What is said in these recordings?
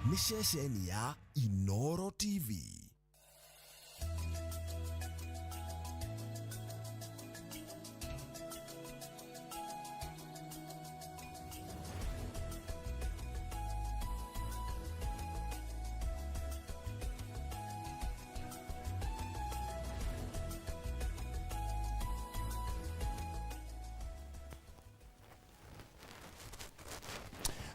Nĩ ceceni ya Inoro TV.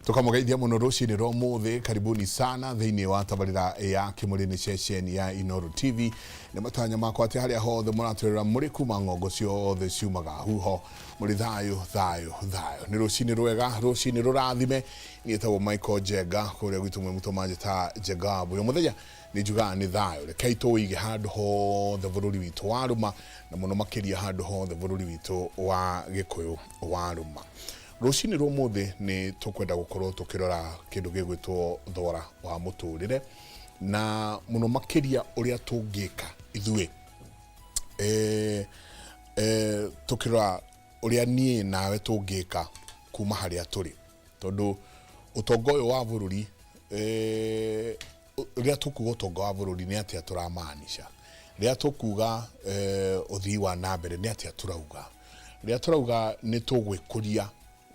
Tukamugeithia muno rucini rwa umuthi. Karibuni sana thiini wa tabarira ya Kimuri ni ceceni ya Inooro TV. Ni matanya makwa ati haria hothe muratwirora muri kuma ng'ongo ciothe ciumaga huho muri thayu thayu thayu. Ni rucini rwega, rucini rurathime. Niĩ Michael Njenga kuria gwitu mwe mutomaje ta Njenga uyu muthenya nĩ njugaga nĩ thayũ. Rekei tũwĩige handũ hothe bũrũri witũ warũma, na mũno makĩria handũ hothe bũrũri witũ wa Gĩkũyũ warũma. Rũcinĩ rwa ũmũthĩ nĩ tũkwenda gũkorwo tũkĩrora kĩndũ gĩgwĩtwo thogora wa mũtũrĩre, na mũno makĩria ũrĩa tũngĩka ithuĩ tũkĩrora ũrĩa niĩ nawe tũngĩka kuma harĩa tũrĩ, tondũ ũtonga ũyũ wa bũrũri, rĩrĩa tũkuga ũtonga wa bũrũri nĩ atĩa tũramaanisha, rĩrĩa tũkuga ũthii wa na mbere nĩ atĩa tũrauga, rĩrĩa tũrauga nĩ tũgwĩkũria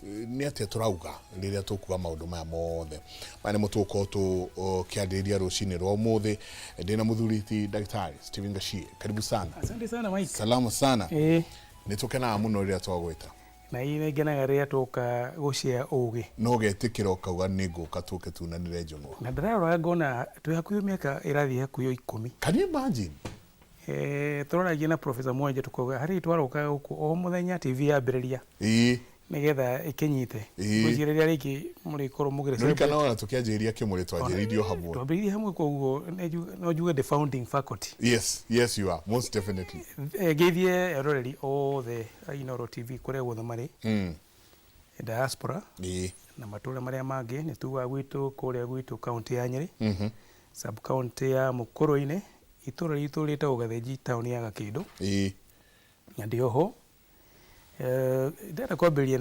nĩ atĩa tũrauga, rĩrĩa tũkuga maũndũ maya mothe maya nĩmo tũgũkorwo tũkĩarĩrĩria rũcinĩ rwa ũmũthĩ. Ndĩna mũthuri ti Ndagĩtarĩ Stephen Gachie, karibu sana. Asante sana, Mike. Salama sana. Nĩ tũkenaga mũno rĩrĩa twagwĩta. Na ĩ ngenaga rĩrĩa twoka gũshare ũgĩ. No ũgetĩkĩra ũkauga nĩ ngũka tũke tunanĩre njũng'wa. Na ndĩrarora ngona twĩ hakuhĩ mĩaka ĩrathiĩ hakuhĩ 10. Can you imagine? Tũroragia na Professor Mwenje tũkauga harĩ twarokaga gũkũ o mũthenya TV yambĩrĩria nĩgetha ĩkĩnyite. Ngwĩciria rĩrĩa rĩngĩ mũrĩkorwo mũgĩrĩ Ririkana ona tũkĩanjĩrĩria Kĩmũrĩ twanjĩrĩirie o hamwe. Twambĩrĩirie hamwe, koguo no njuge the founding faculty. Yes, you are most definitely. Ngeithie eroreri othe a Inooro TV kũrĩa guothe marĩ, diaspora na matũra marĩa mangĩ. Nĩ tugaga gwitũ kũrĩa gwitũ kaũntĩ ya Nyĩrĩ, sub county ya Mũkũrũ-inĩ, itũra ritũ rĩtagwo Gathĩnji, taũni ya Gakĩndũ. Na ndĩ oho. Ndĩrenda kwambĩrĩria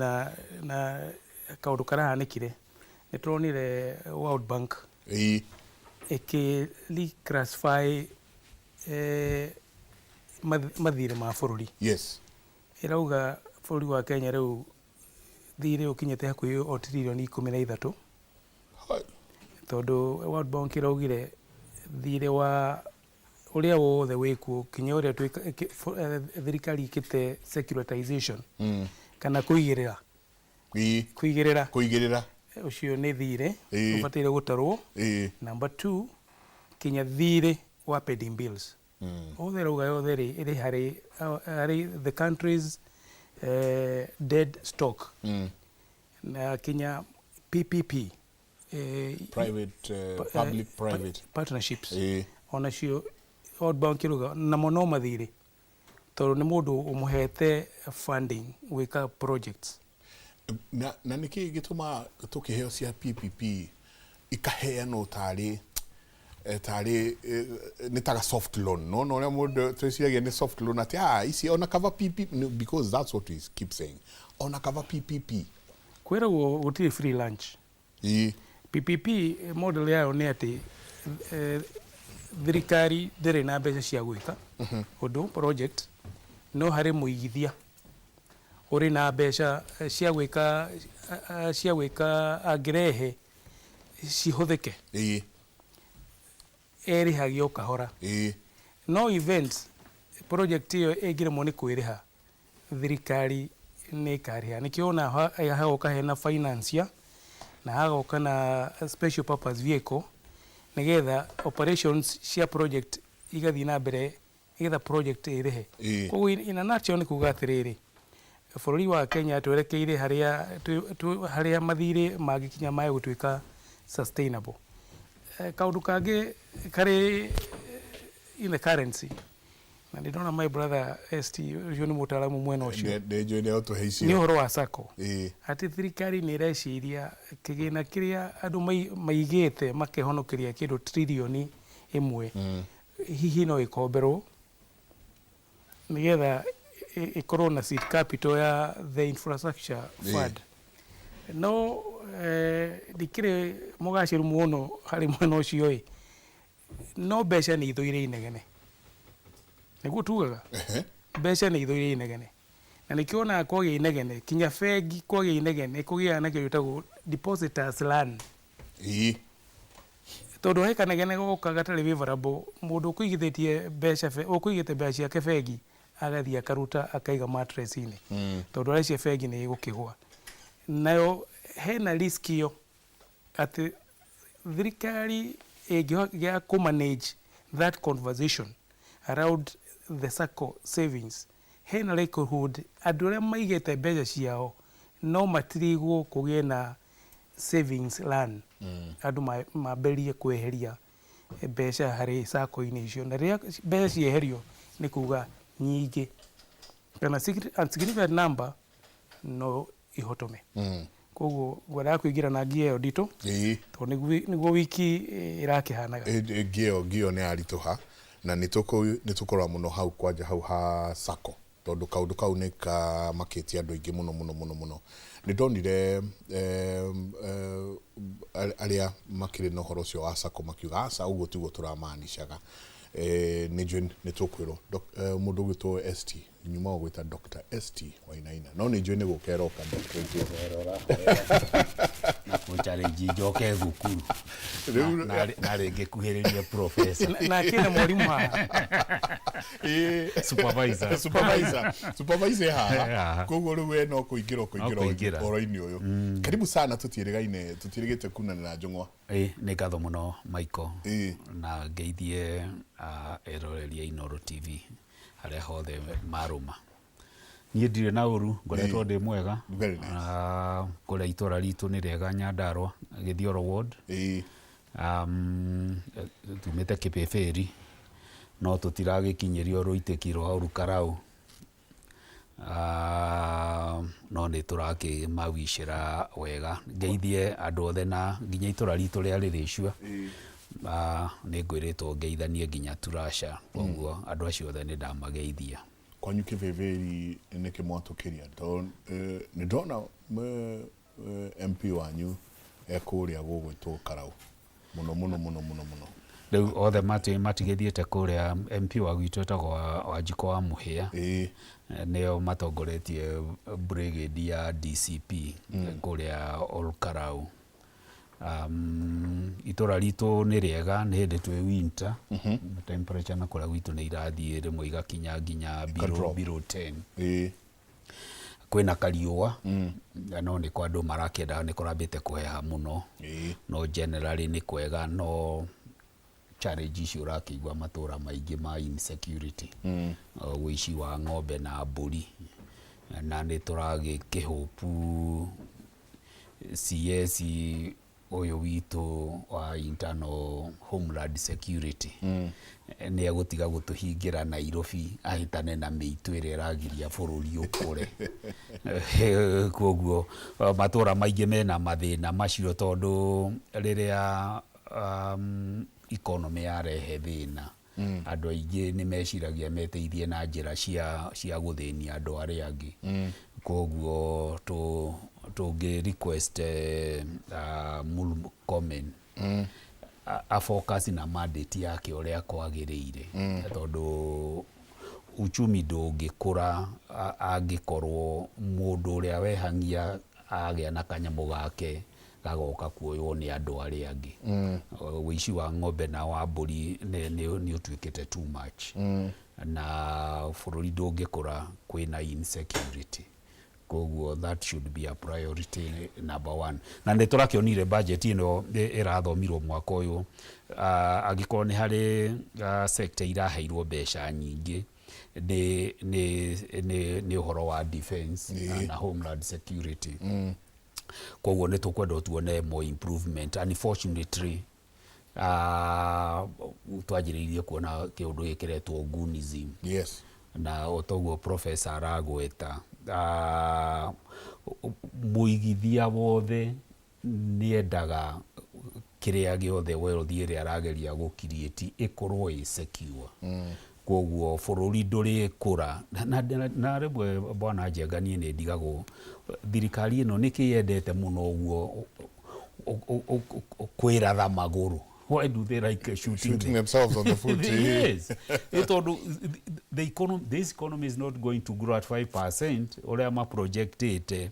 na kaũndũ karahanĩkire. Nĩ tũronire World Bank ĩkĩ reclassify mathirĩ ma bũrũri. Ĩrauga bũrũri wa Kenya rĩu thirĩ ũkinyĩte hakuhĩ o tiririoni 13. Hai. Tondũ World Bank ĩraugire thirĩ wa ũrĩa wothe wĩkuo kinya ũrĩa thirikari ĩkĩte securitization kana kũigĩrĩra kũigĩrĩra. Kũigĩrĩra. Ũcio nĩ thirĩ ũbataire gũtarwo. Number two, kinya thirĩ wa pending bills othe rauga yothe rĩ ĩrĩ harĩ the country's debt stock na kinya PPP, private, public private partnerships, onacio World Bank ĩrauga namo no mathirĩ tondũ nĩ mũndũ ũmũhete funding gwĩka projects. Na nĩkĩ gĩtũma tũkĩheo cia PPP ikaheanwo tarĩ nĩ taga soft loan? No ũrĩa mũndũ twĩciragia nĩ soft loan atĩ ici ona kaba PPP, no, because that's what we keep saying, ona kaba PPP. Kwĩragwo gũtirĩ free lunch. PPP model yayo nĩ atĩ thirikari ndĩrĩ na mbeca cia gwĩka ũndũ project, no harĩ mũigithia ũrĩ na mbeca cia gwĩka angĩrehe cihũthĩke, erĩhagia o kahora. No events project ĩyo ĩngĩremwo nĩ kwĩrĩha, thirikari nĩ ĩkarĩha. Nĩkĩo ona hagoka hena financier na hagoka na special purpose vehicle nĩgetha operations cia project igathiĩ na mbere nĩgetha project ĩrĩhe. Koguo in a nutshell nĩ kuga atĩrĩrĩ, bũrũri wa Kenya twerekeire harĩa harĩa mathirĩ mangĩkinya mage gũtuĩka sustainable. Kaũndũ kangĩ karĩ in the currency, na nĩ ndona my brother ST ũcio nĩ mũtaaramu mwena ũcio. Nĩ njũĩ nĩ egũtũhe icio. Nĩ ũhoro wa SACCO, atĩ thirikari nĩ ĩreciria kĩgĩna kĩrĩa andũ maigĩte makehonokeria kĩndũ tiririoni 1 hihi no ĩkomberwo nĩgetha ĩkorwo na seed capital ya the infrastructure fund. No Ndikĩrĩ mũgacĩru mũno harĩ mwena ũcio ĩ, no mbeca nĩ ithũire inegene, nĩguo tugaga. Mbeca nĩ ithũire inegene, na nĩkĩo wonaga kwagĩa inegene, kinya bengi kwagĩa inegene kũgĩaga na kĩndũ gĩtagwo depositors run. Tondũ he kanegene goka gatarĩ favorable, mũndũ ũkũigithĩtie mbeca ũkũigĩte mbeca ciake bengi agathiĩ akaruta akaiga mattress-inĩ, tondũ arecia bengi nĩ ĩgũkĩgwa. Nayo hena risk ĩyo atĩ thirikari ĩngĩaga kũ manage that conversation around the sacco savings, hena likelihood andũ arĩa maigĩte mbeca ciao no matirigwo kũgĩe na savings run, andũ mambĩrĩrie kweheria mbeca harĩ sacco-inĩ icio. Na rĩrĩa mbeca cieherio, nĩ kuga nyingĩ kana a significant number no ihotome. Koguo ngwendaga kũingĩra na ngia ĩyo nditũ, tondũ nĩguo wiki ĩrakĩhanaga. Ngio nĩ yaritũha, na nĩ tũkũrora mũno hau kwanja hau ha sacco, tondũ kaũndũ kau nĩ kamakĩtie andũ aingĩ mũno mũno mũno mũno. Nĩ ndonire arĩa makĩrĩ na ũhoro ũcio wa sacco makiuga aca, ũguo tiguo tũramaanishaga. Nĩ njũĩ nĩ tũkwĩrwo mũndũ ũgwĩtwo ST nyuma ũgwĩta Dr. ST Wainaina, no nĩ njũĩ nĩ gũka ĩroka doctorate. Na kũ challenge njoke thukuru na rĩngĩ kuhĩrĩrie professor. Na akĩna mwarimũ haha. Supervisor. Supervisor haha. Haha. Koguo rĩu we no kũingĩra ũkũingĩra No kũingĩra. ũhoro-inĩ ũyũ. Karibu sana, tũtiĩrĩgaine, tũtiĩrĩgĩte kunanĩra njũng'wa. Ĩ, nĩ ngatho mũno, Michael. Na ngeithie eroreri a Inooro TV harĩa hothe marũma. Niĩ ndirĩ na ũru, ngoretwo ndĩ mwega. Very nice. Kũrĩa itũra ritũ nĩ rĩega, Nyandarua, Gĩthioro ward. Tumĩte Kĩbĩbĩri, no tũtiragĩkinyĩrio rũitĩki rwa Olkalou. No nĩ tũrakĩmawicĩra wega. Ngeithie andũ othe na nginya itũra ritũ rĩa Rĩrĩcua. Nĩ ngwĩrĩtwo ngeithanie nginya Turasha, koguo andũ acio othe nĩ ndamageithia. Kwanyu Kĩbĩbĩri nĩkĩ mwatũkĩria? Tondũ nĩ ndona MP wanyu ekũrĩa gũgwĩtwo Karau mũno mũno mũno mũno mũno. Rĩu othe matigĩthiĩte kũrĩa. MP wa gwitũ etagwo Wanjikũ wa Mũhĩa. Nĩo matongoretie brigade ya DCP kũrĩa Olkalou. Itũra ritũ nĩ rĩega, nĩ hĩndĩ twĩ winter. Temperature na kũrĩa gwitũ nĩ irathiĩ rĩmwe igakinya nginya below, drop. below 10. Kwĩna kariũa, no nĩ kwa andũ marakĩenda, nĩ kũrambĩte kũheha mũno. No generally nĩ kwega, no challenge icio ũrakĩigua matũra maingĩ ma insecurity, ũici wa ng'ombe na mbũri, na nĩ tũragĩkĩhope CS ũyũ witũ wa internal homeland security nĩ egũtiga gũtũhingĩra Nairobi, ahĩtane na mĩitũ ĩrĩa ĩragiria bũrũri ũkũre. Koguo matũra maingĩ mena mathĩna macio, tondũ rĩrĩa economy yarehe thĩna, andũ aingĩ nĩ meciragia meteithie na njĩra cia gũthĩnia andũ arĩa angĩ. Koguo tũngĩ request Murkomen a focus na mandate yake ũrĩa kwagĩrĩire, tondũ uchumi ndũngĩkũra angĩkorwo mũndũ ũrĩa wehang'ia agĩa na kanyamũ gake gagoka kuoywo nĩ andũ arĩa angĩ. Ũici wa ng'ombe na wa mbũri nĩ ũtuĩkĩte too much, na bũrũri ndũngĩkũra kwĩna insecurity. Koguo that should be a priority number one. Na nĩ tũrakĩonire budget ĩno ĩrathomirwo mwaka ũyũ, angĩkorwo nĩ harĩ sector iraheirwo mbeca nyingĩ, nĩ ũhoro wa defense na homeland security. Koguo nĩ tũkwenda tuone more improvement. Unfortunately, twanjĩrĩirie kuona kĩũndũ gĩkĩ kĩretwo goonism. Na o toguo professor aragweta, mũigithia wothe nĩendaga kĩrĩa gĩothe wealth ĩrĩa arageria gũ create ĩkorwo ĩ secure. Koguo bũrũri ndũrĩkũra na rĩmwe bwana Njenga niĩ nĩ ndigagwo thirikari ĩno nĩkĩ yendete mũno ũguo kwĩratha magũrũ. Why do they like shooting themselves on the foot? Yes. Tondu the economy, this economy is not going to grow at 5% ũrĩa maprojectĩte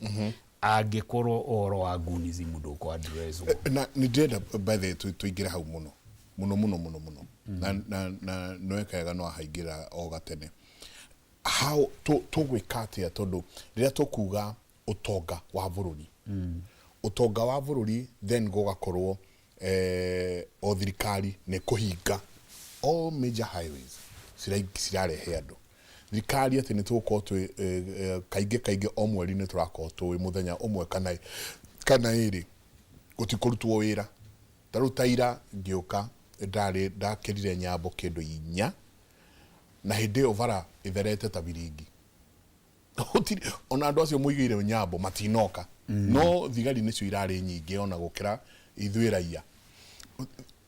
angĩkorwo ũhoro wa goonism ndũkũ address. Na nĩ ndĩrenda by the way tũingĩre hau mũno mũno mũno mũno mũno na nĩweka no ahaingĩra o gatene. How tũgwĩka atĩa tondũ rĩrĩa tũkuga ũtonga wa bũrũri, ũtonga wa bũrũri then gũgakorwo o thirikari nĩ kũhinga all major highways cirarehe andũ. Thirikari atĩ nĩ tũgũkorwo twĩ kaingĩ kaingĩ o mweri nĩ tũrakorwo tũĩ mũthenya ũmwe kana ĩrĩ gũtikũrutwo wĩra. Ta rĩu ta ira ngĩũka ndarĩ ndakĩrire nyambo kĩndũ 4 na hĩndĩ ĩyo bara ĩtherete ta biringi. Ona andũ acio mũigĩire nyambo matinoka, no thigari nĩcio irarĩ nyingĩ ona gũkĩra ithuĩ raia.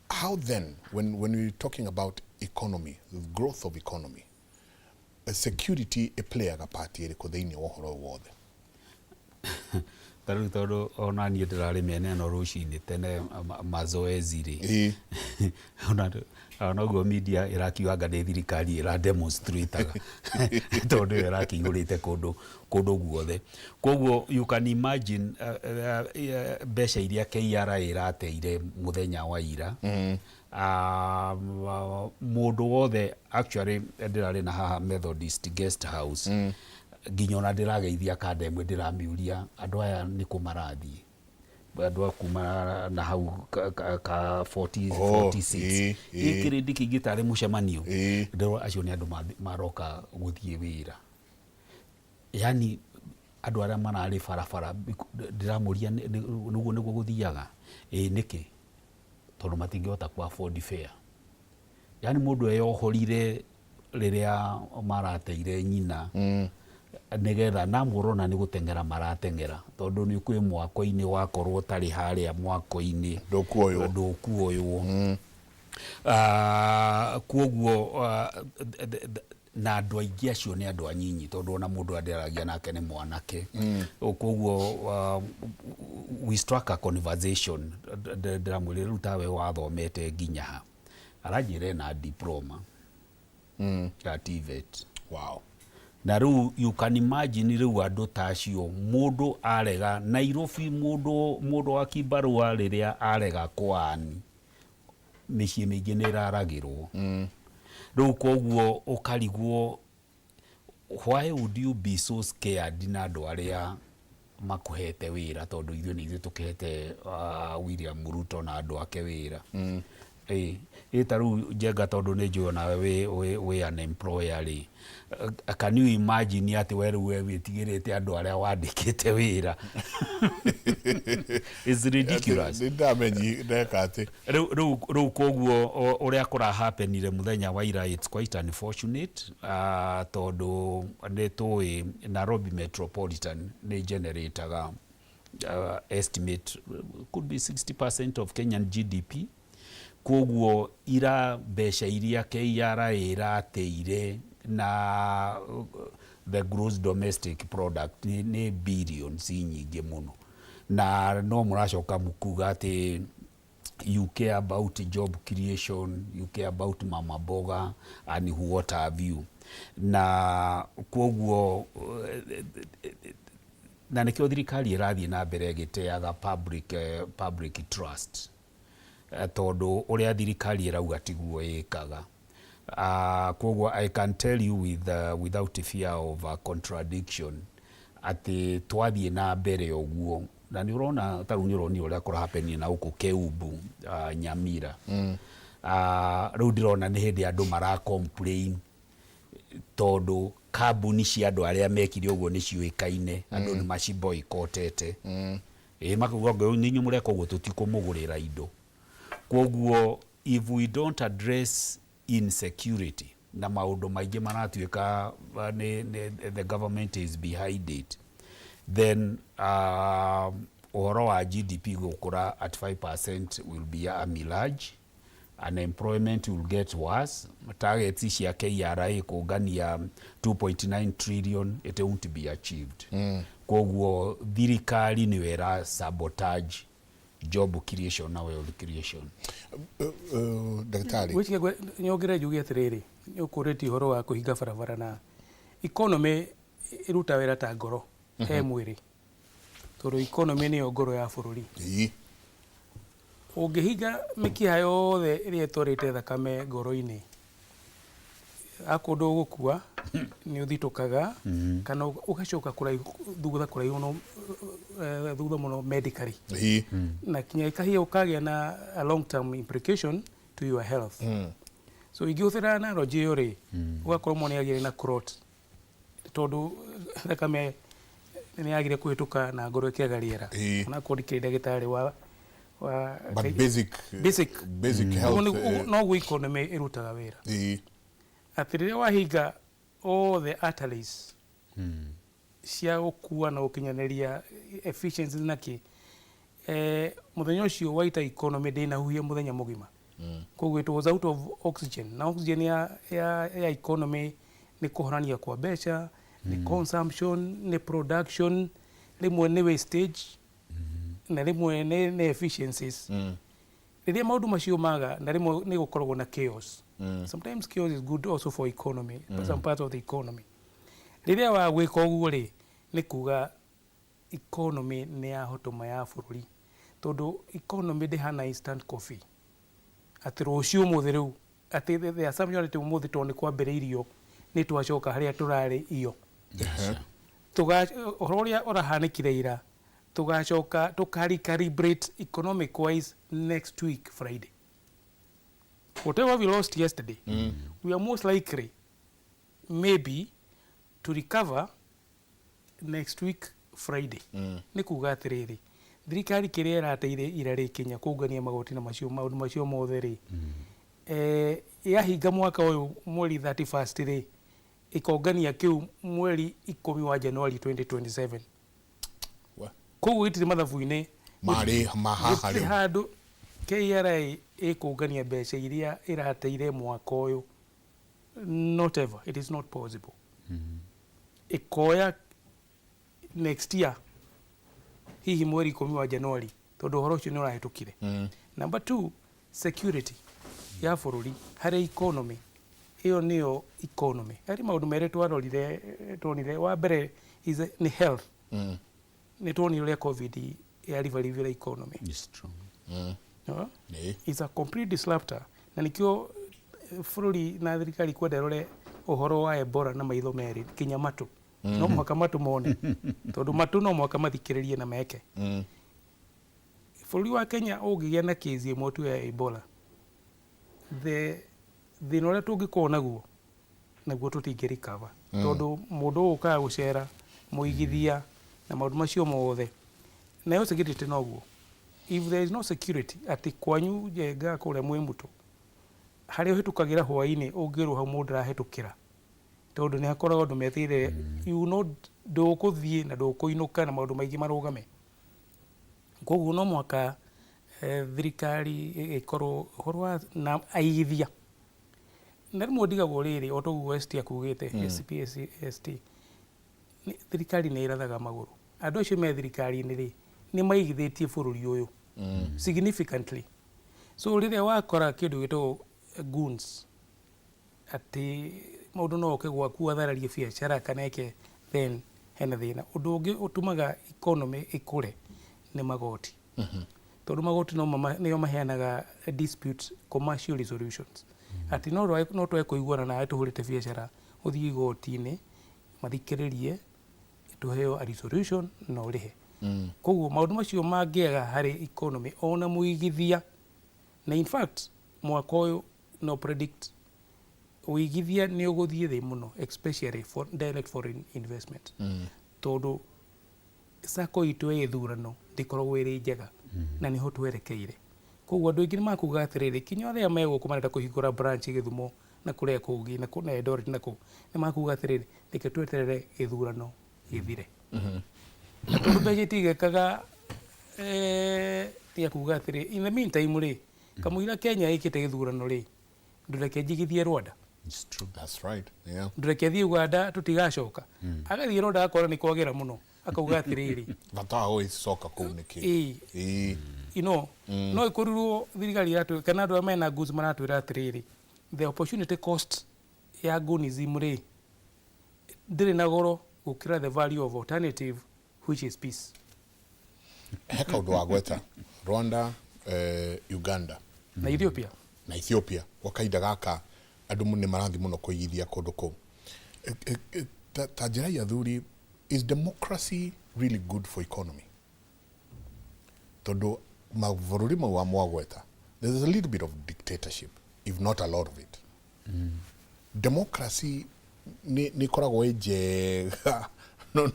How then, when we're talking about economy, the growth of economy, security ĩplayaga part ĩrĩkũ thĩinĩ wa ũhoro ũyũ wothe? Ta rĩu tondũ ona niĩ ndĩrarĩ mĩena ĩno rũcinĩ tene mazoezi rĩ, ona noguo media ĩrakiuga nĩ thirikari ĩra demonstrataga tondũ ĩyo ĩrakĩihũrĩte kũndũ guothe. Koguo you can imagine mbeca iria KRA ĩrateire mũthenya wa ira. Mũndũ wothe actually ndĩrarĩ na haha Methodist guest house, nginya ona ndĩrageithia kanda ĩmwe ndĩramĩũria andũ aya nĩkũ marathiĩ, andũ a kuma na hau ka 46 kĩrĩndĩ kĩingĩ tarĩ mũcemanio, ndĩrona acio nĩ andũ maroka gũthiĩ wĩra. Yani andũ arĩa mararĩ barabara ndĩramũria nĩguo nĩguo gũthiaga ĩ nĩkĩ, tondũ matingĩhota ku afford fare. Yani mũndũ eyohorire rĩrĩa marateire nyina nĩgetha na mũrona nĩ gũteng'era marateng'era tondũ nĩ kwĩ mwako-inĩ wakorwo ũtarĩ harĩa mwako-inĩ ndũkuoywo. Koguo na andũ aingĩ acio nĩ andũ anyinyi tondũ ona mũndũ andĩaragia nake nĩ mwanake. Koguo we struck a conversation, ndĩramwĩrire rĩu tawe wathomete nginya ha, aranjĩra ena diploma ya TVET. Wow. Na rĩu you can imagine rĩu andũ ta acio mũndũ arega Nairobi, mũndũ wa kibarua rĩrĩa arega kwani mĩciĩ mĩingĩ nĩ ĩraragĩrwo. Rĩu koguo ũkarigwo why would you be so scared na andũ arĩa makuhete wĩra, tondũ ithuĩ nĩ ithuĩ tũkĩhete William Ruto na andũ ake wĩra. Ĩ ta rĩu Njenga tondũ nĩ njũĩ onawe wĩ an employer rĩ, can you imagine atĩ we rĩu we wĩtigĩrĩte andũ arĩa wandĩkĩte wĩra? It's ridiculous. Nĩ ndamenyi ndeka atĩ rĩu koguo ũrĩa kũrahapenire mũthenya wa ira, it's quite unfortunate, tondũ nĩ tũĩ Nairobi Metropolitan nĩ generataga estimate could be 60% of Kenyan GDP. Koguo ira mbeca iria KRA ĩrateire na the gross domestic product nĩ billions nyingĩ mũno, na no mũracoka mũkuga atĩ you care about job creation, you care about mama mboga and what have you. Na koguo na nĩkĩo thirikari ĩrathiĩ na mbere ĩgĩteaga public trust, tondũ ũrĩa thirikari ĩrauga tiguo ĩkaga. Koguo I can tell you without fear of contradiction atĩ twathiĩ na mbere ũguo, na nĩ ũrona ta rĩu nĩ ũronire ũrĩa kũrahapenia na gũkũ Keumbu, Nyamira. Rĩu ndĩrona nĩ hĩndĩ andũ mara complain tondũ kambuni cia andũ arĩa mekire ũguo nĩ ciũĩkaine, andũ nĩ maciboycotete. Makauga nĩ inyuĩ mũreka ũguo tũtikũmũgũrĩra indo. Koguo if we don't address insecurity na maũndũ maingĩ maratuĩka the government is behind it, then ũhoro wa GDP gũkũra at 5% will be a mirage. Unemployment will get worse. Targets cia KRA kũngania 2.9 trillion, it won't be achieved. Koguo thirikari nĩyo ĩra sabotage job creation na wealth creation. Ndagĩtarĩ. Gwĩciria nyongerere njuge atĩrĩrĩ, nĩ ũkũrĩtie ũhoro wa kũhinga barabara na economy ĩruta wĩra ta ngoro he mwĩrĩ, tondũ economy nĩyo ngoro ya bũrũri. Ũngĩhinga mĩkiha yothe ĩrĩa ĩtwarĩte thakame ngoro-inĩ, akorwo ndũgũkua nĩ ũthitũkaga kana ũgacoka kũraihu thutha, kũraihu mũno, thutha mũno medically, na kinya ĩkahia ũkagĩa na a long term implication to your health. So ingĩhũthĩra analogy ĩyo rĩ, ũgakorwo mwana nĩagĩire na clot tondũ thakame nĩ yagire kũhĩtũka na ngoro ĩkĩaga rĩera. Onakorwo ndikĩrĩ ndagĩtarĩ wa But basic basic basic health. Noguo economy ĩrutaga wĩra, atĩ rĩrĩa wahinga all the arteries cia gũkua na gũkinyanĩria efficiency na kĩ, mũthenya ũcio waita economy ndĩnahuhia mũthenya mũgima. Koguo it was out of oxygen, na oxygen ya economy nĩ kũhorania kwa mbeca, nĩ consumption, nĩ production, rĩmwe nĩ wastage, na rĩmwe nĩ efficiencies. Rĩrĩa maũndũ macio maga, na rĩmwe nĩ gũkoragwo na chaos. Sometimes chaos is good also for economy, some parts of the economy. Rĩrĩa wa gwĩka ũguo rĩ, nĩ kuga economy nĩ yahotoma ya bũrũri, tondũ economy ndĩhana instant coffee atĩ rũciũ ũmũthĩ rĩu, atĩ the assumption atĩ ũmũthĩ tondũ nĩ kwambĩrĩirio nĩ twacoka harĩa tũrarĩ iyo. Tuga ũhoro ũrĩa ũrahanĩkire ira, tũgacoka tũka recalibrate economic wise next week Friday. Whatever we lost yesterday, we are most likely maybe to recover next week Friday. Nĩ kuga atĩrĩrĩ, thirikari kĩrĩa ĩrateire ira rĩ, kinya kũngania magoti na macio maũndũ macio mothe rĩ, yahinga mwaka ũyũ mweri 31st rĩ, ĩkongania kĩu mweri 10 wa January 2027. Koguo gĩtirĩ mathabu-inĩ. Marĩ mahaha. Gũtirĩ rĩu handũ KRA ĩkũngania mbeca iria ĩrateire mwaka ũyũ. Not ever, it is not possible. Ĩkoya next year hihi mweri 10 wa January, tondũ ũhoro ũcio nĩ ũrahĩtũkire. Number two, security ya bũrũri harĩ economy ĩyo nĩyo economy. Harĩ maũndũ merĩ twarorire, tuonire. Wa mbere is nĩ health. Nĩ tuonire ũrĩa COVID yaribaribire economy. It's true. No? Nĩ. It's a complete disruptor, na nikio bũrũri na thirikari kwenda ĩrore ũhoro wa Ebola na maitho merĩ, kinya matũ no mũhaka matũ mone, tondũ matũ no mũhaka mathikĩrĩrie na meke. Bũrũri wa Kenya ũngĩgĩa na case ĩmwe tu ya Ebola, the thĩna ũrĩa tũngĩkorwo naguo tũtingĩ recover, tondũ mũndũ ũkaga gũcera mũigithia na maũndũ macio mothe. Nayo security noguo, if there is no security, atĩ kwanyu Njenga kũrĩa mwĩ mũtũ harĩa ũhĩtũkagĩra hwaĩ-inĩ, ũngĩrwo hau mũndũ arahĩtũkĩra, tondũ nĩ hakoragwo andũ meteire, you know, ndũkũthiĩ na ndũkũinũka na maũndũ maingĩ marũgame. Koguo no mũhaka thirikari ĩkorwo ũhoro wa na aigithia. Na rĩmwe ndigagwo rĩrĩ, o toguo ST akugĩte, SPST thirikari nĩ ĩrathaga magũrũ. Andũ acio me thirikari-inĩ rĩ, nĩ maigithĩtie bũrũri ũyũ significantly. So rĩrĩa wakora kĩndũ gĩtagwo goons, atĩ mũndũ no oke gwaku athararie biacara kana eke, then hena thĩna. Ũndũ ũngĩ ũtũmaga economy ĩkũre nĩ magoti, tondũ magoti no nĩo maheanaga dispute commercial resolutions, atĩ no twage kũiguana nawe tũhũrĩte biacara, ũthiĩ igoti-inĩ mathikĩrĩrie, tũheo a resolution na ũrĩhe. Koguo maũndũ macio mangĩaga harĩ economy ona mũigithia, na in fact mwaka ũyũ no predict ũigithia nĩ ũgũthiĩ thĩ mũno, especially for direct foreign investment, tondũ sako itũ ya ithurano ndĩkoragwo ĩrĩ njega na nĩho twerekeire. Koguo andũ aingĩ nĩ makuga atĩrĩrĩ, kinya arĩa me gũkũ marenda kũhingũra branch Gĩthumo na kũrĩa kũngĩ na Eldoret na kũu, nĩ makuga atĩrĩrĩ, reke tweterere gĩthurano gĩthire, na tondũ mbeca itigekaga, tiga kuga atĩrĩ, in the meantime rĩ, Kamũira Kenya ĩkĩte gĩthurano rĩ, ndũreke njigithie Rwanda. It's true. That's right. Yeah. Ndũreke thiĩ Uganda tũtigacoka. Agathiĩ Rwanda akora nĩ kwagĩra mũno, akauga atĩrĩrĩ, Bata wa gũgĩcoka kũu nĩkĩ? Ĩĩ. Ĩĩ. You know, no ĩkorirwo thirikari iratwĩ kana andũ arĩa mena goods maratwĩra atĩrĩrĩ, the opportunity cost ya goonism rĩ ndĩrĩ na goro gũkĩra the value of alternative, which is peace. He kaũndũ wa gweta Rwanda, Uganda na Ethiopia. Na Ethiopia gwa kahinda gaka andũ nĩ marathiĩ mũno kũigithia kũndũ kũu. Ta njĩra ya athuri, is democracy really good for economy? Tondũ mabũrũri mau wa mwagweta, there's a little bit of dictatorship, if not a lot of it. Democracy nĩ ĩkoragwo ĩ njega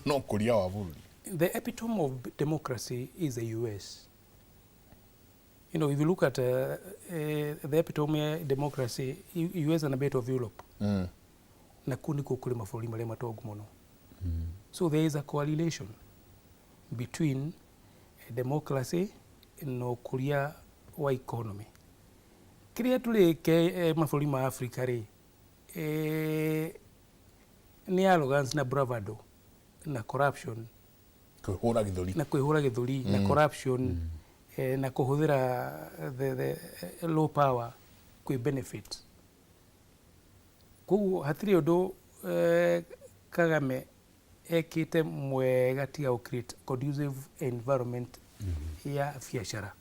no kũria wa bũrũri? The epitome of democracy is the US. If you look at the epitome ya democracy, US and a bit of Europe. Na kũu nĩkuo kũrĩ mabũrũri marĩa matongu mũno. So there is a correlation between democracy na ũkũria wa economy. Kĩrĩa tũrĩ ke mabũrũri ma Africa rĩ, nĩ arrogance na bravado na corruption. Kwĩhũra gĩthũri. Na kwĩhũra gĩthũri na corruption, na kũhũthĩra the low power kwĩ benefit. Koguo hatirĩ ũndũ Kagame ekĩte mwega tiga gũ create conducive environment ya biacara.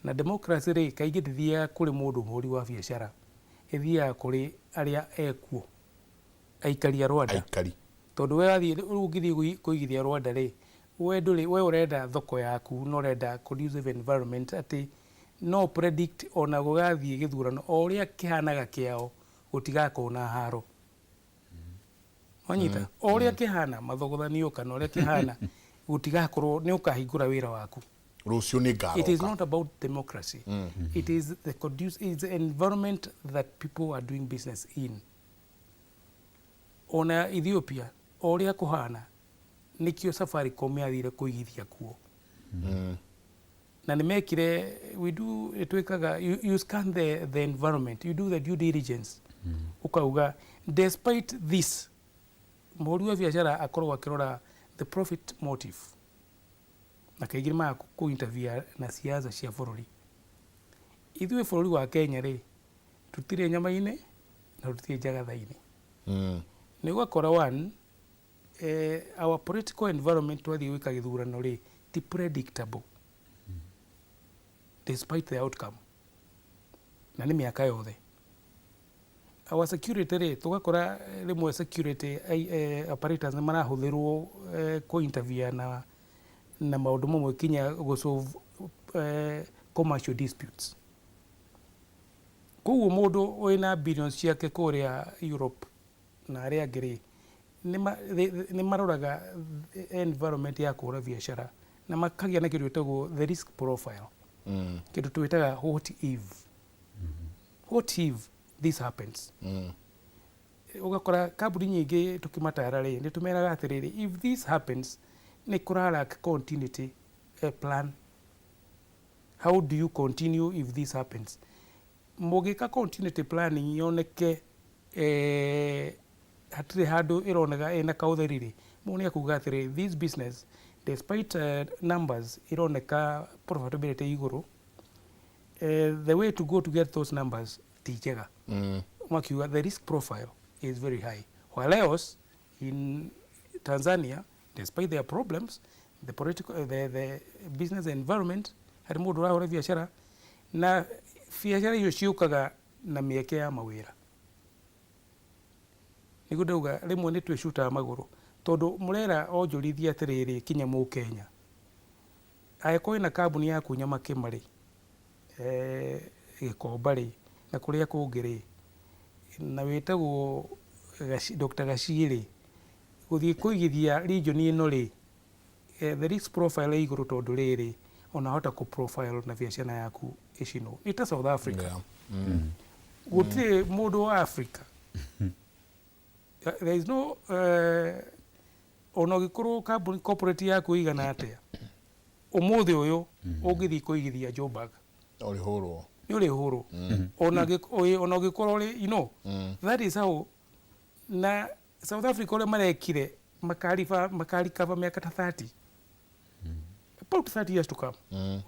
Na democracy rĩ, kaingĩ ndĩthiaga kũrĩ mũndũ mũhũri wa biacara, ĩthiaga kũrĩ arĩa ekuo, aikari a Rwanda. Aikari. Tondũ we wathiĩ rĩu ũngĩthiĩ kũigithia Rwanda rĩ, we ndũrĩ we ũrenda thoko yaku na ũrenda conducive environment atĩ no predict ona gũgathiĩ gĩthurano o ũrĩa kĩhanaga kĩao gũtigakorwo na haro. Wanyita? O ũrĩa kĩhana mathogothanio kana ũrĩa kĩhana gũtigakorwo, nĩ ũkahingũra wĩra waku. Rũciũ nĩ ngaroka. It is not about democracy. It is the conduce, it's the environment that people are doing business in. Ona Ethiopia, o ũrĩa kũhana, nĩkĩo Safaricom yathire kũigithia kuo. Na nĩ mekire, we do, twĩkaga, you scan the environment, you do the due diligence. Ukauga, despite this, mũhũri wa biacara akoragwo akĩrora the profit motive. Na kaingĩ nĩ maga kũ interfere na siasa cia bũrũri. Ithuĩ bũrũri wa Kenya rĩ, tũtirĩ nyama-inĩ na tũtirĩ njagatha-inĩ. Nĩ ũgakora one, our political environment twathiĩ gwĩka gĩthurano rĩ, ti predictable despite the outcome. Na nĩ mĩaka yothe. Our security rĩ, tũgakora rĩmwe security apparatus nĩ marahũthĩrwo kũ interfere na maũndũ mamwe kinya gũ solve commercial disputes. Koguo mũndũ wĩna billions ciake kũrĩa Europe na arĩa angĩ rĩ, nĩ maroraga environment ya kũhũra biacara na makagĩa na kĩndũ gĩtagwo the risk profile. Kĩndũ twĩtaga what if. What if this happens? Ũgakora kambuni nyingĩ tũkĩmatara rĩ, nĩ tũmeraga atĩrĩrĩ, if this happens, nĩ kũra lack continuity plan. How do you continue if this happens? Mũgĩka continuity planning yoneke hatirĩ handũ ĩroneka ĩna kaũtheri rĩ, mũndũ nĩ akuga atĩrĩrĩ, this business despite numbers ironeka profitability igũrũ, the way to go to get those numbers ti njega. Makiuga the risk profile is very high. While else in Tanzania, despite their problems, the political, the business environment, harĩ mũndũ ũrahũra biacara na biacara icio ciũkaga na mĩeke ya mawĩra. Nĩguo ndauga rĩmwe nĩ twĩcutaga magũrũ tondũ mũrera onjorithia atĩrĩrĩ kinya mũkenya angĩkorwo wĩna kambuni yaku Nyamakĩma rĩ, Gĩkomba rĩ, na kũrĩa kũngĩ rĩ, na wĩtagwo Dr. Gachie rĩ, gũthiĩ kũigithia region ĩno rĩ, the risk profile ĩ igũrũ tondũ rĩrĩ ona hota kũ profile na biacara yaku ĩcinwo. Nĩ ta South Africa. Gũtirĩ mũndũ wa Africa. There is no ona ũngĩkorwo kambuni corporate yaku ĩigana atĩa, ũmũthĩ ũyũ ũngĩthiĩ kũigithia Joburg. Ũrĩhũrwo. Nĩ ũrĩhũrwo ona ona ũngĩkorwo ũrĩ, that is how na South Africa ũrĩa marekire makariba makarikaba mĩaka ta 30, about 30 years to come.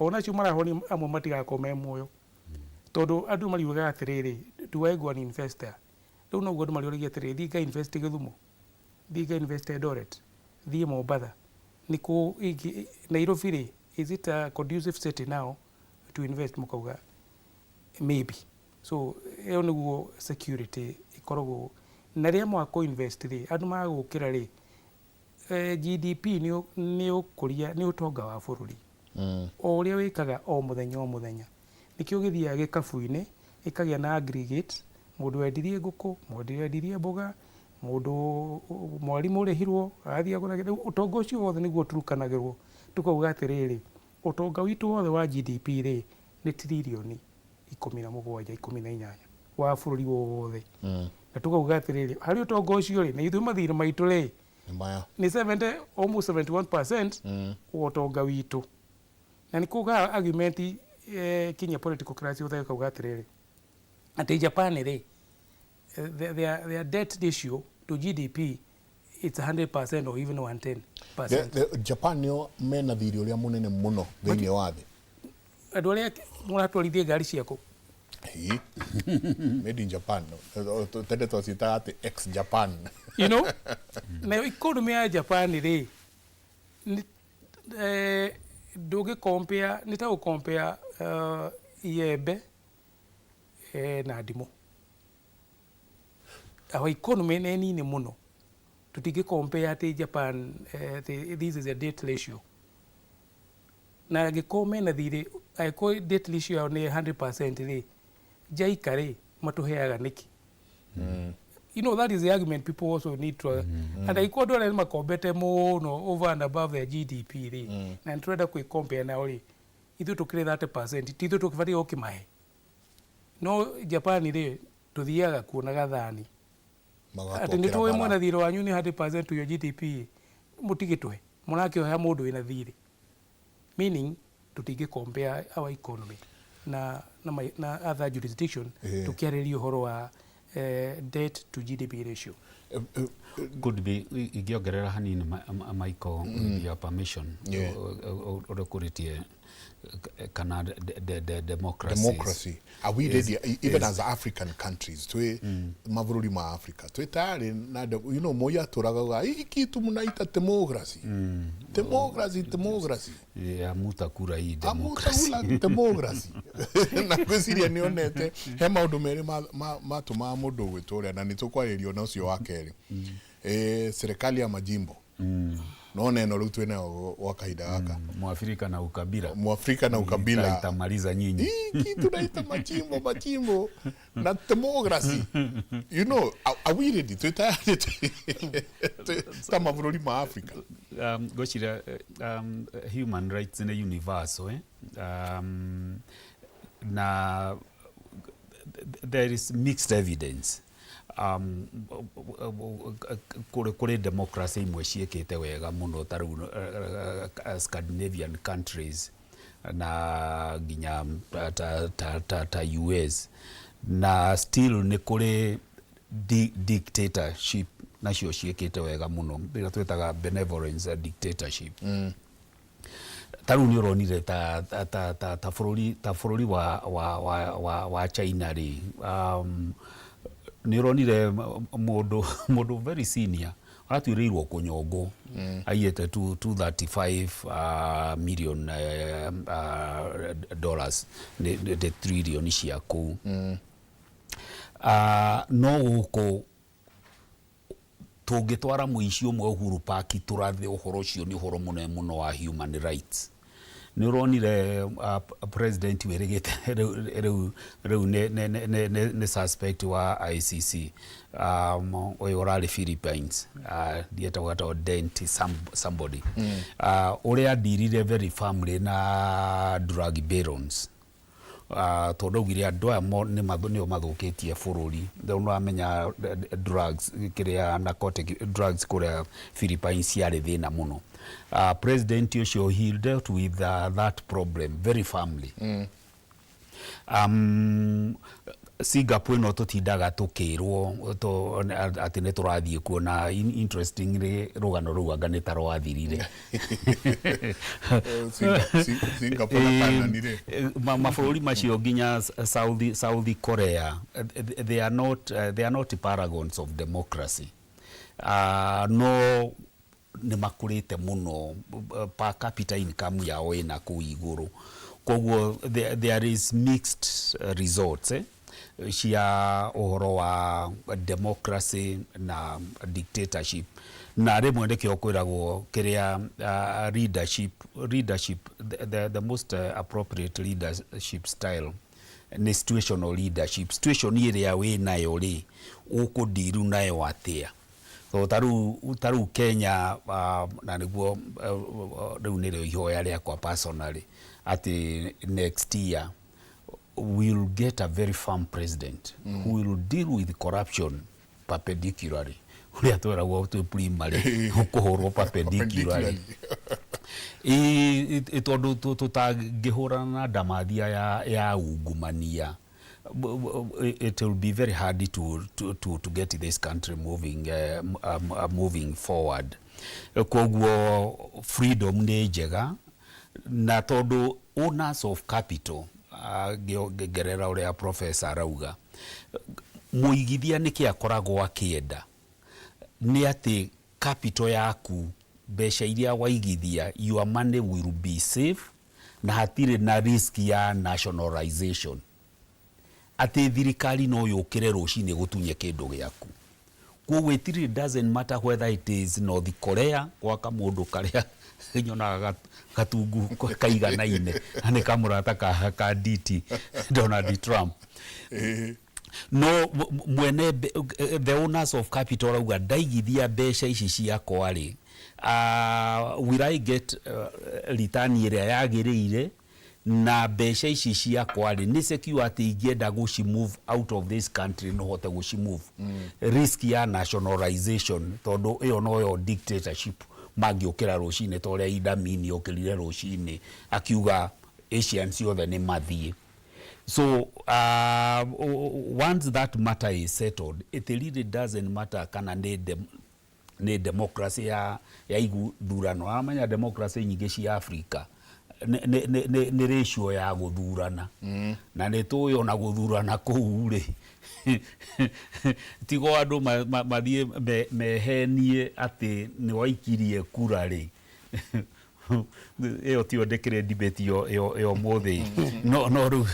Ona acio marahoni amwe matigakorwo me muoyo, tondũ andũ mariugaga atĩrĩrĩ, "Do I go and invest there?" Rĩu noguo andũ mariũragia atĩrĩrĩ, thiĩ nga invest Gĩthumo, thiĩ nga invest Eldoret, thiĩ Mombatha, nĩ kũ Nairobi rĩ, is it a conducive city now to invest? Mũkauga maybe. So ĩyo nĩguo security ĩkoragwo na rĩrĩa mwaga kũ invest rĩ, andũ magũkĩra rĩ, GDP nĩ ũkũria, nĩ ũtonga wa bũrũri o ũrĩa wĩkaga o mũthenya o mũthenya. Nĩkĩo gĩthiaga gĩkabu-inĩ gĩkagĩa na aggregate, mũndũ wendirie ngũkũ, mũndũ wendirie mboga, mũndũ mwarimũ ũrĩhirwo athiĩ agũra. Rĩu ũtonga ũcio wothe nĩguo ũturukanagĩrwo, tũkauga atĩrĩrĩ, ũtonga witũ wothe wa GDP rĩ, nĩ tiririoni 17, 18 wa bũrũri wothe. Na tukauga atĩrĩrĩ, harĩ ũtonga ũcio rĩ, na ithuĩ mathirĩ maitũ rĩ, Nĩ maya. Nĩ 70, almost 71% wa ũtonga witũ. Na nĩ kuga argument, kinya political class yothe ĩkauga atĩrĩrĩ, atĩ Japan rĩ, their debt ratio to GDP, it's 100% or even 110%. Japan nĩo mena thirĩ ũrĩa mũnene mũno thĩinĩ wa thĩ. Andũ arĩa mũratwarithia ngari ciaku. Ĩĩ. Made in Japan. Tene twaciĩtaga atĩ ex Japan. Nayo economy ya Japan rĩ, ndũngĩ compare, nĩ ta gũ compare iembe na ndimũ. Our economy nĩ nini mũno, tũtingĩ compare atĩ Japan, atĩ this is a debt ratio, na angĩkorwo mena thirĩ, angĩkorwo debt ratio yao nĩ 100% rĩ, JICA rĩ, matũheaga nĩkĩ? That is the argument people also need to and angĩkorwo andũ arĩa nĩ makombete mũno over and above their GDP rĩ, na nĩ tũrenda kwĩ compare nao rĩ, ithuĩ tũkĩrĩ 30%, ti ithuĩ tũkĩbatiĩ gũkĩmahe? No Japan rĩ, tũthiaga kuona gathani atĩ nĩ tũĩ mwena thirĩ wanyu nĩ 100% to your GDP, mũtigĩtũhe, mũrakĩoya mũndũ wĩna thirĩ, meaning tũtingĩ compare our economy na other jurisdiction tũkĩarĩria ũhoro wa debt to GDP ratio. Could be ingĩongerera hanini, Michael, with your permission. Yeah. Ũrĩa ũkũrĩtie kana the democracies. Democracy, are we ready even as African countries, twi mabũrũri ma Africa, twi tayari na moi atũraga hii kitu mnaita democracy, democracy, democracy? Yeah, mutakura hii democracy. Amutakula democracy. Na ngwĩciria nĩ onete he maũndũ merĩ matũmaga mũndũ gwĩtwo ũrĩa, na nĩ tũkwarĩrio na ũcio wa kerĩ, serikali ya majimbo. Nona ĩno rĩu twĩnayo gwa kahinda gaka. Mwafrika na ukabila. Mwafrika na ukabila. Itamaliza nyinyi. Hii kitu naita majimbo, majimbo na democracy, are we ready? Twĩ tayari ta mabũrũri ma Africa? Ngwĩciria human rights nĩ universal, eh? Na there is mixed evidence. Kũrĩ democracy imwe ciĩkĩte wega mũno, ta rĩu Scandinavian countries na nginya ta US, na still nĩ kũrĩ dictatorship nacio ciĩkĩte wega mũno, ĩrĩa twĩtaga benevolence dictatorship. Ta rĩu nĩ ũronire ta bũrũri wa China rĩ, nĩ ũronire mũndũ very senior atuĩrĩirwo kũnyongwo, aiyĩte 235 million dollars, nĩ trillion cia kũu. No gũkũ tũngĩtwara mũici ũmwe Uhuru Park tũrathe ũhoro ũcio, nĩ ũhoro mũnene mũno wa human rights. Nĩ ũronire president wĩrĩgĩte rĩu nĩ suspect wa ICC, ũyũ ũrarĩ Philippines, ndietagwo etagwo Dent somebody, ũrĩa ndirire very firmly na drug barons, tondũ augire andũ aya nĩo mathũkĩtie bũrũri. Rĩu nĩwamenya drugs, kĩrĩa narcotic drugs kũrĩa Philippines ciarĩ thĩna mũno. President ũcio, he dealt with that problem very firmly. Singapore ĩno tũtindaga tũkĩrwo atĩ nĩ tũrathiĩ kuo na interestingly rũgano rũu anga nĩ ta rwathirire. Singapore na Canaan rĩ. Mabũrũri macio nginya South Korea, they are not paragons of democracy, no nĩ makũrĩte mũno, per capita income yao ĩna kũu igũrũ, koguo there is mixed results cia ũhoro wa democracy na dictatorship. Na rĩmwe nĩkĩo kwĩragwo kĩrĩa leadership the most appropriate leadership style nĩ situational leadership. Situation ĩrĩa wĩ nayo rĩ, ũkũndiru nayo atĩa? So tarĩu Kenya, na nĩguo rĩu nĩrĩo ihoya rĩakwa personally atĩ next year we'll get a very firm president who will deal with corruption perpendicularly, ũrĩa tweragwo twĩ primary, kũhũrwo perpendicularly. Ĩ tondũ tũtangĩhũrana na ndamathia ya ungumania, it will be very hard to get this country moving forward. Koguo freedom nĩ njega, na tondũ owners of capital, ngĩongerera ũrĩa professor arauga, mũigithia nĩkĩ akoragwo akĩenda nĩ atĩ capital yaku, mbeca iria waigithia, your money will be safe na hatirĩ na risk ya nationalization, atĩ thirikari no yũkĩre rũcinĩ gũtunye kĩndũ gĩaku. Koguo it really doesn't matter whether it is North Korea, gwaka mũndũ karĩa nyonaga gatungu kaiganaine na nĩ kamũrata ka DT Donald Trump, no mwene the owners of capital arauga, ndaigithia mbeca ici ciakwa rĩ, will I get return ĩrĩa yagĩrĩire? Na mbeca ici ciakwa rĩ, nĩ secure atĩ ingĩenda gũci move out of this country no hote gũci move? Risk ya nationalization, tondũ ĩyo noyo dictatorship, mangĩũkĩra rũcinĩ ta ũrĩa Idi Amin okĩrire rũcinĩ akiuga Asians othe nĩ mathiĩ. So once that matter is settled, it really doesn't matter kana nĩ democracy ya ithurano. Aramenya democracy nyingĩ cia Africa nĩ ratio ya gũthurana, na nĩ tũĩ ona gũthurana kũu rĩ, tigo andũ mathiĩ mehenie atĩ nĩ waikirie kura rĩ, ĩyo tiyo ndĩkĩrĩ debate yo ũmũthĩ. No rĩu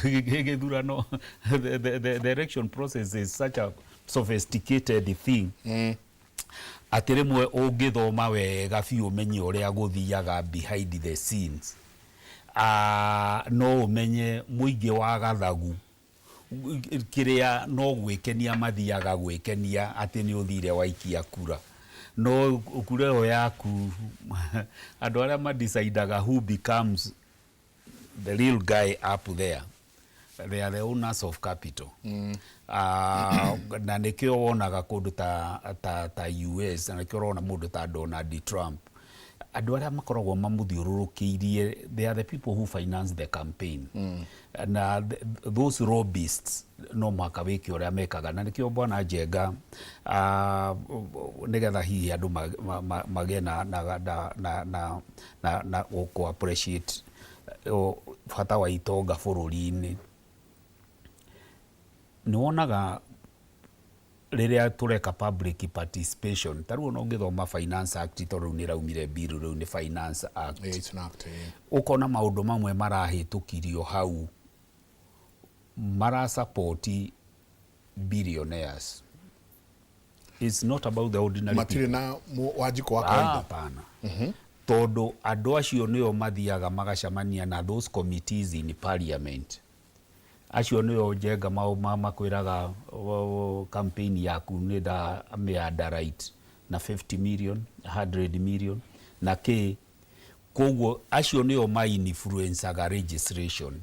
gĩthurano, the election process is such a sophisticated thing atĩ rĩmwe ũngĩthoma wega biũ ũmenye ũrĩa gũthiaga behind the scenes, no ũmenye mũingĩ wa gathagu kĩrĩa no gwĩkenia mathiaga gwĩkenia atĩ nĩ ũthire waikia kura, no kura ĩyo yaku, andũ arĩa madecidaga who becomes the real guy up there, they are the owners of capital. Na nĩkĩo wonaga kũndũ ta US, na nĩkĩo ũrona mũndũ ta Donald Trump, andũ arĩa makoragwo mamũthiũrũrũkĩirie, they are the people who finance the campaign, na those lobbyists no mũhaka wĩke ũrĩa mekaga. Na nĩkĩo bwana Njenga, nĩgetha hihi andũ magĩe na gũkũ appreciate bata wa itonga bũrũri-inĩ, nĩ wonaga rĩrĩa tũreka public participation, ta rĩu ona ũngĩthoma Finance Act, tondũ rĩu nĩ ĩraumire bill, rĩu nĩ Finance Act. Yeah, it's an act, yeah. Ũkona maũndũ mamwe marahĩtũkirio hau marasupport billionaires. It's not about the ordinary. Matirĩ na wanjikũ wa kawaida. Hapana, tondũ andũ acio nĩo mathiaga magacemania na those committees in parliament. Acio nĩo Njenga makwĩraga campaign yaku nĩ ndamĩ underwrite na 50 million, 100 million na kĩ. Koguo acio nĩo ma influencaga legislation,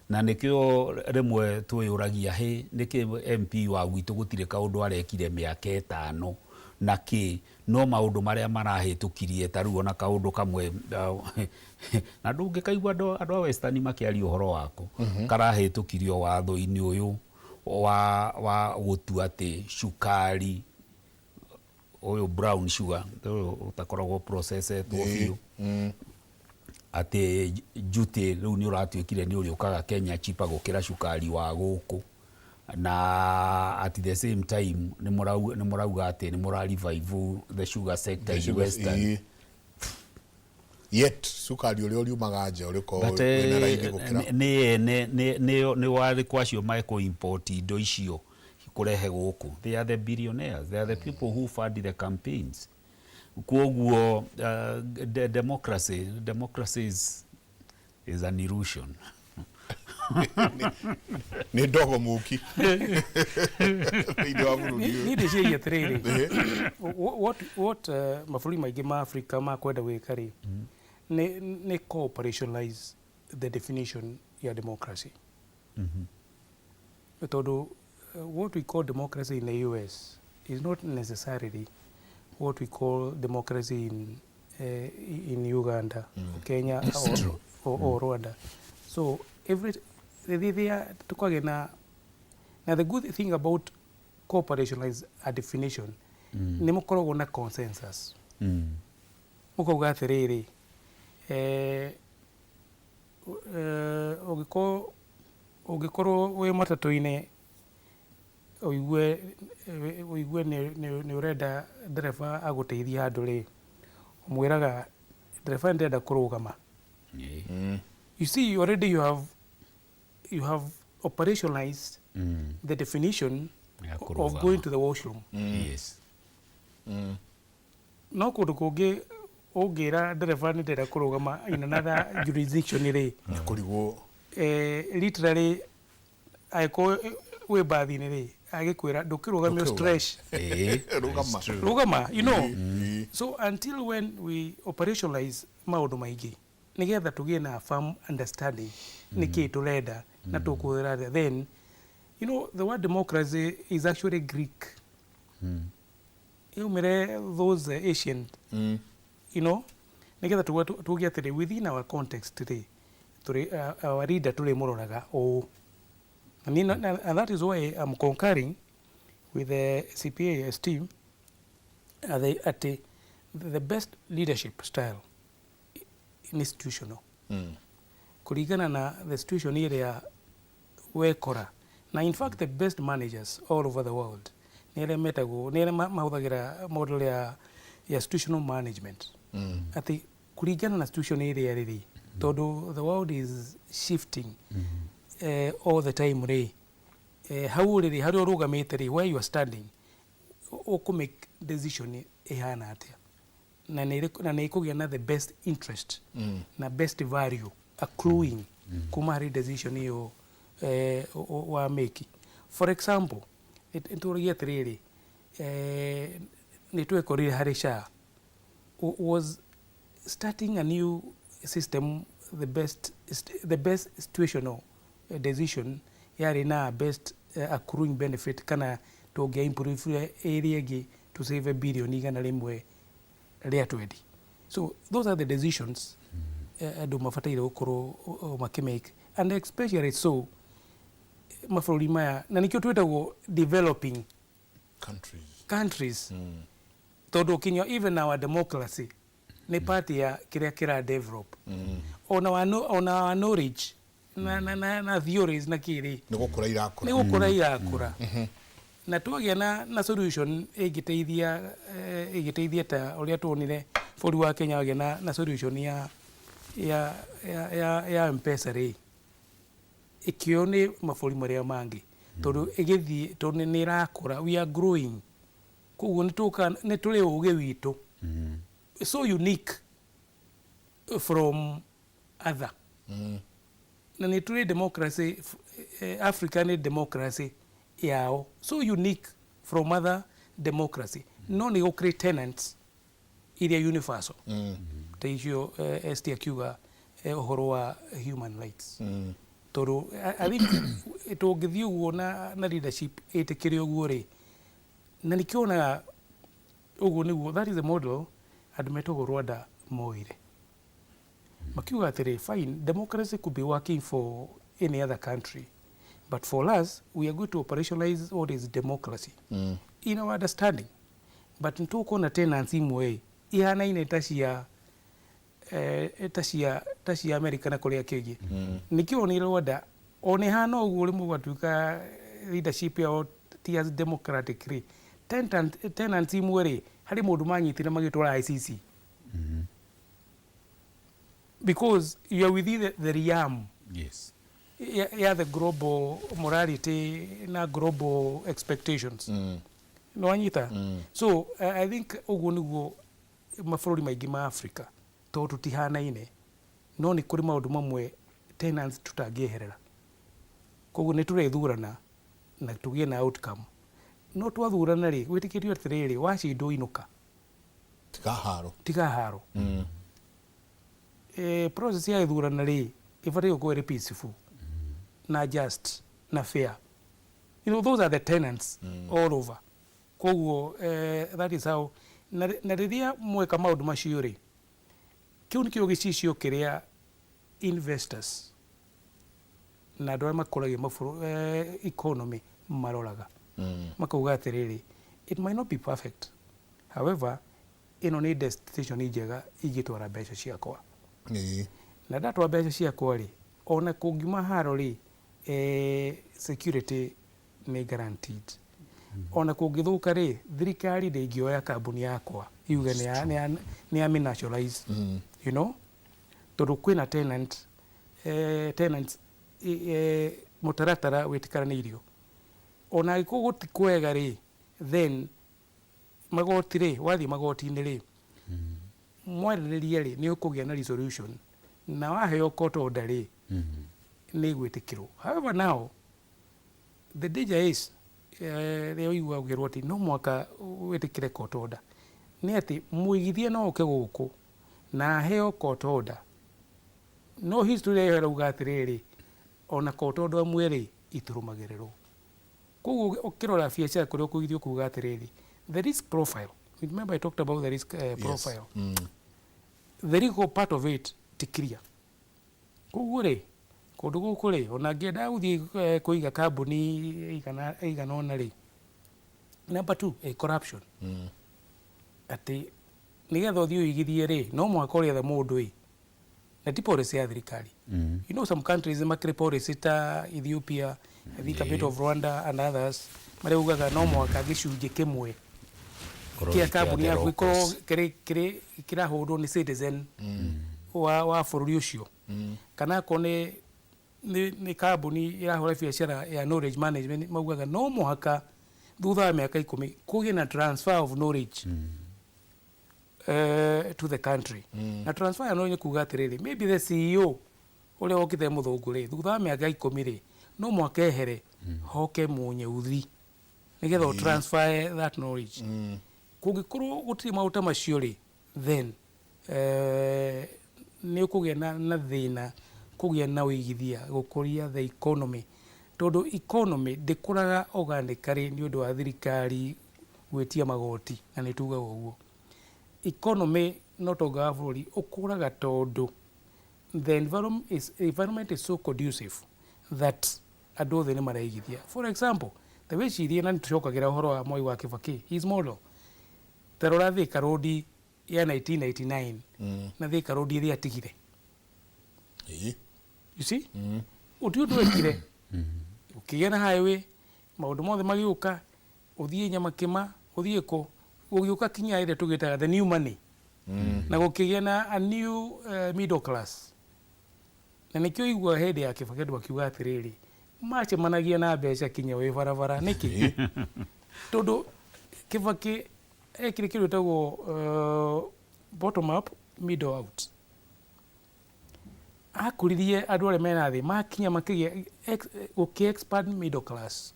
na nĩkĩo rĩmwe twĩyũragia, hĩ, nĩkĩ MP wa gwitũ gũtirĩ kaũndũ arekire mĩaka 5? Na kĩ no maũndũ marĩa marahĩtũkirie ta rĩu ona kaũndũ kamwe na ndũngĩkaigua andũ a Western makĩaria ũhoro wako, karahĩtũkirio watho-inĩ ũyũ wa gũtua atĩ cukari ũyũ brown sugar ũyũ ũtakoragwo processetwo biũ, atĩ duty rĩu nĩ ũratuĩkire nĩ ũrĩũkaga Kenya cheaper gũkĩra cukari wa gũkũ, na at the same time nĩ mũrauga atĩ nĩ mũra revive the sugar sector in Western. Yet cukari ũrĩa ũriumaga nja ũrĩkorwo But wĩna raithi gũkĩra. Nĩ ene nĩ warĩkũ acio mekũ import indo icio kũrehe gũkũ? They are the billionaires, they are the people who fund the campaigns. Kwoguo democracy is an illusion. Nĩ ndogo mũki thĩinĩ wa bũrũri ũyũ. Niĩ ndĩciragia atĩrĩrĩ, what mabũrũri maingĩ ma Africa makwenda gwĩka rĩ, nĩ co-operationalize the definition ya democracy, tondũ what we call democracy in the US is not necessarily what we call democracy in Uganda, or Kenya or Rwanda. So every they are tukage na the good thing about cooperationalize a definition, nĩ mũkoragwo na consensus. Mũkauga atĩrĩrĩ, ũngĩkorwo wĩ matatũ-inĩ ũigue nĩ ũrenda ndereba agũteithie handũ rĩ, ũmwĩraga, "Ndereba, nĩ ndĩrenda kũrũgama." You see, already you have operationalized the definition Ya of kũrũgama. going to the washroom. No kũndũ kũngĩ ũngĩra ndereba nĩ ndĩrenda kũrũgama in another jurisdiction rĩ, Nĩ kũrigwo. Literally angĩkorwo wĩ mbathi-inĩ rĩ, agĩkwĩra ndũkĩrũgamio. Ndũkĩrũgame. Stretch. Rũgama. Rũgama. So until when we operationalize maũndũ maingĩ nĩgetha tũgĩe na firm understanding nĩkĩĩ tũrenda na tũkũhũthĩra atĩa, then the word democracy is actually Greek, yaumire those ancient nĩgetha tuge atĩrĩ, within our context rĩ, tũrĩ our leader tũrĩmũroraga ũũ. And that is why I'm concurring with the CPA team at the best leadership style institutional kũringana na the situation ĩrĩa wekora. Na in fact the best managers all over the world nĩ arĩa metagwo, nĩ arĩa mahũthagĩra model ya institutional management, atĩ kũringana na situation ĩrĩa rĩrĩ, tondũ the world is shifting all the time rĩ, hau rĩrĩ harĩa ũrũgamĩte rĩ, where you are standing, ũkũ make decision ĩhana atĩa na nĩ ĩkũgĩa na the best interest na best value accruing kuma harĩ decision ĩyo wa make. For example, nĩtũragia atĩrĩrĩ, nĩ twekorire harĩ SHA, was starting a new system the best situational decision yarĩ na best accruing benefit, kana tũngĩa improve ĩrĩa ĩngĩ to save bilioni 120? So those are the decisions andũ mabataire gũkorwo makĩmake, and especially so mabũrũri maya, na nĩkĩo twĩtagwo developing countries. Countries, tondũ kinya even our democracy nĩ part ya kĩrĩa kĩra develop. Ona our knowledge na theories na kĩrĩ nĩ gũkũra irakũra. Nĩ gũkũra irakũra, na twagĩa na solution ĩngĩteithia ta ũrĩa tuonire bũrũri wa Kenya wagĩa na solution ya M-Pesa rĩ, ĩkĩo nĩ mabũrũri marĩa mangĩ, tondũ ĩgĩthiĩ, tondũ nĩ ĩrakũra, we are growing. Koguo nĩ tũka nĩ tũrĩ ũgĩ witũ so unique from other, na nĩ tũrĩ democracy, Africa nĩ democracy yao so unique from other democracy, no nĩ gũkĩrĩ tenants iria universal ta icio ST akiuga, ũhoro wa human rights, tondũ I think tũngĩthiĩ ũguo na leadership ĩtĩkĩre ũguo rĩ, na nĩkĩo wonaga Ũguo nĩguo, that is the model andũ metagwo Rwanda moire. Makiuga atĩrĩ, fine, democracy could be working for any other country, but for us, we are going to operationalize what is democracy in our understanding. But nĩtũkuona tenants imwe ĩ, ihanaine ta cia ta cia ta cia America na kũrĩa kĩngĩ. Nĩkĩo nĩ Rwanda ona ĩhana ũguo rĩmwe gwatuĩka leadership yao ti as democratic rĩ, tenants imwe rĩ, harĩ mũndũ manyitire magĩtwara ICC. Because you are within the realm ya the global morality na global expectations. Nĩwanyita? So I think ũguo nĩguo mabũrũri maingĩ ma Africa, tondũ tũtihanaine, no nĩ kũrĩ maũndũ mamwe tenants tũtangĩeherera. Koguo nĩ tũrĩthurana na tũgĩe na outcome. No twathurana rĩ, gwĩtĩkĩtio atĩrĩrĩ, wacindwo inũka. Tiga haro. Tiga haro. Process ya gĩthurano rĩ, ĩbataire gũkorwo ĩrĩ peaceful na just na fair. Those are the tenants all over. Koguo that is how na rĩrĩa mweka maũndũ macio rĩ, kĩu nĩkĩo gĩcicio kĩrĩa investors na andũ arĩa makũragia economy maroraga. Makauga atĩrĩrĩ, it might not be perfect, however ĩno nĩ destination njega ingĩtwara mbeca ciakwa. Na ndatwara mbeca ciakwa rĩ, ona kũngiuma haro rĩ, security nĩ guaranteed. Ona kũngĩthũka rĩ, thirikari ndĩngĩoya kambuni yakwa yuge nĩ ya nationalize. Tondũ kwĩna tenants mũtaratara wĩtĩkanĩirio. Ona angĩkorwo gũti kwega rĩ, then magoti rĩ, wathiĩ magoti-inĩ rĩ, mwarĩrĩria rĩ, nĩ ũkũgĩa na resolution na waheo court order rĩ, nĩ ĩgwĩtĩkĩrwo. However now the danger is rĩrĩa ũiguaga ũkĩrwo atĩ no mũhaka wĩtĩkĩre court order, nĩ atĩ mũigithia no oke gũkũ na aheo court order, no history ĩyo ĩrauga atĩrĩrĩ, ona court order ĩmwe rĩ, itũrũmagĩrĩrwo. Koguo ũkĩrora biacara kũrĩa ũkũigithia ũkuga atĩrĩrĩ, the risk profile, remember I talked about the risk profile. The legal part of it ti clear. Koguo rĩ, kũndũ gũkũ rĩ, ona ngĩenda gũthiĩ kũiga kambuni ĩigana ũna rĩ, number 2, corruption. Atĩ nĩgetha ũthiĩ ũigithie rĩ, no mũhaka ũrĩethe mũndũ ĩ, na ti policy ya thirikari. Some countries makĩrĩ policy ta Ethiopia, I think a bit of Rwanda and others, marĩa ugaga no mũhaka gĩcunjĩ kĩmwe kĩa kambuni yaku gĩkorwo kĩrĩ kĩrahũrwo nĩ citizen wa bũrũri ũcio. Kana akorwo nĩ kambuni ĩrahũra biacara ya knowledge management, maugaga no mũhaka thutha wa mĩaka 10 kũgĩe na transfer of knowledge to the country. Na transfer ya knowledge kuga atĩrĩrĩ, maybe the CEO ũrĩa wokĩte mũthũngũ rĩ, thutha wa mĩaka 10 rĩ, no mũhaka ehere hoke mũnyeuthi nĩgetha ũ transfer that knowledge. Kũngĩkorwo gũtirĩ maũndũ ta macio rĩ, then nĩ ũkũgĩa na thĩna kũgĩa na ũigithia gũkũria the economy, tondũ economy ndĩkũraga organically nĩ ũndũ wa thirikari gwĩtia magoti, na nĩ tugaga ũguo. Economy no ũtonga wa bũrũri ũkũraga tondũ the environment is so conducive that andũ othe nĩ mareigithia. For example, ta wĩcirie, na nĩtũcokagĩra ũhoro wa Mwai wa Kibaki, his model. Ta rora Thika Road ya 1999 na Thika Road ĩrĩa atigire. You see? Ũndũ ũyũ ndwekire. Ũkĩgĩa na highway, maũndũ mothe magĩũka, ũthiĩ Nyamakĩma, ũthiĩ kũ, gũgĩũka kinya ĩrĩa tũgĩtaga the new money. Na gũkĩgĩa na a new middle class. Na nĩkĩo ũiguaga hĩndĩ ya Kibaki andũ makiuga atĩrĩrĩ, macemanagia na mbeca kinya wĩ barabara. Nĩkĩ? Tondũ Kibaki ekire kĩndũ gĩtagwo bottom up, middle out. Akũririe andũ arĩa mena thĩ, makinya makĩgĩa gũkĩ expand middle class.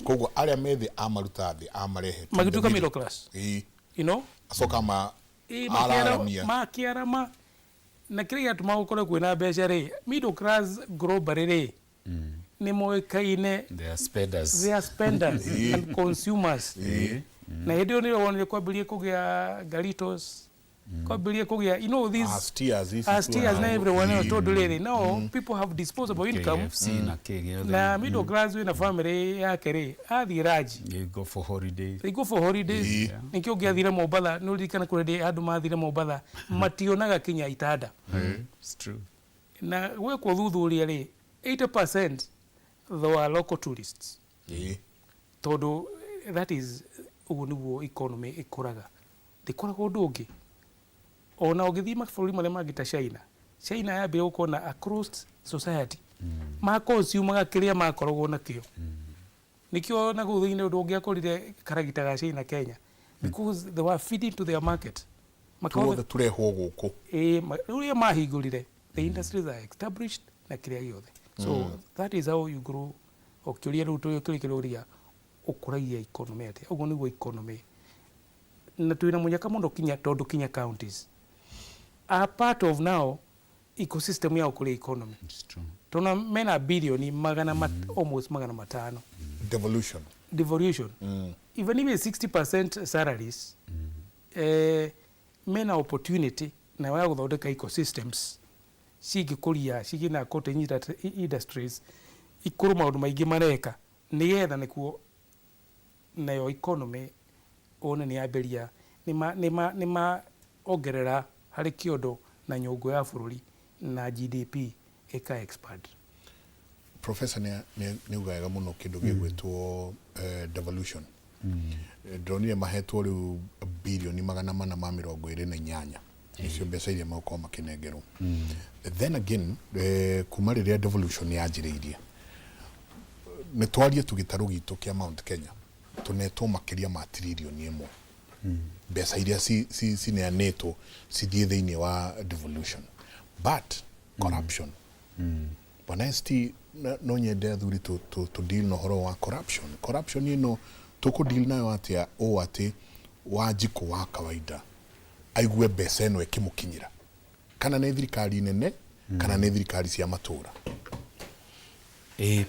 Koguo arĩa me thĩ amaruta thĩ, amarehe to the Magĩtuĩka middle. middle class. Acoka araramia. Makĩarama. Na kĩrĩa gĩatũma gũkorwo kwĩna mbeca rĩ, middle class globally rĩ, nĩ moĩkaine. They are spenders. They are spenders and consumers. Na hĩndĩ ĩyo nĩrĩo wonire kwambĩrĩrie kũgĩa garitos, kwambĩrĩrie kũgĩa these Astias ici Astias na tuonaga. everyone else, tondũ rĩrĩ no people have disposable income. KFC na kĩ gĩothe. Na middle class wĩna family yake rĩ, athiĩ ranji. You go for holiday. They go for holidays. Nĩkĩo ũngĩathire Mombatha, nĩ ũririkana kũrĩ hĩndĩ andũ mathire Mombatha mationaga kinya itanda. It's true. Na gwekwo thuthuria rĩ, 80% they were local tourists. Tondũ that is ũguo nĩguo economy ĩkũraga, ndĩkũraga ũndũ ũngĩ. Ona ũngĩthiĩ mabũrũri marĩa mangĩ ta China, China yambire gũkorwo na a closed society, makonsumaga kĩrĩa makoragwo nakĩo. Nĩkĩo na kũu thĩinĩ ũndũ ũngĩakorire karagita ga China Kenya, because they were feeding to their market. Tuothe turehwo gũkũ. Ĩĩ, rĩu rĩrĩa mahingũrire, the industries are established na kĩrĩa gĩothe. So that is how you grow. Ũkĩũria rĩu tũrĩ kĩrũria ũkũragia economy atĩa, ũguo nĩguo economy, na twĩna mũnyaka mũno kinya tondũ kinya counties are part of now ecosystem ya ũkũria economy. It's true. Tona mena bilioni magana almost 500. Devolution. Devolution, even if it's 60% salaries, mena opportunity na ya gũthondeka ecosystems cingĩkũria cigĩ cottage industries ikũrũ, maũndũ maingĩ mareka nĩgetha nĩkuo nayo economy one nĩ yambĩria nĩ ongerera harĩ kĩondo na nyũngũ ya bũrũri na GDP ĩka expand. Professor nĩ uga wega mũno kĩndũ gĩgwĩtwo devolution. Ndĩronire mahetwo rĩu birioni 428, nĩcio mbeca iria megũkorwo makĩnengerwo. Then again, kuma rĩrĩa devolution yanjĩrĩirie, nĩ twarie tu gĩtarũ gitũ kĩa Mount Kenya, tũnetwo makĩria ma 1 trillion mbeca iria cineanĩtwo cithiĩ thĩinĩ wa devolution, but corruption, bwana ST, no nyende athuri tu deal na ũhoro wa corruption. Corruption ĩno tũkũ deal nayo atĩa, ũũ atĩ Wanjikũ wa kawaida aigue mbeca ĩno ĩkĩmũkinyĩra, kana nĩ thirikari nene kana nĩ thirikari cia matũra? Ĩ,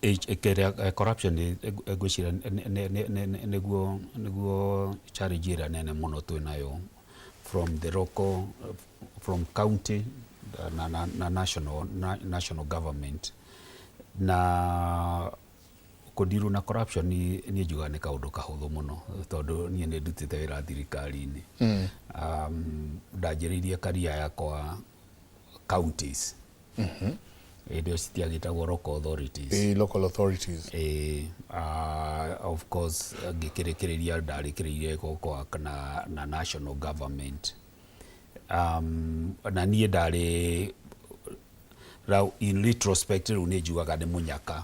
kĩrĩa corruption ngwĩciria nĩguo challenge ĩrĩa nene mũno twĩnayo from the local, from county na national government. Na kũndirwo na corruption niĩ njugaga nĩ kaũndũ kahũthũ mũno, tondũ niĩ nĩ ndutĩte wĩra thirikari-inĩ. Ndanjĩrĩirie career yakwa counties, hĩndĩ ĩyo citiagĩtagwo local authorities. Local authorities. Of course ngĩkĩrĩkĩrĩria ndarĩkĩrĩirie gũkwa na national government. Na niĩ ndarĩ rau, in retrospect rĩu nĩ njugaga nĩ mũnyaka.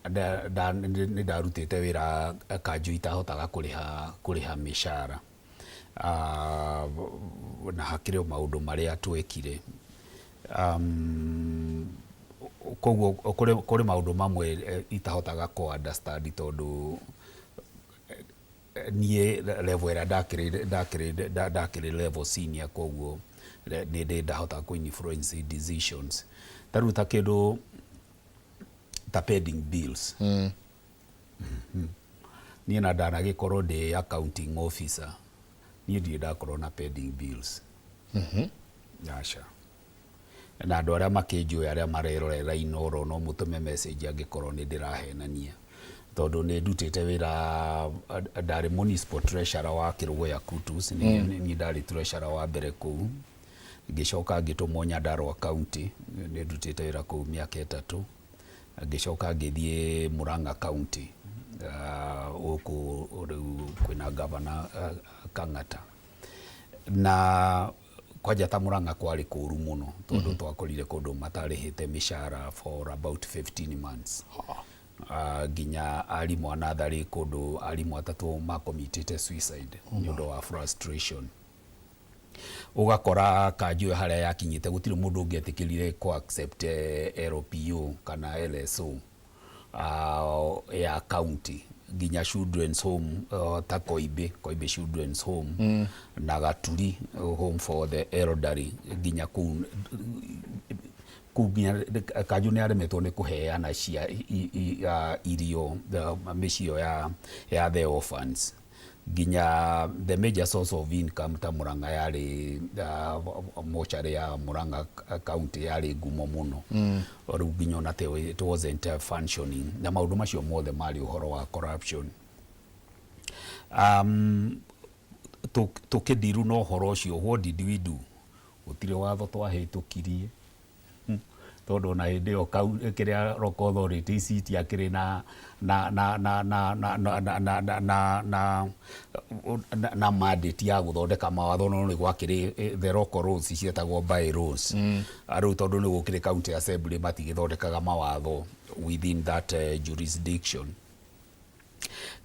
Nĩ ndarutĩte wĩra kanjũ itahotaga kũrĩha mĩcara. Na hakĩrĩ o maũndũ marĩa twekire. Koguo kũrĩ maũndũ mamwe itahotaga kũ understand, tondũ niĩ level ĩrĩa ndakĩrĩ level senior, koguo nĩ ndĩ ndahota kũ influence decisions, ta rĩu ta kĩndũ ta pending bills. Niĩ na ndanagĩkorwo ndĩ accounting officer, niĩ ndirĩ ndakorwo na pending bills, aca. Na andũ arĩa makĩnjũĩ, arĩa marerorera Inoro, no mũtũme message angĩkorwo nĩ ndĩrahenania, tondũ nĩ ndutĩte wĩra, ndarĩ municipal treasurer wa Kĩrũgũya Kutus. Niĩ ndarĩ treasurer wa mbere kũu, ngĩcoka ngĩtũmwo Nyandarua County, nĩ ndutĩte wĩra kũu mĩaka 3, ngĩcoka ngĩthiĩ Murang'a County, gũkũ rĩu kwĩna governor Kang'ata. Na kwanja ta Murang'a kwarĩ kũru mũno, tondũ twakorire kũndũ matarĩhĩte mĩcara for about 15 months. Nginya arimũ a natharĩ, kũndũ arimũ atatũ makomitĩte suicide nĩ ũndũ wa frustration. Ũgakora kanjũ ĩyo harĩa yakinyĩte gũtirĩ mũndũ ũngĩetĩkĩrire kũ accept LPO kana LSO ya county, nginya children's home ta Koimbi Children's Home na Gaturi Home for the Elderly, nginya kũu Kũu nginya kanjũ nĩ aremetwo nĩ kũheana cia irio mĩciĩ ĩyo ya the orphans. Nginya the major source of income ta Murang'a yarĩ mortuary ya Murang'a County yarĩ ngumo mũno. Rĩu nginya ona it wasn't functioning, na maũndũ macio mothe marĩ ũhoro wa corruption. Tũkĩndiru na ũhoro ũcio, what did we do? Gũtirĩ watho twahĩtũkirie, tondũ ona hĩndĩ ĩyo kĩrĩa local authorities itiakĩrĩ na na na na na na na na na na na na na mandate ya gũthondeka mawatho, no nĩ gwakĩrĩ the local laws cietagwo by laws. Rĩu tondũ nĩ gũkĩrĩ county assembly, matigĩthondekaga mawatho within that jurisdiction.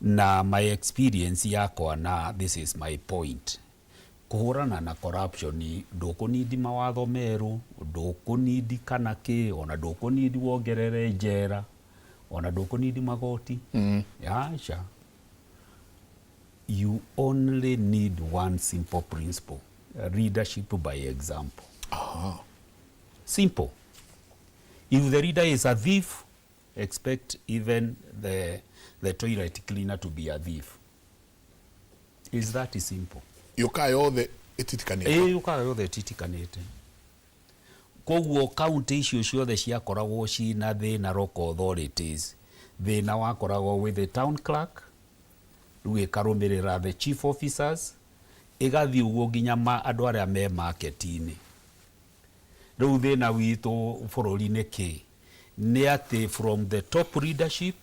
Na my experience yakwa, na this is my point, kũhũrana na corruption ndũkũnindi mawatho merũ, ndũkũnindi kana kĩ, ona ndũkũnindi wongerere njera, ona ndũkũnindi magoti. Aca, you only need one simple principle: leadership by example. Simple. If the leader is a thief, expect even the toilet cleaner to be a thief. Is that simple. Yũkaga yothe ĩtitikanĩte. Ĩĩ, yũkaga yothe ĩtitikanĩte. Koguo kaunti icio ciothe ciakoragwo cina thĩna, local authorities, thĩna wakoragwo with the town clerk, rĩu ĩkarũmĩrĩra the chief officers, ĩgathiĩ ũguo nginya andũ arĩa me market-inĩ. Rĩu thĩna witũ bũrũri-inĩ kĩ nĩ atĩ from the top leadership,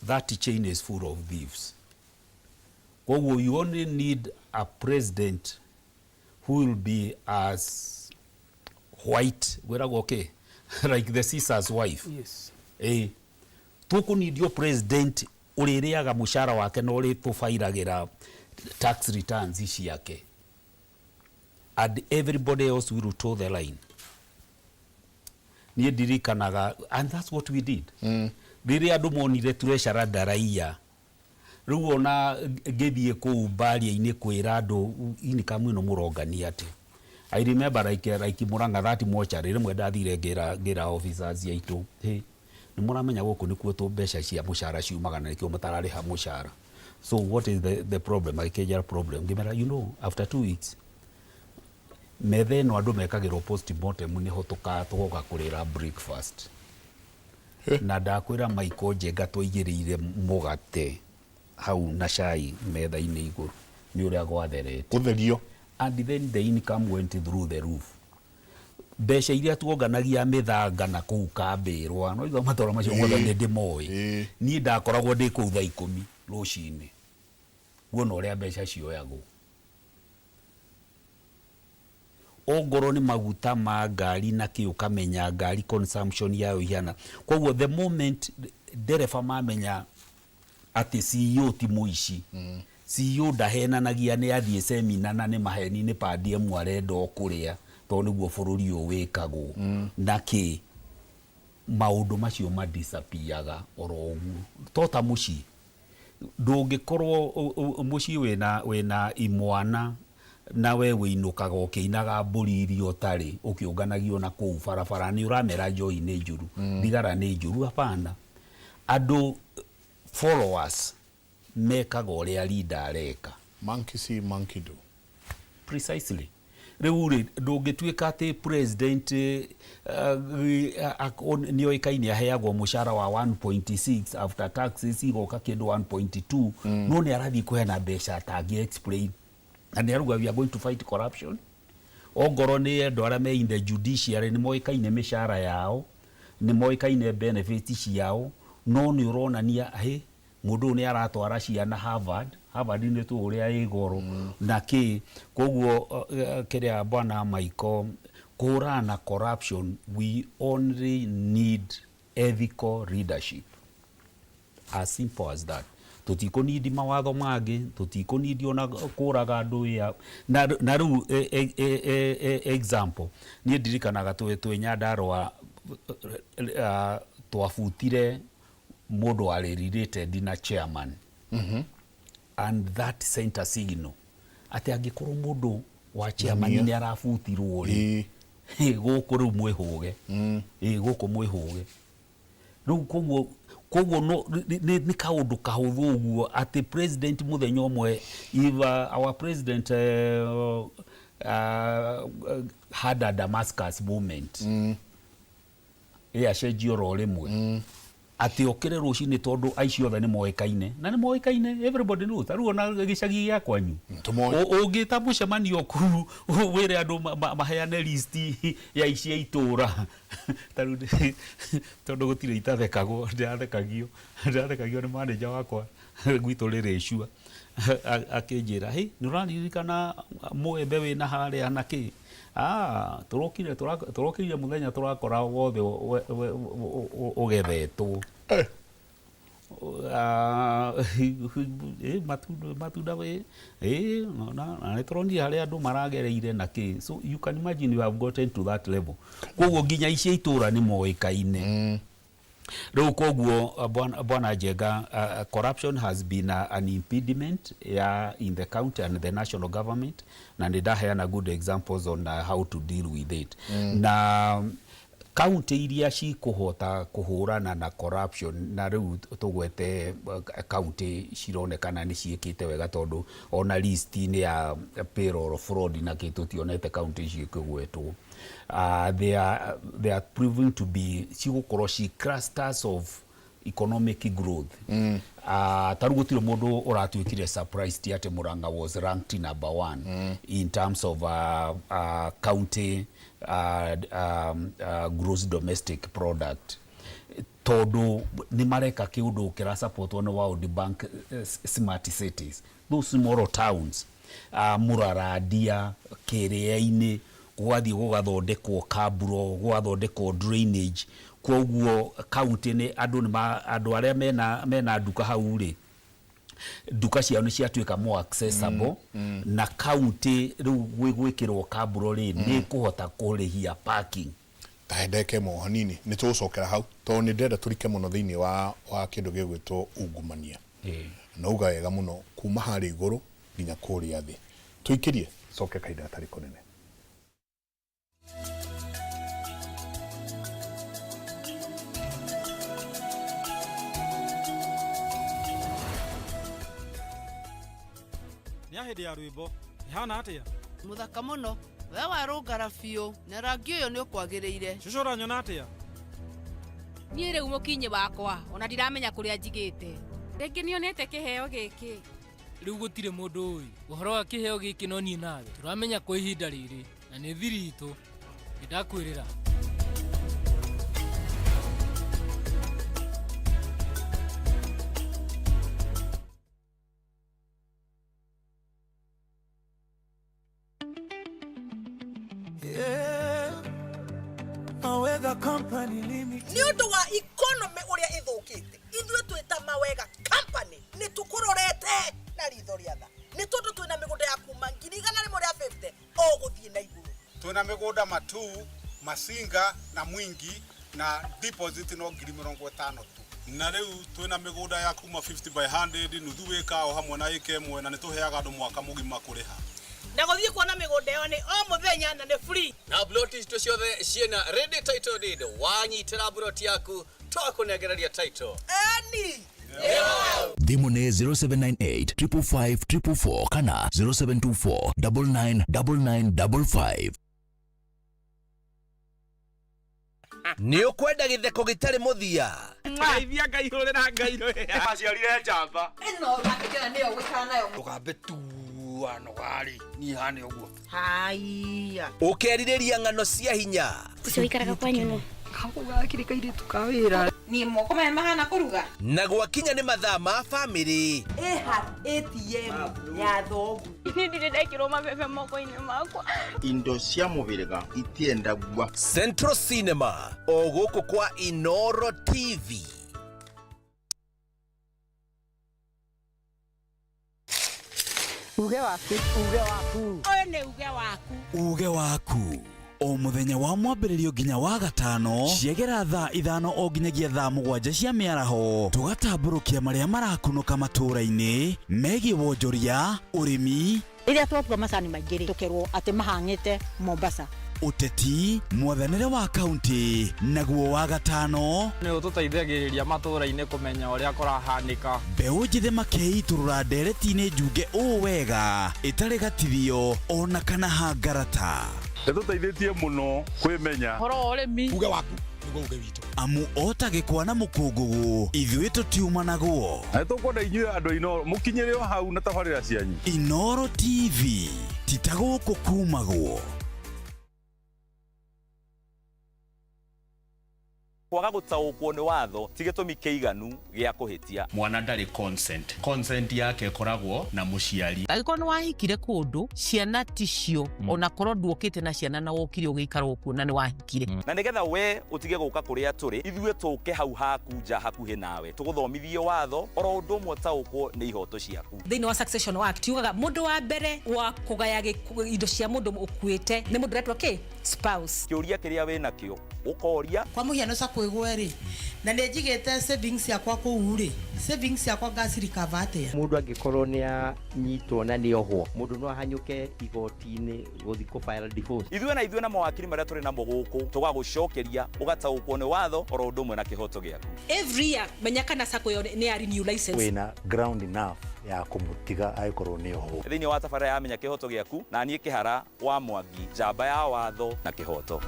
that chain is full of thieves. Koguo you only need a president who will be as white, gwĩragwo kĩ, like the Caesar's wife. Ĩ tũkũnindio president ũrĩrĩaga mũcara wake na ũrĩtũbairagĩra tax returns ciake, and everybody else will toe the line. Niĩ ndirikanaga, and that's what we did. Rĩrĩa andũ monire treasurer ndaraiya, rĩu ona ngĩthiĩ kũu mbaria-inĩ kwĩra andũ income ĩno mũrongania atĩ, I remember like Murang'a, that mortuary, rĩmwe ndathire ngĩra officers aitũ, "Hey, nĩ mũramenya gũkũ nĩkuo tũ mbeca cia mũcara ciumaga, na nĩkĩo mũtararĩha mũcara. So what is the problem?" Agĩkĩnjĩra problem, ngĩmera, "After 2 weeks metha ĩno andũ mekagĩrwo postmortem, nĩho tũgoka kũrĩra breakfast." Na ndakwĩra Michael Njenga, twaigĩrĩire mũgate hau na cai metha-inĩ igũrũ nĩ ũrĩa gwatherete. Gũtherio. And then the income went through the roof. Mbeca iria tuonganagia mĩthanga na kũu kambĩrwa, no igua matũra macio mothe nĩ ndĩmoĩ. Niĩ ndakoragwo ndĩ kũu thaa 10 rũcinĩ guona ũrĩa mbeca cioyagwo, ongorwo nĩ maguta ma ngari na kĩ, ũkamenya ngari consumption yayo ihana. Koguo the moment ndereba mamenya atĩ CEO ti mũici, CEO ndahenanagia nĩ athiĩ semina na nĩ maheni, nĩ per diem arenda o kũrĩa tondũ nĩguo bũrũri ũyũ wĩkagwo na kĩ, maũndũ macio madisappearaga oro ũguo. To ta mũciĩ, ndũngĩkorwo mũciĩ wĩna imwana na we wĩinũkaga ũkĩinaga mbũri iria ũtarĩ, ũkĩũnganagio na kũu barabara nĩ ũramera njohi nĩ njũru, thigara nĩ njũru. Hapana, andũ followers mekaga ũrĩa leader areka. Monkey see, monkey do. Precisely. Rĩu rĩ, ndũngĩtuĩka atĩ president nĩ oĩkaine aheagwo mũcara wa 1.6, after taxes igoka kĩndũ 1.2, no nĩ arathiĩ kũheana mbeca atangĩ explain, na nĩ arauga, "We are going to fight corruption." Ongorwo nĩ andũ arĩa me in the judiciary, nĩ moĩkaine mĩcara yao, nĩ moĩkaine benefits ciao, no nĩ ũronania hĩ mũndũ ũyũ nĩ aratwara ciana Harvard. Harvard nĩ tũ ũrĩa ĩ goro na kĩ. Koguo kĩrĩa bwana Michael, kũhũrana na corruption, we only need ethical leadership, as simple as that. Tũtikũnindi mawatho mangĩ, tũtikũnindi ona kũraga andũ wĩa na rĩu example, niĩ ndirikanaga twĩ Nyandarũa, twabutire mũndũ warĩ related na chairman, and that sent a signal atĩ angĩkorwo mũndũ wa chairman nĩ arabutirwo rĩ, Gũkũ rĩu mwĩhũge. Ĩ, gũkũ mwĩhũge rĩu. Koguo no nĩ kaũndũ kahũthũ ũguo atĩ president mũthenya ũmwe, if our president had a Damascus moment, ĩ acenjie oro rĩmwe atĩ okĩre rũcinĩ, tondũ aici othe nĩ moĩkaine na nĩ moĩkaine, everybody knows. Ta rĩu ona gĩcagi gĩa kwanyu, Tũmoĩ. Ũngĩta mũcemanio kũu wĩre andũ maheane list ya ici a itũra. Ta rĩu tondũ gũtirĩ itathekagwo, ndĩrathekagio nĩ manager wakwa gwitũ rĩrĩcua, akĩnjĩra, "Hey, nĩ ũraririkana mũembe wĩna harĩa na kĩ? Ah, tũrokire mũthenya tũrakora wothe ũgethetwo." Ah, matunda na nĩ tũronire harĩa andũ maragereire na kĩ. So you can imagine, you have gotten to that level. Koguo nginya ici itũra nĩ moĩkaine rĩu. Koguo bwana Njenga, corruption has been an impediment ya in the county and the national government, na nĩ ndaheana good examples on how to deal with it. Na kaunti iria cikũhota kũhũrana na corruption, na rĩu tũgwete kaunti cironekana nĩ ciĩkĩte wega, tondũ ona list-inĩ ya payroll fraud na kĩ, tũtionete kaunti icio ikĩgwetwo. They are proving to be cigũkorwo ci clusters of economic growth. Ta rĩu gũtirĩ mũndũ ũratuĩkire surprised atĩ Murang'a was ranked number one in terms of county gross domestic product, tondũ nĩ mareka kĩũndũ kĩrasupportwo nĩ World Bank, smart cities, those small towns, Mũrarandia, Kĩrĩa-inĩ, gũgathiĩ gũgathondekwo kaburo, gũgathondekwo drainage. Koguo kaunti nĩ andũ nĩ andũ arĩa mena nduka hau rĩ, nduka ciao nĩ ciatuĩka more accessible. Na kaunti rĩu gwĩkĩrwo kaburo rĩ, nĩ kũhota kũrĩhia parking. Ta ndeke mo hanini, nĩ tũgũcokera hau tondũ nĩ ndĩrenda tũrike mũno thĩinĩ wa kĩndũ gĩgwĩtwo ungumania. Na uga wega mũno kuma harĩa igũrũ nginya kũrĩa thĩ. Tũikĩrie coke kahinda gatarĩ kũnene. Nĩ a hĩndĩ ya rwĩmbo ĩhana atĩa? Mũthaka mũno we, warũngara biũ na rangi ũyũ nĩ ũkwagĩrĩire. Cũcũ, ũranyona atĩa? Niĩ rĩu mũkinyĩ wakwa ona ndiramenya kũrĩa njigĩte. Rĩngĩ nĩonete kĩheo gĩkĩ. Rĩu gũtirĩ mũndũ ũĩ ũhoro wa kĩheo gĩkĩ no niĩ nawe tũramenya kwa ihinda rĩrĩ, na nĩ thiri itũ, nĩ ndakwĩrĩra. Yeah. Mawega Company Limited. Nĩ ũndũ wa economy ũrĩa ĩthũkĩte, ithuĩ twĩta Mawega Company nĩ tũkũrorete na ritho rĩa tha, nĩ tondũ twĩna mĩgũnda ya kuma 150,000 o gũthiĩ na igũrũ. Twĩna mĩgũnda Matuu, Masinga na Mwingi, na deposit no 50,000 tu. Na rĩu twĩna mĩgũnda ya kuma 50 by 100, nuthu ĩka o hamwe na ĩka 1, na nĩ tũheaga andũ mwaka mũgima kũrĩha. Na gũthiĩ kuona mĩgũnda ĩyo nĩ o mũthenya na nĩ free. Na ploti citũ ciothe ciĩna ready title deed. Wanyitĩra ploti yaku, twakũnengereria title. Eni. Thimũ nĩ 0798 555 444 kana 0724 999955. Nĩ ũkwenda gĩtheko gĩtarĩ mũthia? Geithia Ngai, hũrĩra Ngai rwĩya. Aciarire njamba. Ĩno ũrakĩkĩra nĩyo gũikara nayo. Ndũgambe tua nogarĩ niĩ hane ũguo. Haiya. Ũkerirĩria ng'ano cia hinya? Ũcio ũikaraga kwanyu nũ? Gakũ gakĩrĩ kairĩtu ka wĩra. Niĩ moko maya mahana kũruga. Na gwakinya nĩ mathaa ma bamĩrĩ, ĩha ATM ya thoguo. Niĩ ndirĩ ndekĩrwo mabebe moko-inĩ makwa. Indo cia mũhĩrĩga itiendagua. Central Cinema o gũkũ kwa Inoro TV. Uge waku. Uge waku. Ũyũ nĩ uge waku. Uge waku o mũthenya wa mwambĩrĩrio nginya wa gatano, ciegera thaa 5 o nginyagia thaa 7 cia mĩaraho, tũgatambũrũkia marĩa marakunũka matũũra-inĩ megiĩ wonjoria, ũrĩmi. Rĩrĩa twatua macani maingĩ rĩ, tũkerwo atĩ mahang'ĩte Mombasa. Ũteti, mwathanĩre wa kaunti, naguo wa gatano nĩ ũtũteithagĩrĩria matũũra-inĩ kũmenya ũrĩa kũrahanĩka. Mbeũ njĩthĩ makeitũrũra ndereti-inĩ njunge ũũ wega ĩtarĩ gatithio ona kana hangarata. Ĩtũteithĩtie mũno kwĩmenya. Ũhoro wa ũrĩmi. Uge waku nĩguo uge witũ. Amu o ta gĩkwa na mũkũngũgũ, ithuĩ tũtiumanagwo. Na nĩtũkwenda inyuĩ andũ a Inooro mũkinyĩre o hau na tabarĩra cianyu. Inooro TV ti ta gũkũ kumagwo. Kwaga gũtaũkwo nĩ watho ti gĩtũmi kĩiganu gĩa kũhĩtia. Mwana ndarĩ consent. Consent yake ĩkoragwo na mũciari. Angĩkorwo nĩ wahikire kũndũ ciana ticio, ona korwo nduokĩte na ciana na wokire ũgĩikara o kuo na nĩ wahikire. Na nĩgetha we ũtige gũka kũrĩa tũrĩ, ithuĩ tũke hau haku nja hakuhĩ nawe tũgũthomithie watho oro ũndũ ũmwe ũtaũkwo nĩ ihoto ciaku. Thĩinĩ wa Succession Act yugaga mũndũ wa mbere wa kũgaya indo cia mũndũ ũkuĩte nĩ mũndũ ũretwo kĩ spouse. Kĩũria kĩrĩa wĩ nakĩo ũkoria. Kwa mũhiano sacco ĩgwe rĩ, na nĩ njigĩte savings yakwa kũu rĩ, savings yakwa ngacirecover atĩa? Mũndũ angĩkorwo nĩ anyitwo na nĩ ohwo, mũndũ no ahanyũke igoti-inĩ gũthiĩ kũ file divorce. Ithuĩ na ithuĩ na mawakiri marĩa tũrĩ namo gũkũ tũgagũcokeria ũgataũkwo nĩ watho oro ũndũ ũmwe na kĩhoto gĩaku. Every year menya kana sacco ĩyo nĩ ya renew license. Wĩna ground enough ya kũmũtiga angĩkorwo nĩ ohwo. Thĩinĩ wa tabarĩra ya Menya Kĩhoto Gĩaku na niĩ Kĩhara wa Mwangi, njamba ya watho na kĩhoto.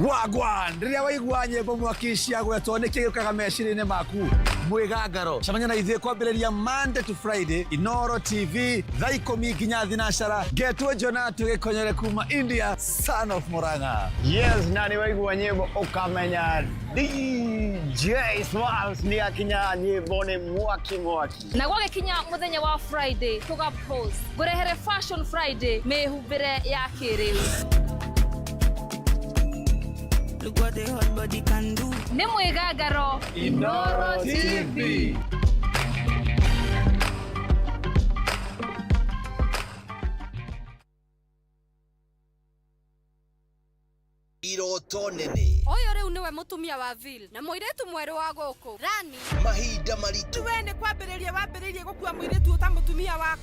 Wagwan, rĩrĩa waigua nyĩmbo mwaki ciagwetwo nĩ kĩ gĩũkaga meciria-inĩ maku? Mwĩgangaro. Cemania na ithuĩ kwambĩrĩria Monday to Friday, Inooro TV, thaa ikũmi nginya thinacara. Ngetwo Jonatu Gĩkonyore kuma India, son of Murang'a. Yes, na nĩ waigua nyĩmbo ũkamenya DJ Smalls nĩ akinya, nyĩmbo nĩ mwaki mwaki. Na gwagĩkinya mũthenya wa Friday tũga pose ngũrehere Fashion Friday, mĩhumbĩre ya kĩrĩu. Look what the hot body can do. Nĩ mwĩgangaro. Inooro TV. Iroto nene. Ũyũ rĩu nĩwe mũtumia wa Vil na mũirĩtu mwerũ wa gũkũ Rani. Mahinda maritũ. We nĩ kwambĩrĩria wambĩrĩirie gũkua mũirĩtu ũta mũtumia waku.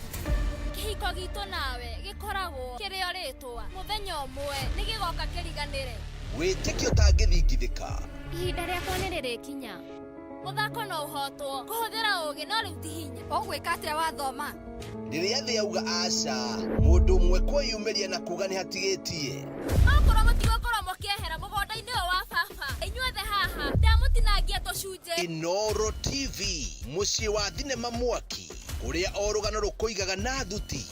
Kĩhiko gitũ nawe gĩkoragwo kĩrĩ o rĩtwa, mũthenya ũmwe nĩ gĩgoka kĩriganĩre. Wĩtĩkio ũtangĩthingithĩka. Ihinda rĩakwa nĩ rĩrĩkinya. Mũthako no ũhotwo kũhũthĩra ũũgĩ, no rĩu ti hinya. Ũgwĩka atĩa wathoma? Rĩrĩa thĩ yauga aca, mũndũ ũmwe kwĩyumĩria na kuga nĩ hatigĩtie. Okorwo mũtigũkorwo mũkĩehera mũgũnda-inĩ ũyũ wa baba, inyuothe haha ndamũtinangia tũcunjĩ. Inooro TV, mũciĩ wa thinema mwaki, kũrĩa o rũgano rũkũigaga na thuti.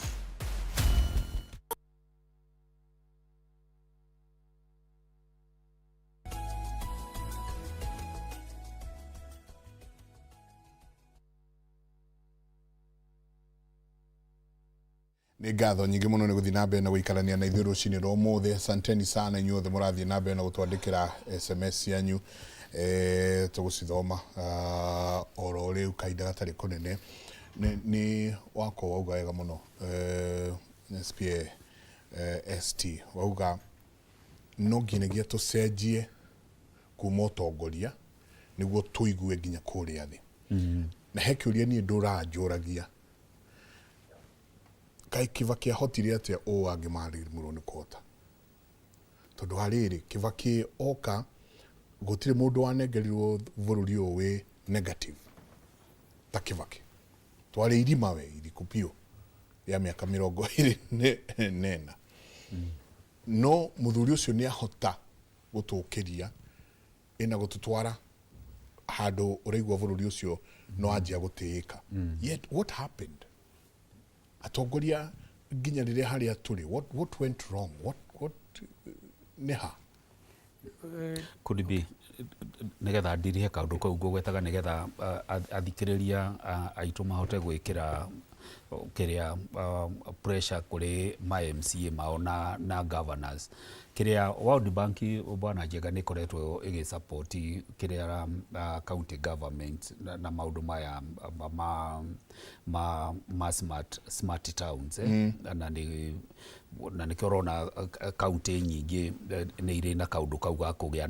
Nĩ ngatho nyingĩ mũno nĩ gũthiĩ na mbere na gũikarania na ithuĩ rũcinĩ rwa ũmũthĩ. Asanteni sana inyuothe mũrathiĩ na mbere na gũtwandĩkĩra SMS cianyu, tũgũcithoma oro rĩu kahinda gatarĩ kũnene. Nĩ wakwa wauga wega mũno, SPA ST wauga no nginyagia tũcenjie kuma ũtongoria nĩguo tũigue nginya kũrĩa thĩ. Na he kĩũria niĩ ndũranjũragia, kaĩ Kibaki ahotire atĩa ũũ angĩ marĩmũrwo nĩ kũhota? Tondũ harĩrĩ Kibaki oka gũtirĩ mũndũ wanengerirwo bũrũri ũyũ wĩ negative ta Kibaki. Twarĩ irima we iriku biũ ya mĩaka 24. No mũthuri ũcio nĩ ahota gũtũkĩria ĩna gũtũtwara handũ ũraigua bũrũri ũcio no anjia gũtĩĩka. Yet what happened? Atongoria nginya rĩrĩa harĩa tũrĩ, what went wrong? What nĩ ha? Could be nigetha ndirihe kaundu kau ngũgwetaga nigetha athikĩrĩria aitũ mahote gwĩkĩra kĩrĩa pressure kũrĩ ma MCA mao na governors. Kĩrĩa World Bank, bwana Njenga, nĩ ĩkoretwo ĩgĩ support kĩrĩa county government na maũndũ maya ma smart towns, eh? Na nĩkĩo ũrona county nyingĩ nĩ irĩ na kaũndũ kau ga kũgĩa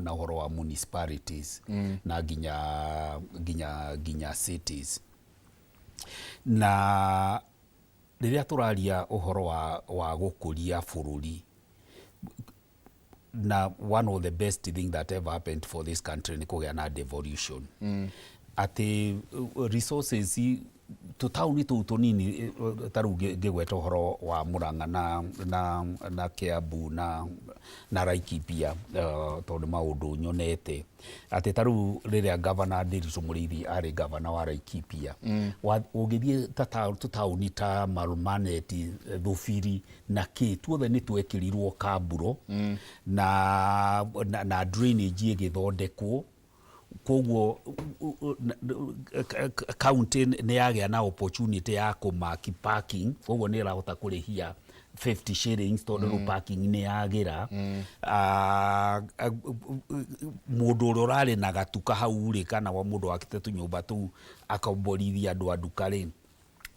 na ũhoro wa municipalities na nginya cities. Na rĩrĩa tũraria ũhoro wa gũkũria bũrũri, na one of the best thing that ever happened for this country nĩ kũgĩa na devolution, atĩ resources tũtaũni tũu tũnini, ta rĩu ngĩgweta ũhoro wa Murang'a na Kiambu na Laikipia, tondũ maũndũ nyonete atĩ ta rĩu rĩrĩa Governor Ndiritu Mũrĩithi arĩ governor wa Laikipia, ũngĩthiĩ ta tũtaũni ta Marumanet, Thubiri na kĩ, tuothe nĩ twekĩrirwo kamburo na drainage ĩgĩthondekwo. Koguo county nĩ yagĩa na opportunity ya kũmaki parking, koguo nĩ ĩrahota kũrĩhia 50 shillings tondũ rĩu parking nĩ yagĩra. Mũndũ ũrĩa ũrarĩ na gatuka hau rĩ, kana wa mũndũ wakĩte tũnyũmba tũu akomborithia andũ a nduka rĩ,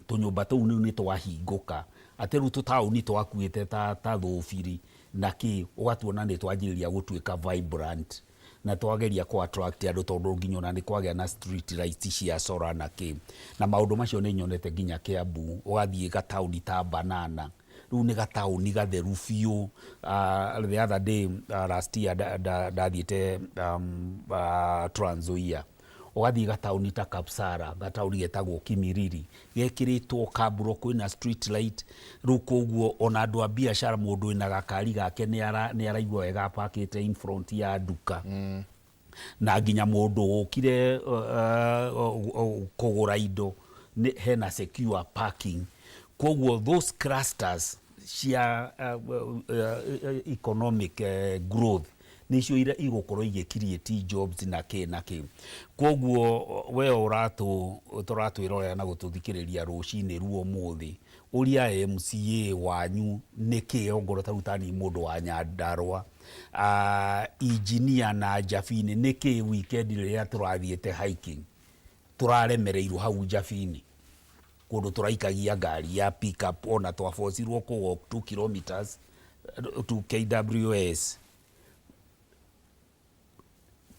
tũnyũmba tũu rĩu nĩ twahingũka, atĩ rĩu tũtaũni twakuĩte ta Thũbiri na kĩ, ũgatuona nĩ twanjĩrĩria gũtuĩka vibrant na twageria kũ attract andũ, tondũ nginya ona nĩ kwagĩa na street lights cia solar na kĩ na maũndũ macio. Nĩ nyonete nginya Kiambu, ũgathiĩ gataũni ta Banana, rĩu nĩ gataũni gatheru biũ. The other day, last year, ndathiĩte Trans Nzoia, ũgathiĩ gataũni ta Kapsara, gataũni getagwo Kimiriri, gekĩrĩtwo kamburo, kwĩna street light rĩu. Koguo ona andũ a biacara, mũndũ wĩna gakari gake nĩ araigua wega apakĩte in front ya nduka, na nginya mũndũ ũkire kũgũra indo hena secure parking. Koguo those clusters cia economic growth nĩcio igũkorwo igĩ create jobs na kĩ na kĩ. Koguo we ũratũ tũratwĩrorera na gũtũthikĩrĩria rũcinĩ ruo ũmũthĩ, ũria MCA wanyu nĩkĩ ongorwo ta rĩu tani mũndũ wa Nyandarũa, engineer na Njabini, nĩkĩ weekend rĩrĩa tũrathiĩte hiking tũraremereirwo hau Njabini kũndũ tũraikagia ngari ya pickup, ona twabocirwo kũ walk 2 kilometers to KWS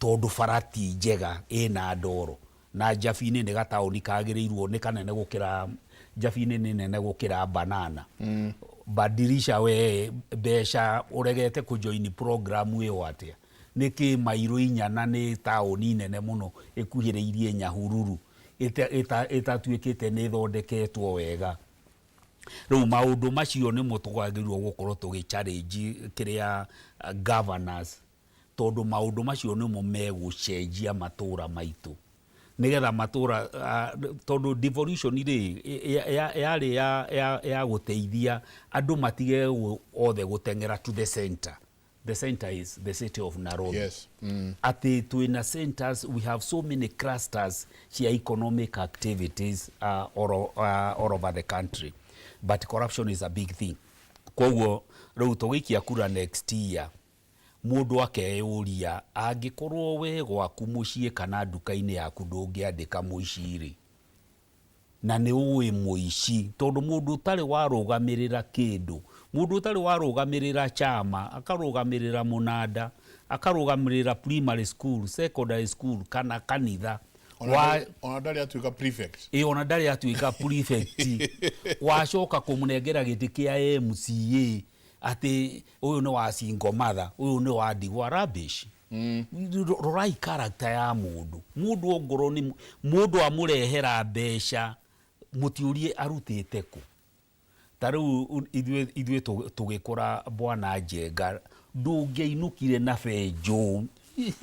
tondũ bara ti njega, ĩna ndoro? Na Njabini nĩ gataũni kagĩrĩirwo nĩ kanene gũkĩra, Njabini nĩ nene gũkĩra Banana. Badirisha we mbeca ũregete kũjoin program ĩyo atĩa? Nĩkĩ mairo 4 na nĩ taũni nene mũno ĩkuhĩrĩirie Nyahururu ĩtatuĩkĩte nĩ ĩthondeketwo wega? Rĩu maũndũ macio nĩmo twagĩrĩirwo gũkorwo tũgĩ challenge kĩrĩa governors, tondũ maũndũ macio nĩmo megũcenjia matũra maitũ nĩgetha matũra, tondũ devolution rĩ yarĩ ya gũteithia andũ matige othe gũteng'era to the center. The center is the city of Nairobi. Atĩ twĩna centers, we have so many clusters cia economic activities all over the country, but corruption is a big thing. Koguo rĩu tũgĩikia kura next year, mũndũ akeyũria, angĩkorwo we gwaku mũciĩ kana nduka-inĩ yaku ndũngĩandĩka mũici rĩ, na nĩ ũĩ mũici, tondũ mũndũ ũtarĩ warũgamĩrĩra kĩndũ, mũndũ ũtarĩ warũgamĩrĩra chama, akarũgamĩrĩra mũnanda, akarũgamĩrĩra primary school, secondary school kana kanitha, Ona ndarĩ atuĩka prefect. Ĩ, ona ndarĩ atuĩka prefect, wacoka kũmũnengera gĩtĩ kĩa MCA atĩ ũyũ nĩ wa single mother, ũyũ nĩ wa ndigwa, rubbish. Rorai character ya mũndũ. Mũndũ ongorwo nĩ mũndũ amũrehera mbeca, mũtiũrie arutĩte kũ. Ta rĩu ithuĩ tũgĩkũra, bwana Njenga, ndũngĩainũkire na benjũ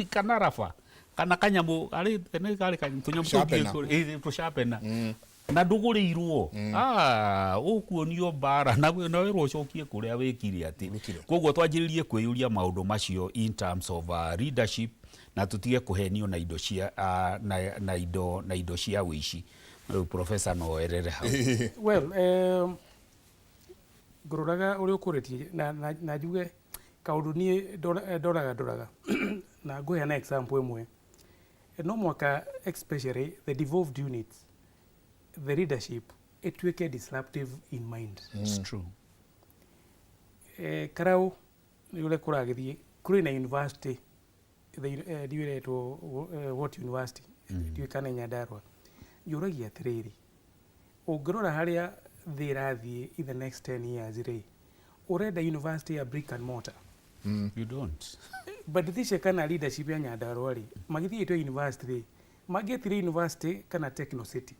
kana raba kana kanyamũ arĩ tene karĩ tũnyamũ. Sharpener. Tũshapena na ndũgũrĩirwo. Ah, ũkuonio mbara na werwo ũcokie kũrĩa wĩkire atĩ. Koguo twanjĩrĩrie kwĩyũria maũndũ macio in terms of leadership, na tũtige kũhenio na indo cia na indo cia wĩici. Rĩu professor no erere hau. Well, ngũroraga ũrĩa ũkũrĩtie na njuge kaũndũ niĩ ndoraga na ngũheana example ĩmwe. No mwaka especially the devolved units, the leadership ĩtuĩke disruptive in mind. It's true. Karau nĩ ũrĩa kũragĩthiĩ kũrĩ na university ndiũĩ ĩretwo what university, ndiũĩ kana nĩ Nyandarua. Njũragia atĩrĩrĩ, ũngĩrora harĩa thĩ ĩrathiĩ in the next 10 years rĩ, ũrenda university ya brick and mortar? You don't. But thice kana leadership ya Nyandarua rĩ, magĩthiĩ ĩtwo university rĩ, mangĩetire university kana Techno City.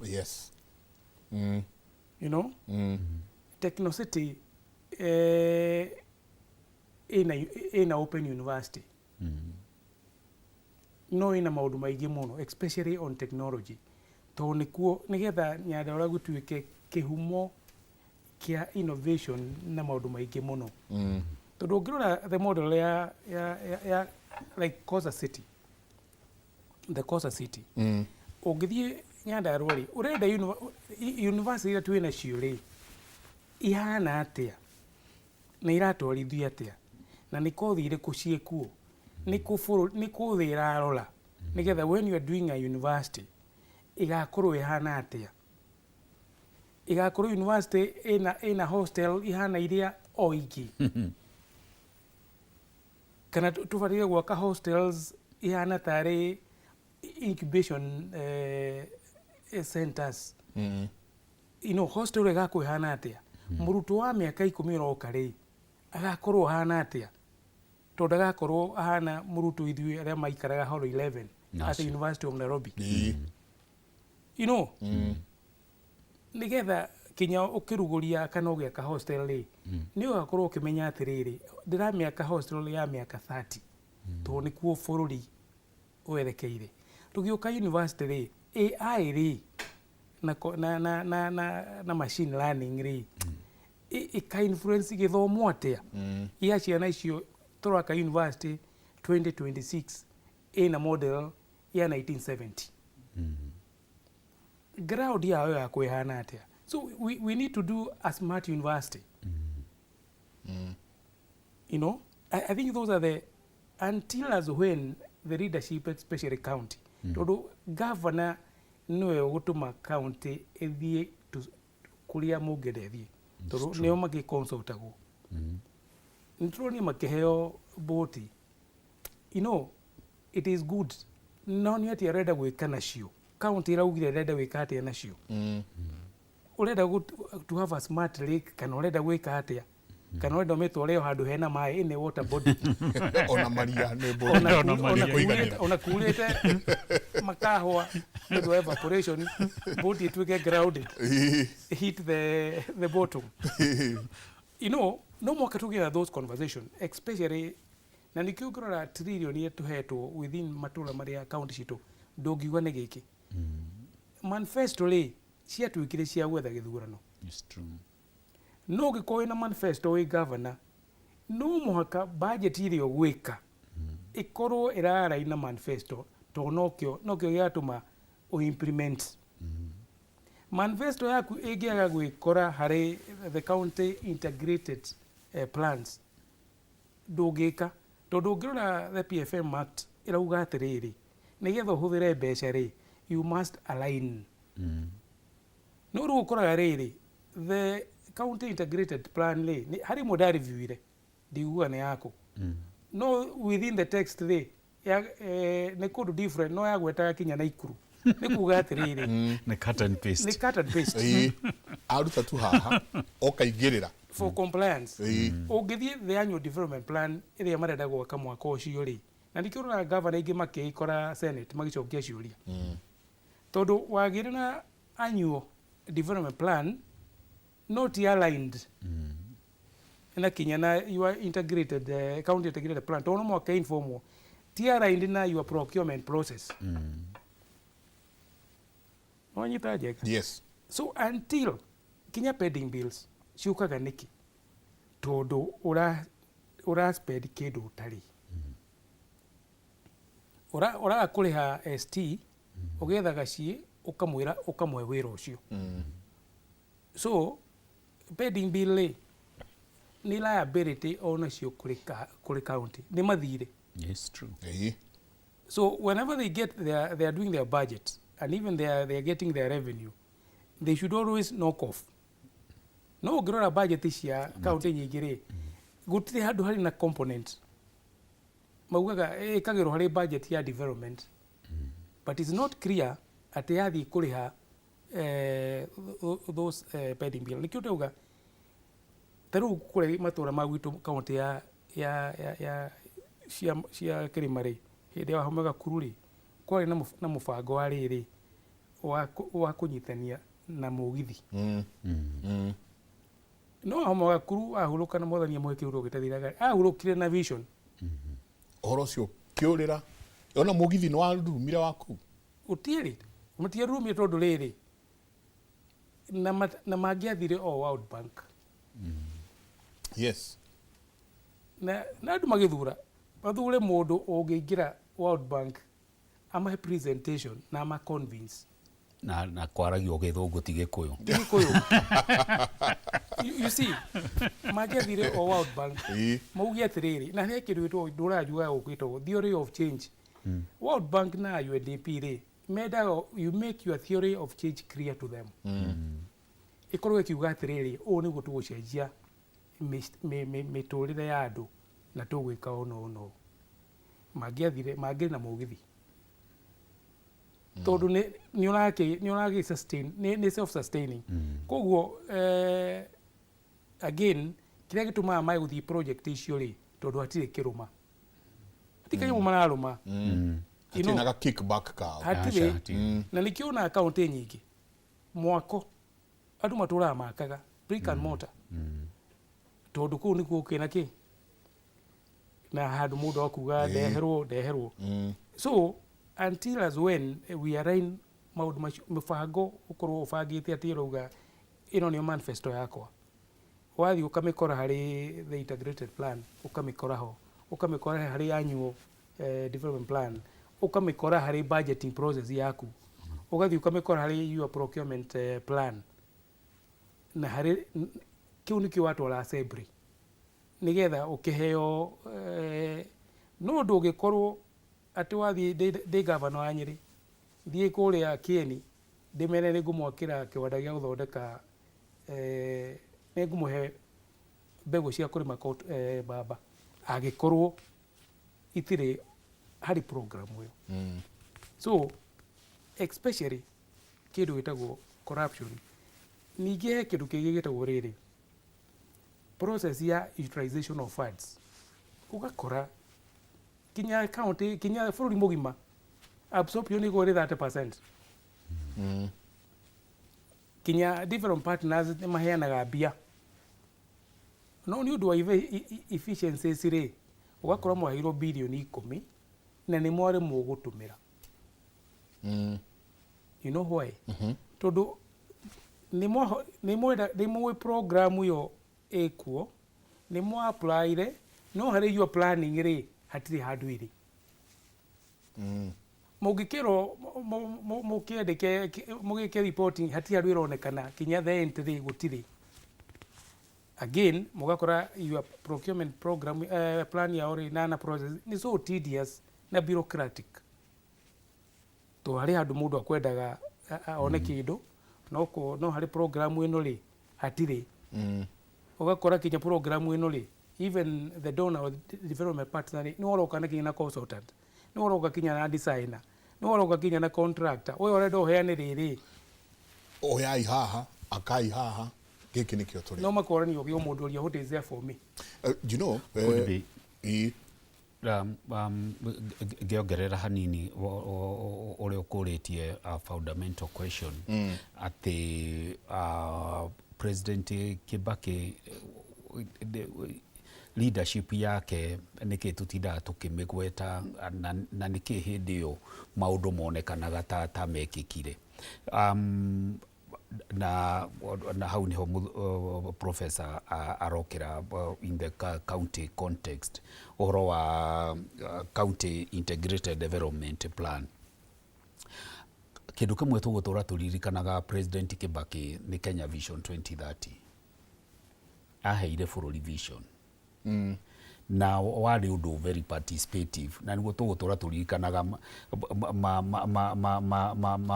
Yes. You know? Techno City ĩna open university. No ĩna maũndũ maingĩ mũno especially on technology, tondũ nĩkuo nĩgetha Nyandarua gũtuĩke kĩhumo kĩa innovation na maũndũ maingĩ mũno. Tondũ ũngĩrora the model ya like Koza City, the Koza City, ũngĩthiĩ Nyandarua rĩ, ũrenda university iria twĩ nacio rĩ, ihana atĩa na iratwarithio atĩa na nĩ kothi irĩkũ ciĩkuo, nĩ kũ thĩ ĩrarora, nĩgetha when you are doing a university ĩgakorwo ĩhana atĩa, ĩgakorwo university ĩna hostel ihana iria o ingĩ, kana tũbataire gwaka hostels ihana tarĩ incubation centers. You know, hostel ĩgakorwo ĩhana atĩa, mũrutwo wa mĩaka 10 ũroka rĩ, agakorwo ahana atĩa, tondũ agakorwo ahana mũrutwo ithuĩ arĩa maikaraga hall 11 at the University of Nairobi. You know, nĩgetha kinya ũkĩrugũria kana ũgĩaka hostel rĩ, nĩ ũgakorwo ũkĩmenya atĩrĩrĩ, ndĩramĩaka hostel ya mĩaka 30, tondũ nĩkuo bũrũri werekeire. Tũgĩũka university rĩ, AI rĩ na machine learning rĩ, ĩka influence gĩthomo atĩa ya ciana icio tũraka university 2026 ĩna model ya 1970, ground yayo yakwo ĩhana atĩa? So we need to do a smart university. You know, I think those are the until as when the leadership, especially county, tondũ governor nĩwe ũgũtũma county ĩthiĩ kũrĩa mũngĩenda ĩthiĩ, tondũ nĩo magĩconsultagwo. Nĩ tũronire makĩheo boti. You know, it is good, no nĩ atĩa ũrenda gwĩka nacio? County ĩraugire ĩrenda gwĩka atĩa nacio? Ũrenda to have a smart lake kana ũrenda gwĩka atĩa, kana ũrenda ũmĩtware o handũ hena maĩ ĩnĩ water body? Ona maria nĩ ona kurĩte makahũa nĩ ũndũ wa evaporation, boti ĩtuĩke grounded, hit the bottom. You know, no mwaka tũgĩe those conversation, especially na nĩkĩo ũngĩrora trillion iria tũhetwo within matũra marĩa county citũ, ndũngiuga nĩ gĩkĩ. Manifesto rĩ, ciatuĩkire cia gwetha gĩthurano. It's true. No ũngĩkorwo wĩna manifesto wĩ governor, no mũhaka budget ĩrĩa ũgwĩka ĩkorwo ĩraraina manifesto, tondũ nokĩo gĩgatũma ũ-implement manifesto yaku. Ĩngĩaga gwĩkora harĩ the county integrated plans, ndũngĩka, tondũ ũngĩrora the PFM Act ĩrauga atĩrĩrĩ, nĩgetha ũhũthĩre mbeca rĩ, you must align. No rĩu ũkoraga rĩrĩ, the county integrated plan rĩ, harĩ imwe ndareviewire, ndiguga nĩ yaku, no within the text rĩ, nĩ kũndũ different, no yagwetaga kinya Naikuru, nĩ kuga atĩrĩrĩ, Nĩ cut and paste. Nĩ cut and paste. Ĩĩ. Aruta tu haha okaingĩrĩra for compliance. Ũngĩthiĩ the annual development plan ĩrĩa marenda gwaka mwaka ũcio rĩ, na nĩkĩo ũroraga gavana aingĩ makĩikora senate magĩcokia ciũria, tondũ wagĩre na annual development plan no ti aligned na kinya na your integrated county integrated plan, tondũ no mwaka informwo, ti aligned na your procurement process. Wanyita njega? Yes. So until kinya pending bills ciũkaga nĩkĩ? Tondũ ũra spend kĩndũ ũtarĩ, ũraga kũrĩha ST, ũgetha gaciĩ Ũkamwĩra ũkamũhe wĩra ũcio. So pending bill rĩ, nĩ liability onacio kũrĩ kũrĩ county, nĩ mathirĩ. Yes, true. So whenever they get their, they are doing their budget and even they are getting their revenue, they should always knock off. No ũngĩrora budget cia county nyingĩ rĩ, gũtirĩ handũ harĩ na component maugaga ĩkagĩrwo harĩ budget ya development, but it's not clear atĩ yathiĩ kũrĩha those pending bill. Nĩkĩo ndauga ta rĩu kũrĩa matũra ma gwitũ, kaunti ya cia kĩrĩma rĩ, hĩndĩ ya Wahome Gakuru rĩ, kwarĩ na mũbango wa rĩrĩ wa kũnyitania na mũgithi. No Wahome Gakuru ahurũka na Mwathani amũhe kĩhurũko gĩtathiraga, ahurũkire na vision. Ũhoro ũcio kĩũrĩra ona mũgithi nĩ warurumire waku. Gũtirĩ, matiarurumire tondũ rĩrĩ na mangĩathire o World Bank. Na andũ magĩthura mathure mũndũ ũngĩingĩra World Bank amahe presentation na ama convince. Na kwaragio gĩthũngũ, ti Gĩkũyũ. Ti Gĩkũyũ. You see, mangĩathire o World Bank mauge atĩrĩrĩ, na he kĩndũ gĩtagwo ndũranjugaga gũkũ, theory of change. World Bank na UNDP rĩ, mendaga you make your theory of change clear to them, ĩkorwo ĩkiuga atĩrĩrĩ, ũũ nĩguo tũgũcenjia mĩtũrĩre ya andũ na tũgwĩka ũũ na ũũ na ũũ. Mangĩathire mangĩrĩ na mũgithi tondũ nĩ ũragĩ sustain, nĩ self sustaining. Koguo again, kĩrĩa gĩtũmaga mae gũthiĩ project icio rĩ, tondũ hatirĩ kĩrũma, hatirĩ kanyamũ mararũma. Hatirĩ na ga kickback kao. Hatirĩ. Aca, hatirĩ. Na nĩkĩo ona kaunti nyingĩ mwako andũ matũraga makaga brick and mortar, tondũ kũu nĩkuo kĩna kĩ na handũ mũndũ akuga ndeherwo. So until as when we align maũndũ macio, mũbango ũkorwo ũbangĩte atĩ ũrauga ĩno nĩyo manifesto yakwa, wathiĩ ũkamĩkora harĩ the integrated plan, ũkamĩkora ho, ũkamĩkora harĩ annual development plan, ũkamĩkora harĩ budgeting process yaku, ũgathiĩ ũkamĩkora harĩ your procurement plan, na harĩ kĩu nĩkĩo watwara assembly nĩgetha ũkĩheo no ndũngĩkorwo atĩ wathiĩ ndĩ gavana wa Nyĩrĩ, thiĩ kũrĩa Kieni ndĩmere nĩ ngũmwakĩra kĩwanda gĩa gũthondeka nĩ ngũmũhe mbegũ cia kũrĩma mbamba, angĩkorwo itirĩ harĩ program ĩyo. So especially kĩndũ gĩtagwo corruption. Ningĩ he kĩndũ kĩngĩ gĩtagwo rĩrĩ, process ya utilization of funds. Ũgakora kinya county, kinya bũrũri mũgima, absorption ĩgwo ĩrĩ 30%. Kinya different partners nĩ maheanaga mbia, no nĩ ũndũ wa efficiencies rĩ, ũgakora mwaheirwo birioni 10 na nĩ mwaremwo gũtũmĩra. You know why? Tondũ nĩ mwenda, nĩ mũĩ program ĩyo ĩkuo, nĩ mwa applyire, no harĩ your planning rĩ, hatirĩ handũ ĩrĩ. Mũngĩkĩrwo mũkĩandĩke mũgĩke reporting, hatirĩ handũ ĩronekana, kinya the entry gũtirĩ. Again, mũgakora your procurement program plan yao rĩ, na process nĩ so tedious na bureaucratic, to harĩ handũ mũndũ akwendaga one kĩndũ no harĩ program ĩno rĩ, hatirĩ. Ũgakora kinya program ĩno rĩ, even the donor or the development partner rĩ, nĩ ũroka na kinya na consultant, nĩ ũroka kinya na designer, nĩ ũroka kinya na contractor ũyũ ũrenda ũheane rĩrĩ. Oyai haha, akai haha, gĩkĩ nĩkĩo tũrĩ. No makorani ũgĩ o mũndũ ũria, "What is there for me?" You know, Could be. Ngĩongerera hanini ũrĩa ũkũrĩtie a fundamental question atĩ President Kibaki leadership yake nĩkĩ tũtindaga tũkĩmĩgweta na nĩkĩ hĩndĩ ĩyo maũndũ monekanaga ta mekĩkire na hau niho professor arokera in the county context, ũhoro wa county integrated development plan. Kĩndũ kĩmwe tũgũtũra tũririkanaga President Kibaki nĩ Kenya Vision 2030. Aheire bũrũri vision na warĩ ũndũ very participative, na nĩguo tũgũtũra tũririkanaga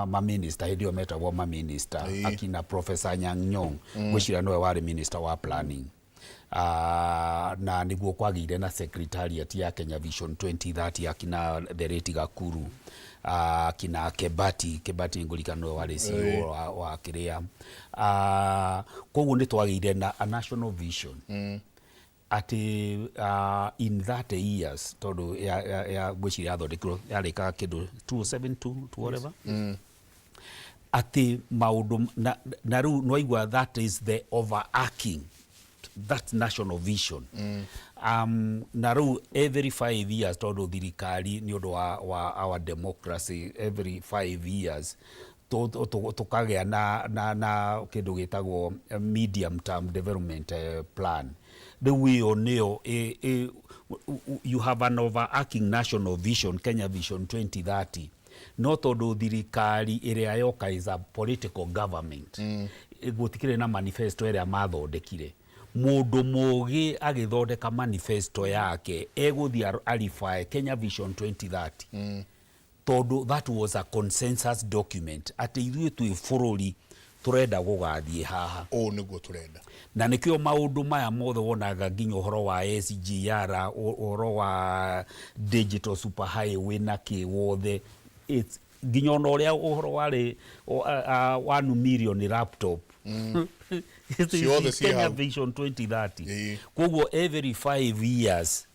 ma minister hĩndĩ ĩyo metagwo ma minister, akina Professor Anyang' Nyong'o, ngwĩciria nĩwe warĩ minister wa planning. Na nĩguo kwagĩire na secretariat ya Kenya Vision 2030, akina the late Gakuru, akina Kebati. Kebati ngũririkana nĩwe warĩ CEO wa kĩrĩa. Koguo nĩ twagĩire na a national vision atĩ in 30 years, tondũ ya ngwĩciria yathondekirwo yarĩkaga kĩndũ 2072 to whatever, atĩ maũndũ na rĩu nwaigua that is the overarching, that national vision. Na rĩu every 5 years, tondũ thirikari nĩ ũndũ wa our democracy, every 5 years tũkagĩa na kĩndũ gĩtagwo medium term development plan. Rĩu ĩyo nĩyo you have an overarching national vision, Kenya Vision 2030, no tondũ thirikari ĩrĩa yoka is a political government, gũtikĩrĩ na manifesto ĩrĩa mathondekire. Mũndũ mũgĩ agĩthondeka manifesto yake egũthiĩ arify Kenya Vision 2030, tondũ that was a consensus document atĩ ithuĩ twĩ bũrũri tũrenda gũgathiĩ haha. Ũũ nĩguo tũrenda. Na nĩkĩo maũndũ maya mothe wonaga, nginya ũhoro wa SGR, ũhoro wa digital super highway na kĩ wothe, it's nginya ona ũrĩa ũhoro warĩ 1 million laptop. Ciothe ciĩ Kenya hau. Vision 2030. Koguo every 5 years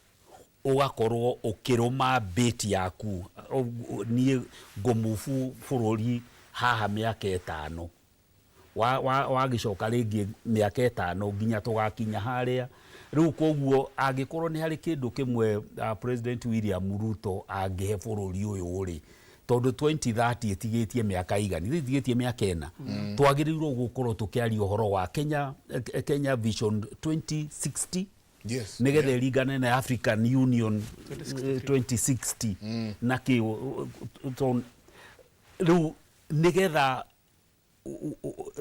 ũgakorwo ũkĩrũma bĩti yaku. Niĩ ngũmubu bũrũri haha mĩaka 5, wagĩcoka rĩngĩ mĩaka 5 nginya tũgakinya harĩa rĩu. Koguo angĩkorwo nĩ harĩ kĩndũ kĩmwe President William Ruto angĩhe bũrũri ũyũ rĩ, tondũ 2030 ĩtigĩtie mĩaka igana, ĩtigĩtie mĩaka 4, twagĩrĩirwo gũkorwo tũkĩaria ũhoro wa Kenya Vision 2060, nĩgetha ĩringane na African Union 2060 na kĩ rĩu, nĩgetha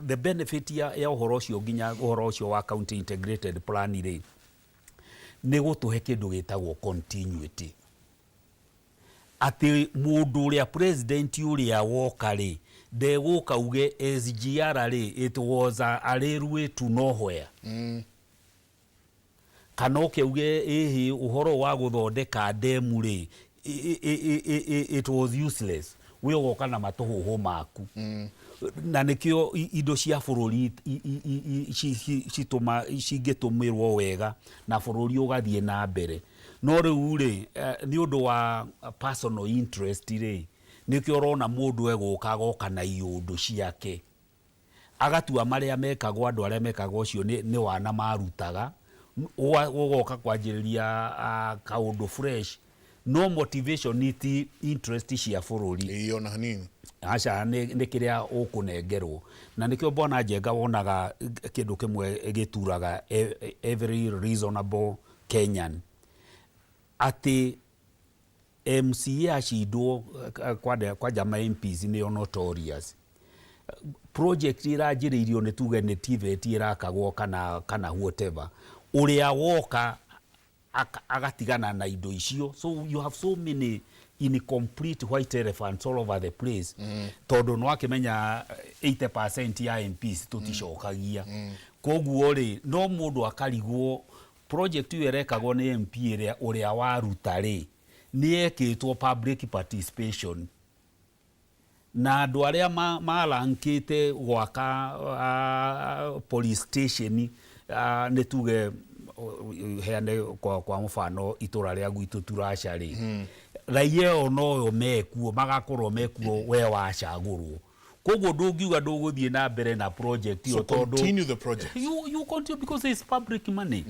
the benefit ya ũhoro ũcio, nginya ũhoro ũcio wa county integrated plan rĩ, nĩ gũtũhe kĩndũ gĩtagwo continuity, atĩ mũndũ ũrĩa president ũrĩa woka rĩ, ndegũka uge SGR rĩ, it was a railway to nowhere, kana oke uge ĩhĩ ũhoro wa gũthondeka ndemu rĩ, it was useless. We ũgoka na matũhũhũ maku, na nĩkĩo indo cia bũrũri citũma cingĩtũmĩrwo wega na bũrũri ũgathiĩ na mbere. No rĩu rĩ, nĩ ũndũ wa personal interest rĩ, nĩkĩo ũrona mũndũ egũka agoka na iũndũ ciake, agatua marĩa mekagwo, andũ arĩa mekaga ũcio nĩ wana marutaga. Ũgoka kwanjĩrĩria kaũndũ fresh, no motivation ti interest cia bũrũri. Ĩĩ, ona hanini. Aca, nĩ kĩrĩa ũkũnengerwo, na nĩkĩo Bwana Njenga wonaga kĩndũ kĩmwe gĩturaga every reasonable Kenyan, atĩ MCA acindwo, kwanja ma MPs nĩo notorious, project ĩranjĩrĩirio, nĩ tuge nĩ TVET ĩrakagwo kana whatever, ũrĩa woka agatigana na indo icio. So you have so many incomplete white elephants all over the place, tondũ nĩ wakĩmenya 80% ya MPs tũticokagia. Koguo rĩ, no mũndũ akarigwo project ĩyo ĩrekagwo nĩ MP ĩrĩa ũrĩa waruta rĩ, nĩ ekĩtwo public participation na andũ arĩa marankĩte gwaka police station, nĩ tuge heane kwa mũbano itũra rĩa gwitũ Turasha rĩ, raia ĩyo noyo mekuo, magakorwo mekuo we wacagũrwo. Koguo ndũngiuga ndũgũthiĩ na mbere na project ĩyo. So tondũ continue the project. You continue because it's public money.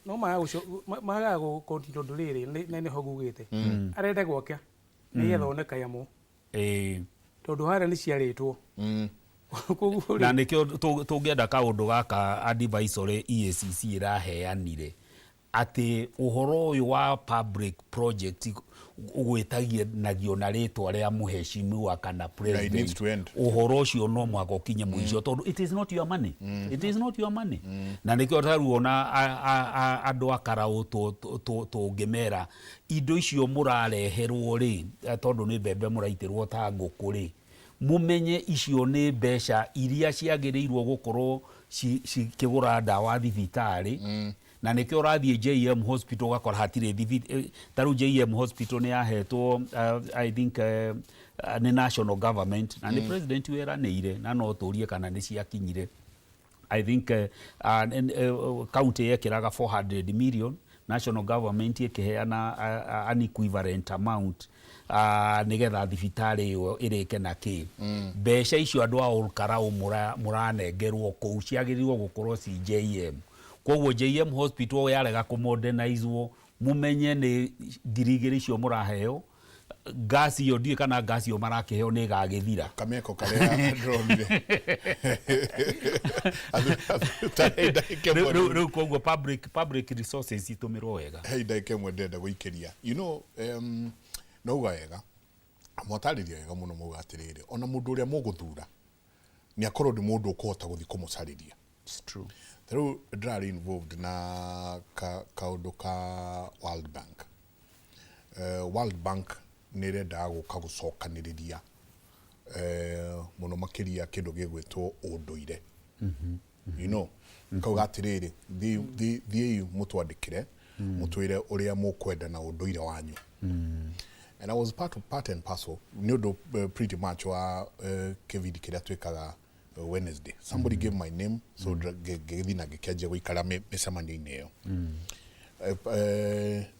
No magaga gũ continue tondũ rĩrĩ na nĩho ngugĩte, arenda gwaka nĩgetha one kanyamũ, tondũ harĩa nĩ ciarĩtwo. Koguo Na rĩ, nĩkĩo tũngĩenda kaũndũ gaka advisory EACC ĩraheanire. Atĩ ũhoro ũyũ wa public project ũgwĩtagia na rĩtwa rĩa mũheshimiwa kana Yeah, it needs president, to end. Ũhoro ũcio no mũhaka ũkinye mũico, tondũ it is not your money, it is not your money. Na nĩkĩo tarĩu ona andũ a karaũ tũngĩmera indo icio mũrareherwo rĩ, tondũ nĩ mbembe mũraitĩrwo ta ngũkũ rĩ, mũmenye icio nĩ mbeca iria ciagĩrĩirwo gũkorwo cikĩgũra ndawa thibitarĩ. Na nĩkĩo ũrathiĩ JM Hospital ũgakora hatirĩ ta rĩu JM Hospital nĩ yahetwo, I think, nĩ national government na nĩ president weranĩire, na no tũrie kana nĩ ciakinyire. I think county yekĩraga 400 million, national government ĩkĩheana an equivalent amount nĩgetha thibitarĩ ĩyo ĩrĩke na kĩ. Mbeca icio andũ a Olkarau mũranengerwo kũu ciagĩrĩirwo gũkorwo ci JM. Koguo JM Hospital yarega kũmodernizwo, mũmenye nĩ 2000 icio mũraheo, ngasi ĩyo, ndiũĩ kana ngasi ĩyo marakĩheo nĩ ĩgagĩthira. Kameko karĩa ndĩronire. Rĩu koguo public resources itũmĩrwo wega. Hei, ndagĩka ĩmwe ndĩrenda gũikĩria. Nauga wega, mwatarĩria wega mũno, mauga atĩrĩrĩ, ona mũndũ ũrĩa mũgũthura nĩ akorwo nĩ mũndũ ũkũhota gũthiĩ kũmũcarĩria. It's true. Ta rĩu ndĩrarĩ involved na kaũndũ ka World Bank. World Bank nĩ ĩrendaga gũka gũcokanĩrĩria, mũno makĩria kĩndũ gĩgwĩtwo ũndũire. Kauga atĩrĩrĩ, thiĩi mũtwandĩkĩre, mũtwĩre ũrĩa mũkwenda na ũndũire wanyu. And I was part and parcel nĩ ũndũ, pretty much wa kĩbindi kĩrĩa twĩkaga Wednesday. Somebody gave my name, so ngĩgĩthiĩ na ngĩkĩanjia gũikara mĩcemanio-inĩ ĩyo.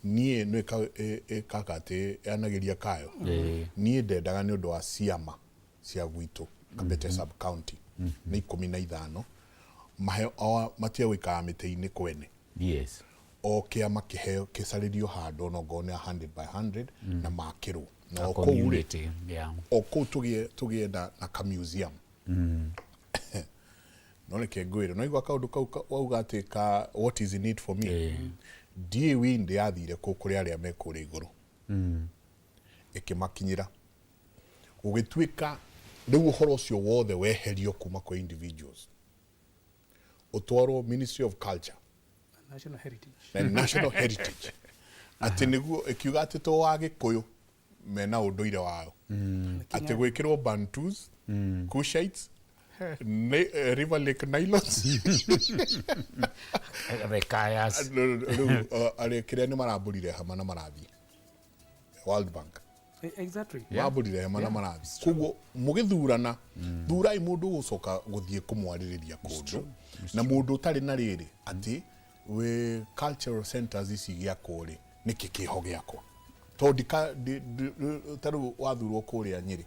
Niĩ nĩ ĩkaga atĩ yanagĩria kayo. Niĩ ndendaga nĩ ũndũ wa ciama cia gwitũ Kabete sub county nĩ 15, mahe matige gũikara mĩtĩ-inĩ kwene. O kĩama kĩheo kĩcarĩrio handũ ona ongorwo nĩ 100 by 100 na makĩrwo na A o kũu rĩ, community, yeah. o kũu tũgĩe na ka museum. No reke ngwĩre, no igua kaũndũ kau wauga atĩ ka what is in it for me, ndiĩ wind yathire kũ kũrĩ arĩa me kũrĩa igũrũ, ĩkĩmakinyĩra, gũgĩtuĩka rĩu ũhoro ũcio wothe weherio kuma kwĩ individuals, ũtwarwo Ministry of Culture National Heritage. Na National Heritage, atĩ nĩguo ĩkiuga atĩ to wa Gĩkũyũ mena ũndũire wao, atĩ gwĩkĩrwo Bantus, Cushites, River Lake Nilotes. The Kayas. Rĩu arĩa kĩrĩa nĩ marambũrire hema na marathiĩ World Bank. Exactly. Mambũrire hema na marathiĩ. Koguo mũgĩthurana, thurai mũndũ ũgũcoka gũthiĩ kũmwarĩrĩria kũndũ, na mũndũ ũtarĩ na rĩrĩ atĩ wĩ cultural centers ici gĩakwo rĩ, nĩkĩ kĩho gĩakwa, tondũ ta rĩu wathurwo kũrĩa Nyĩrĩ,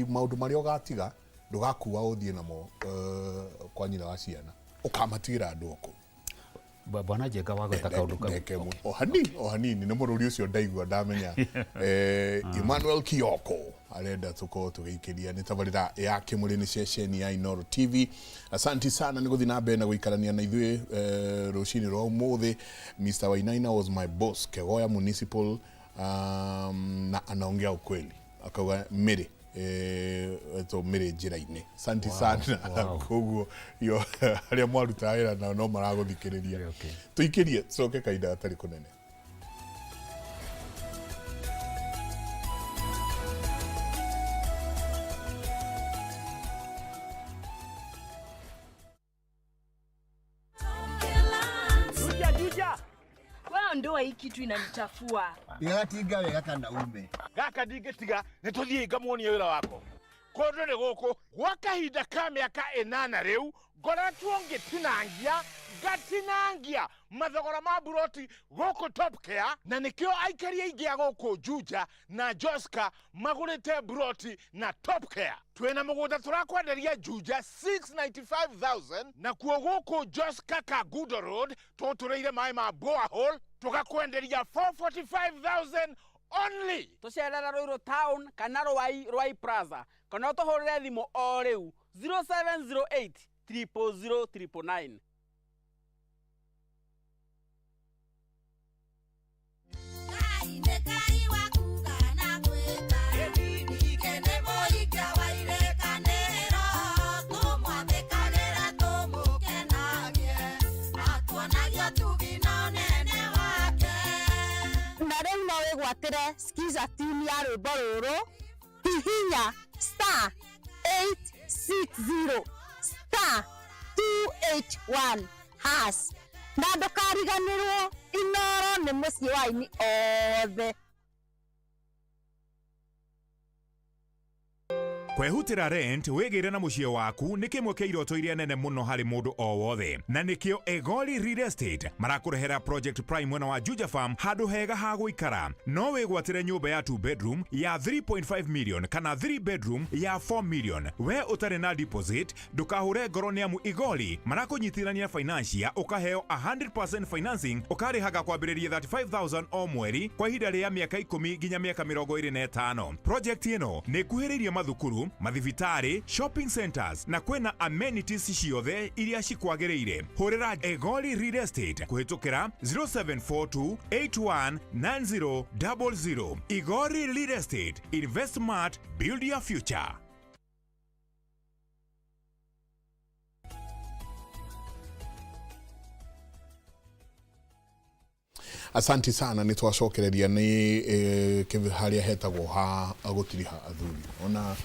maũndũ marĩa ũgatiga ndũgakua ũthiĩ namo, kwa nyina wa ciana, ũkamatigĩra andũ o kũu. Bwana Njenga, wagweta kaũndũ kau. Ndeke o hanini nĩ mũrũri ũcio ndaigua ndamenya, Emmanuel Kioko arenda tukorwo tũgĩikĩria. Nĩ tabarĩra ya Kĩmũrĩ, nĩ ceceni ya Inooro TV. Asanti sana nĩ gũthiĩ na mbere na gũikarania na ithuĩ, rũcinĩ rwa ũmũthĩ. Mr Wainaina was my boss Kegoya Municipal, na anaongea ukweli, akauga Mĩrĩ, to Mĩrĩ njĩra-inĩ. Asanti sana. Koguo yo arĩa mwarutaga wĩra nao no maragũthikĩrĩria. Tũikĩrie, tucoke kahinda gatarĩ kũnene. Juja, juja. Wewe ndoa hii kitu inanichafua. Ndigatinga wega kana ume. Gaka ndingĩtiga nĩ tũthiĩ ngamuonie wĩra wako kũndũ nĩ gũkũ gwa kahinda ka mĩaka 8 rĩu ngoretwo ngĩtinangia ngatinangia mathogora ma buroti gũkũ Top Care, na nĩkĩo aikari aingĩ a gũkũ Juja na Joska magũrĩte buroti na Top Care. Twĩna mũgũnda tũrakwenderia Juja 695,000, nakuo gũkũ Joska Kangundo Road tũtũrĩire maĩ ma borehole tũgakwenderia 445,000 only. Tũcerere Ruiru Town kana Ruai, Ruai Plaza, kana ũtũhũrĩre thimũ o rĩu 0708 000 999. Na rĩu no wĩgwatĩre skiza tune ya rwĩmbo rũrũ, hihinya star 860 star 281 hash, na ndũkariganĩrwo Inoro nĩ mũciĩ wa aini othe. Kwehutĩra rent wĩgĩre na mũciĩ waku nĩ kĩmwe kĩa iroto iria nene mũno harĩ mũndũ o wothe, na nĩkĩo Egoli Real Estate marakũrehera Project Prime mwena wa Juja Farm, handũ hega ha gũikara. No wĩgwatĩre nyũmba ya 2 bedroom ya 3.5 million kana 3 bedroom ya 4 million we ũtarĩ na deposit. Ndũkahũre ngoro nĩ amu Igoli marakũnyitithania financier, ũkaheo 100% financing, ũkarĩhaga kwambĩrĩria 35,000 o mweri kwa ihinda rĩa mĩaka 10 nginya mĩaka 25. Project ĩno nĩ ĩkuhĩrĩirie mathukuru, mathibitarĩ, shopping centers na kwĩna amenities ciothe iria cikwagĩrĩire. Hũrĩra Egoli Real Estate kũhĩtũkĩra 0742 819000. Igori Real Estate, invest smart, build your future. Asanti sana, nä twacokereria nä harĩa hetagwo ha gũtiriha athuri ona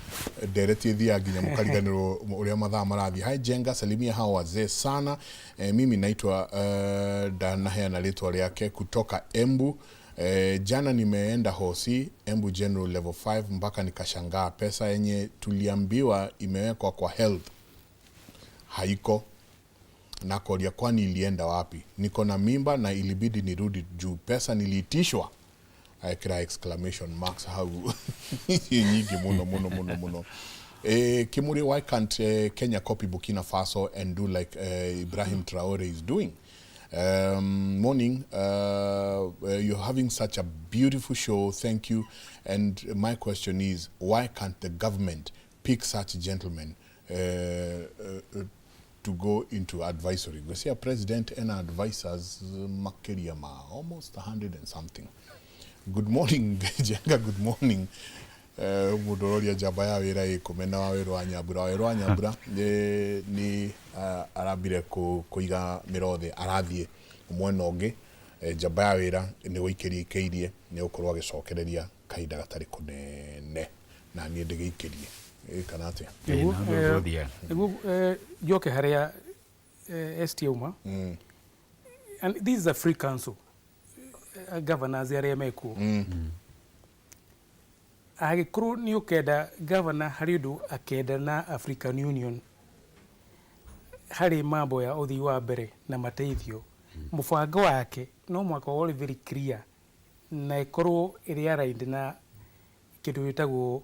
ndereti ĩthiaga nginya mũkariganĩrwo ũrĩa mathaa marathiĩ. Hi Jenga, salimia hao wazee sana. Mimi naitwa ndanaheana rĩtwa rĩake kutoka Embu. Jana nimeenda hosi Embu General level 5 mpaka nikashangaa pesa yenye tuliambiwa imewekwa kwa health haiko. Nakoria kwani ilienda wapi? Niko na mimba na ilibidi nirudi juu pesa niliitishwa. Aekera exclamation marks hau nyingi muno muno muno muno. Kimuri, why can't Kenya copy Burkina Faso and do like Ibrahim Traore is doing? Morning, you're having such a beautiful show, thank you. And my question is, why can't the government pick such gentlemen to go into advisory? We see a president and advisors makiria ma almost 100 and something. Good morning, Jenga, good morning. Mũndũ ũroria njamba ya wĩra ĩkũmena wa wĩra wa Nyambura, wa wĩra wa Nyambura nĩ arambire kũiga mĩro thĩ, arathiĩ mwena ũngĩ. Njamba ya wĩra nĩ gũikĩria ikĩirie, nĩ gũkorwo agĩcokereria kahinda gatarĩ kũnene na niĩ ndĩgĩikĩrie. Kana atĩa? Nĩguo njoke harĩa ST auma. And this is a free council, governors arĩa mekuo. Angĩkorwo nĩ ũkenda governor harĩ ũndũ akenda na African Union harĩ mambo ya ũthii wa mbere na mateithio, mũbango wake no mũhaka ũkorwo very clear na ĩkorwo ĩrĩ aligned na kĩndũ gĩtagwo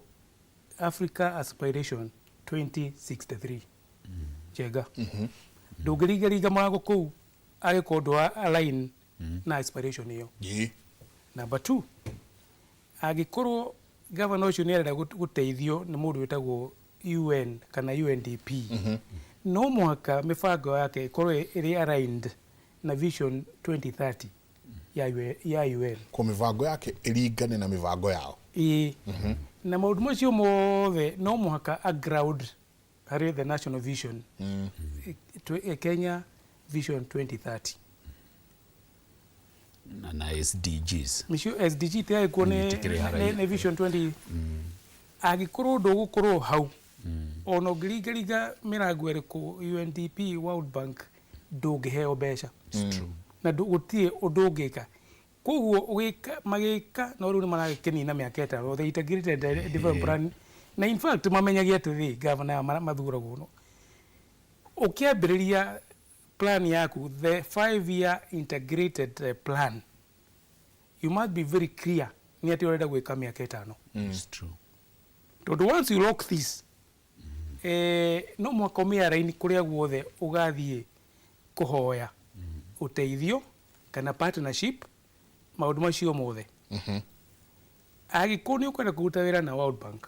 Africa Aspiration 2063. Njega, ndũngĩringaringa mũrango kũu angĩkorwo ndũ align na aspiration ĩyo. Number two, angĩkorwo governor ũcio nĩ arenda gũteithio nĩ mũndũ wĩtagwo UN kana UNDP, no mũhaka mĩbango yake ĩkorwo ĩrĩ aligned na Vision 2030 ya UN. Kwa mĩbango yake ĩringane na mĩbango yao. Ĩĩ. Na maũndũ macio mothe no mũhaka a ground harĩ the national vision, Kenya Vision 2030. Na SDGs. Nĩcio SDG itiagĩkuo nĩ Vision 20. Angĩkorwo ndũgũkorwo hau, ona ũngĩringaringa mĩrango ĩrĩkũ UNDP, World Bank, ndũngĩheo mbeca na gũtirĩ ũndũ ũngĩka. Koguo ũgĩka magĩka no rĩu nĩ maragĩkĩnina mĩaka 5, the integrated development plan, na in fact mamenyagia atĩrĩ, governor aya mathuragwo no ũkĩambĩrĩria plan yaku, the 5 year integrated plan, you must be very clear nĩ atĩ ũrenda gwĩka mĩaka 5. It's true. Tondũ once you lock this, no mũhaka ũmĩaraini kũrĩa guothe ũgathiĩ kũhoya ũteithio kana partnership, maũndũ macio mothe. Angĩkorwo nĩ ũkwenda kũruta wĩra na World Bank,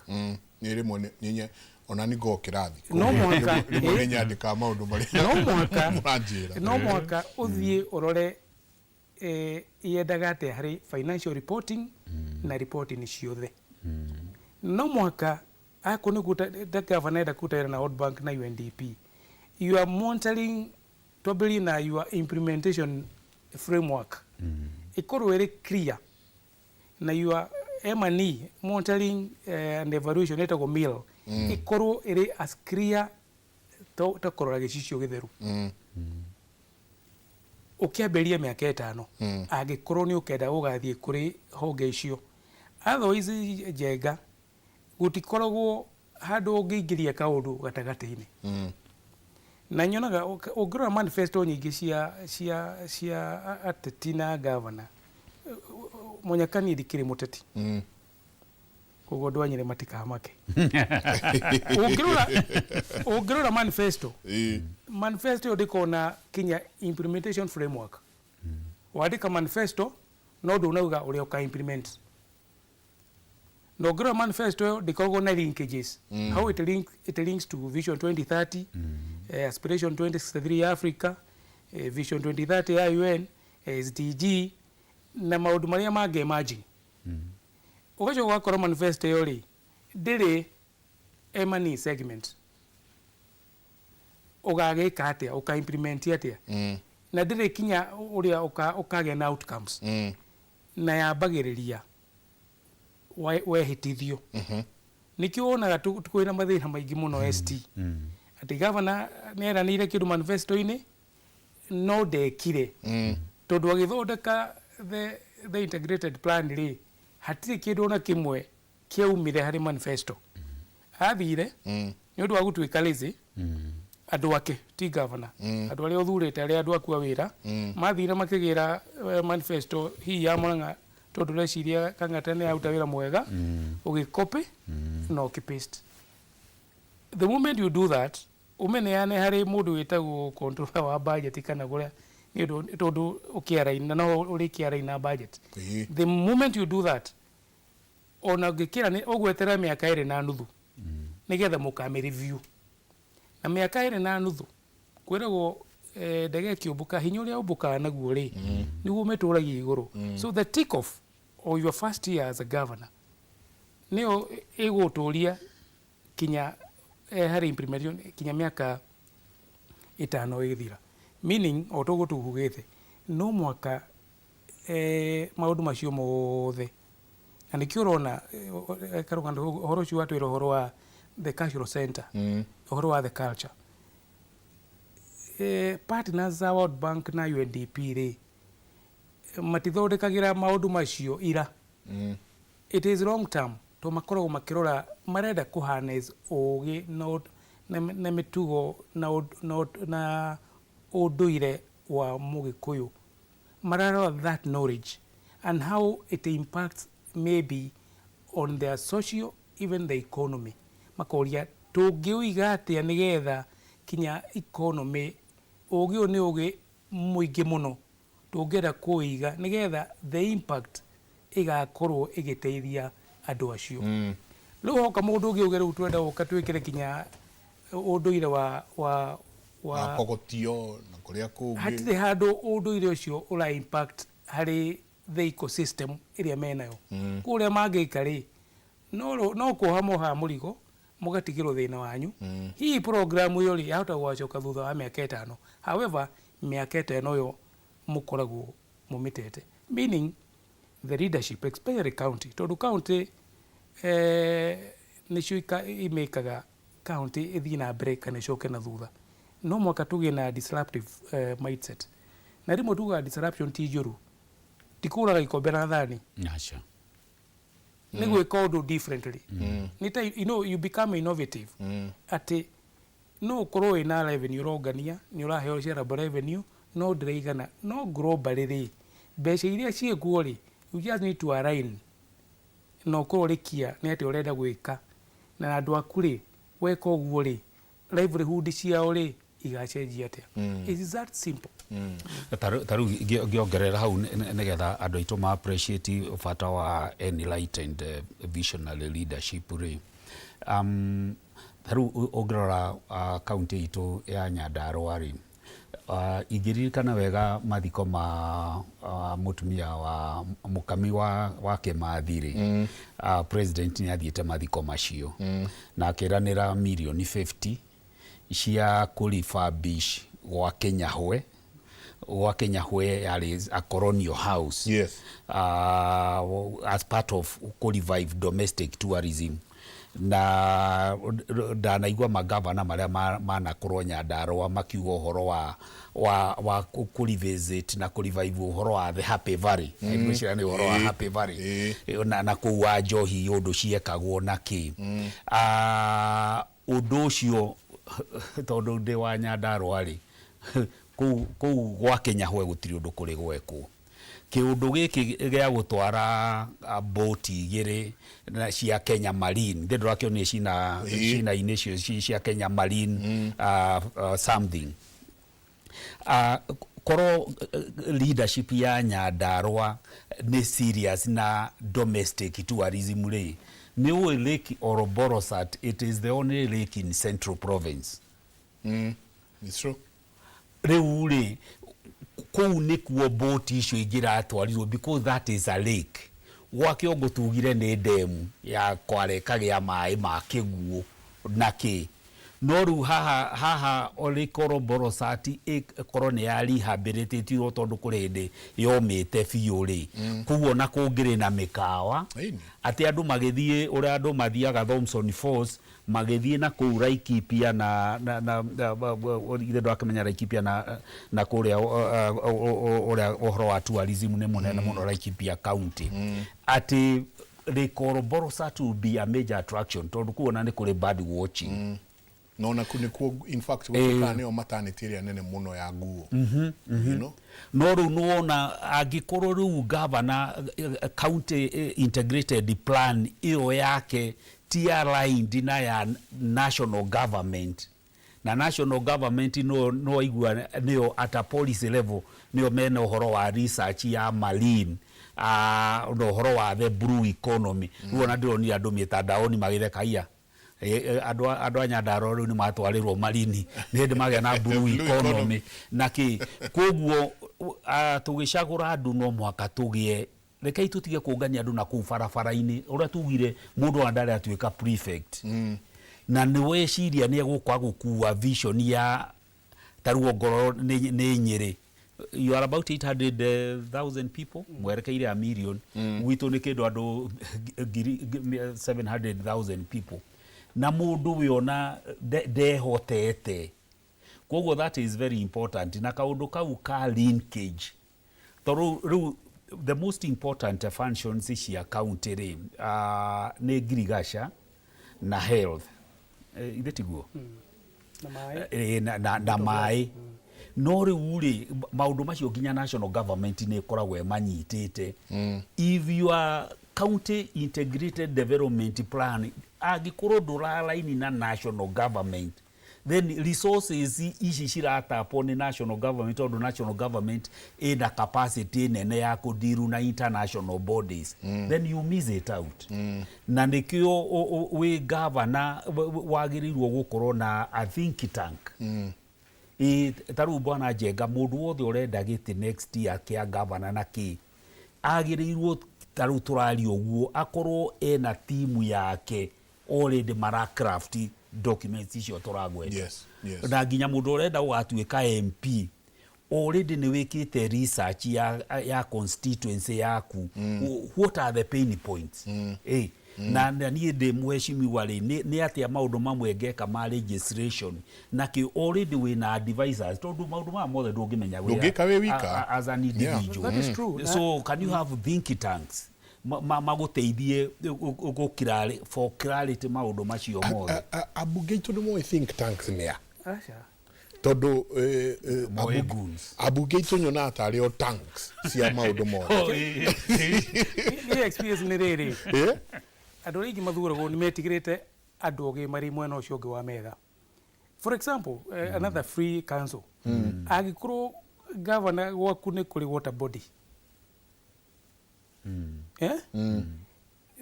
Nĩ rĩmwe nĩ ona nĩ ngoo kĩrathi. No mũhaka, rĩmwe nĩ nyandĩkaga maũndũ marĩa no mũhaka mũranjĩra. No mũhaka ũthiĩ ũrore Yendaga atĩa harĩ financial reporting na reporting ciothe? No mũhaka akorwo nĩ kũruta ta gavana enda kũruta wĩra na World Bank na UNDP, you are monitoring, twambĩrĩrie na your implementation framework ĩkorwo ĩrĩ clear, na your M&E, monitoring and evaluation, ĩtagwo MIL, ĩkorwo ĩrĩ as clear ta kũrora gĩcicio gĩtheru. Ũkĩambĩrĩria mĩaka 5, angĩkorwo nĩ ũkenda gũgathiĩ kũrĩ honge icio. Otherwise, Njenga, gũtikoragwo handũ ũngĩingĩria kaũndũ gatagatĩ-inĩ. Na nyonaga ũngĩrora manifesto nyingĩ cia ateti na gavana, mũnyaka niĩ ndikĩrĩ mũteti, koguo andũ a Nyĩrĩ matikamake. Ũngĩrora manifesto ĩyo ndĩkoragwo kinya implementation framework. Wandĩka manifesto no ndũnauga ũrĩa ũka implement, na ũngĩrora manifesto ĩyo ndĩkoragwo na linkages, how it links to Vision 2030, Aspiration 2063 ya Africa, Vision 2030 ya UN, SDG na maũndũ marĩa mangĩ emerging. Ũgacoka ũgakora manifesto ĩyo rĩ, ndĩrĩ M&E segment. Ũgagĩka atĩa? Ũka implement atĩa? Na ndĩrĩ kinya ũrĩa ũkagĩa na outcomes. Na yambagĩrĩria wehĩtithio. Nĩkĩo wonaga kwĩna mathĩna maingĩ mũno ST, atĩ gavana nĩ eranĩire kĩndũ manifesto-inĩ no ndekire, tondũ agĩthondeka the integrated plan rĩ, hatirĩ kĩndũ ona kĩmwe kĩaumire harĩ manifesto. Athire nĩ ũndũ wa gũtuĩka lazy. Andũ ake, ti gavana, andũ arĩa ũthurĩte, arĩa andũ aku a wĩra, mathire makĩgĩra manifesto hihi ya Murang'a, tondũ ũreciria Kang'ata nĩ aruta wĩra mwega, ũgĩcopy na ũkĩpaste. The moment you do that, ũmeneane harĩ mũndũ wĩtagwo controller wa budget kana kũrĩa, nĩ ũndũ tondũ ũkĩaraina na no ũrĩkĩaraina na budget. The moment you do that, ona ũngĩkĩra nĩ ũgweterera mĩaka 2.5 nĩgetha mũkame review, na mĩaka 2.5 kwĩragwo ndege ĩkĩũmbũka, hinya ũrĩa ũmbũkaga naguo rĩ, nĩguo ũmĩtũragia igũrũ. So the take off of your first year as a governor nĩyo ĩgũtũria kinya harĩ implementation kinya mĩaka 5 ĩgĩthira. Meaning, o toguo tugugĩte, no mwaka maũndũ macio mothe, na nĩkĩo ũrona karũgano ũhoro ũcio watwĩra ũhoro wa the cultural center, ũhoro wa the culture, partners za World Bank na UNDP rĩ, matithondekagĩra maũndũ macio ira. It is long term, to makoragwo makĩrora, marenda kũ harness ũgĩ na mĩtugo na ũndũire wa Mũgĩkũyũ. Mararora that knowledge and how it impacts maybe on their social, even the economy. Makoria tũngĩũiga atĩa nĩgetha kinya economy, ũgĩ ũyũ nĩ ũgĩ mũingĩ mũno, tũngĩenda kũiga nĩgetha the impact ĩgakorwo ĩgĩteithia andũ acio. Rĩu hoka mũndũ ũngĩ uge rĩu twenda gũka twĩkĩre kinya ũndũire wa wa Pogotio na kũrĩa kũngĩ. Hatirĩ handũ ũndũire ũcio ũra impact harĩ the ecosystem ĩrĩa menayo. Kũrĩa mangĩka rĩ, no kuoha mohaga mũrigo, mũgatigĩrwo thĩna wanyu. Hihi program ĩyo rĩ, yahota gũgacoka thutha wa mĩaka 5. However, mĩaka 5 ĩyo mũkoragwo mũmĩtete, meaning the leadership, especially county, tondũ county nĩcio imĩkaga county ĩthiĩ na mbere kana ĩcoke na thutha. No mwaka tũgĩe na disruptive mindset, na rĩmwe tugaga disruption ti njũru, ti kũraga ikombe na thani. Aca. Nĩ gwĩka ũndũ differently. Nĩ ta you become innovative, atĩ no ũkorwo wĩna revenue ũrongania, nĩ ũraheo shareable revenue, no ndĩraigana. No globally rĩ, mbeca iria ciĩkuo rĩ, you just need to align na ũkorwo ũrĩkia nĩ atĩ ũrenda gwĩka na andũ aku rĩ, weka ũguo rĩ, livelihood ciao rĩ, igacenjia atĩa? It is that simple. Ta rĩu ngĩongerera hau nĩgetha andũ aitũ ma appreciate bata wa enlightened visionary leadership rĩ, ta rĩu ũngĩrora county itũ ya Nyandarua rĩ, Ingĩririkana wega mathiko ma mũtumia wa mũkami wa Kĩmathi rĩ, president nĩ athiĩte mathiko macio na akĩranĩra mirioni 50 cia kũ refurbish gwa Kĩnyahwe. Gwa Kĩnyahwe yarĩ a colonial house. Yes. As part of kũ revive domestic tourism, na ndanaigua magavana marĩa manakorwo Nyandarũa makiuga ũhoro wa kũ revisit na kũ revive ũhoro wa the Happy Valley. Ngwĩciria nĩ ũhoro wa Happy Valley na kũu wa njohi ũndũ ciekagwo na kĩ. Ũndũ ũcio tondũ ndĩ wa Nyandarũa rĩ, kũu gwa Kĩnyahwe gũtirĩ ũndũ kũrĩ gwekwo. Kĩũndũ gĩkĩ gĩa gũtwara boti igĩrĩ na cia Kenya Marine, ndĩ ndũrakĩonire cina cina-inĩ icio cia Kenya Marine something. Korwo leadership ya Nyandarũa nĩ serious na domestic tourism rĩ, nĩ ũĩ Lake Oroborosat, it is the only lake in Central Province. It's true. Rĩu rĩ, kũu nĩkuo boti icio ingĩratwarirwo because that is a lake. Gwa Kĩongo tugire nĩ demu ya Kwale ĩkagĩa maĩ ma kĩguũ na kĩ. No rĩu haha Lake Oroborosat ĩkorwo nĩ ya rehabilitatirwo tondũ kũrĩ hĩndĩ yomĩte biũ rĩ. Koguo na kũngĩrĩ na mĩkawa atĩ andũ magĩthiĩ ũrĩa andũ mathiaga Thomson Falls, magĩthiĩ na kũu Laikipia na ithe ndwakĩmenya Laikipia na kũrĩa ũrĩa ũhoro wa tourism nĩ mũnene mũno Laikipia County. Atĩ Lake Oroborosat will be a major attraction tondũ kũu ona nĩ kũrĩ bird watching. No na nĩkuo in fact gũtuĩkaga nĩyo maternity ĩrĩa nene mũno ya nguo. You know? No rĩu nĩwona angĩkorwo rĩu governor county integrated plan ĩyo yake ti aligned na ya national government, na national government no igua nĩyo at a policy level nĩyo mena ũhoro wa research ya marine na ũhoro wa the blue economy. Rĩu ona ndĩronire andũ mĩtandaoni magĩtheka iya andũ a Nyandarũa rĩu nĩ matwarĩrwo marini nĩ hĩndĩ magĩa na blue economy na kĩ. Koguo tũgĩcagũra andũ no mũhaka tũgĩe, rekei tũtige kũngania andũ na kũu barabara-inĩ ũrĩa tugire mũndũ ona ndarĩ atuĩka prefect. Na nĩ weciria nĩ egũka gũkua vision ya ta rĩu ongorwo nĩ Nyĩrĩ, you are about 800,000 people, mwerekeire a million. Gwitũ nĩ kĩndũ andũ 700,000 people, na mũndũ wĩona ndehotete. Koguo that is very important, na kaũndũ kau ka linkage, tondũ rĩu the most important functions cia county rĩ, nĩ ngirigaca na health, ithe tiguo? Na maĩ. Na maĩ. No rĩu rĩ, maũndũ macio nginya national government nĩ ĩkoragwo ĩmanyitĩte. If your county integrated development plan angĩkorwo ndũraraini na national government, then resources ici ciratapwo nĩ national government, tondũ national government ĩna capacity nene ya kũdiru na international bodies, then you miss it out. Na nĩkĩo wĩ governor wagĩrĩirwo gũkorwo na a think tank. Ĩ ta rĩu bwana Njenga, mũndũ wothe ũrenda gĩtĩ next year kĩa governor na kĩ, agĩrĩirwo ta rĩu tũraria ũguo akorwo ena timu yake already mara craft documents icio tũragweta. Yes. Na nginya mũndũ ũrenda gũgatuĩka MP, already nĩ wĩkĩte research ya constituency yaku. What are the pain points? Na niĩ ndĩ mheshimiwa rĩ, nĩ atĩa maũndũ mamwe ngeka ma legislation na kĩ, already wĩna advisors, tondũ maũndũ maya mothe ndũngĩmenya Ndũngĩka wĩ wika. As an individual. That is true. So can you have think tanks magũteithie for clarity maũndũ macio mothe? Ambunge aitũ nĩ moĩ think tanks nĩ a? Aca. Tondũ Moĩ goons. Ambunge aitũ nyonaga tarĩ o tanks cia maũndũ mothe. Niĩ experience nĩ rĩrĩ, andũ arĩa aingĩ mathuragwo nĩ metigĩrĩte andũ ogĩ marĩ mwena ũcio ũngĩ wa metha. For example, another free council, angĩkorwo governor gwaku nĩ kũrĩ water body, eh?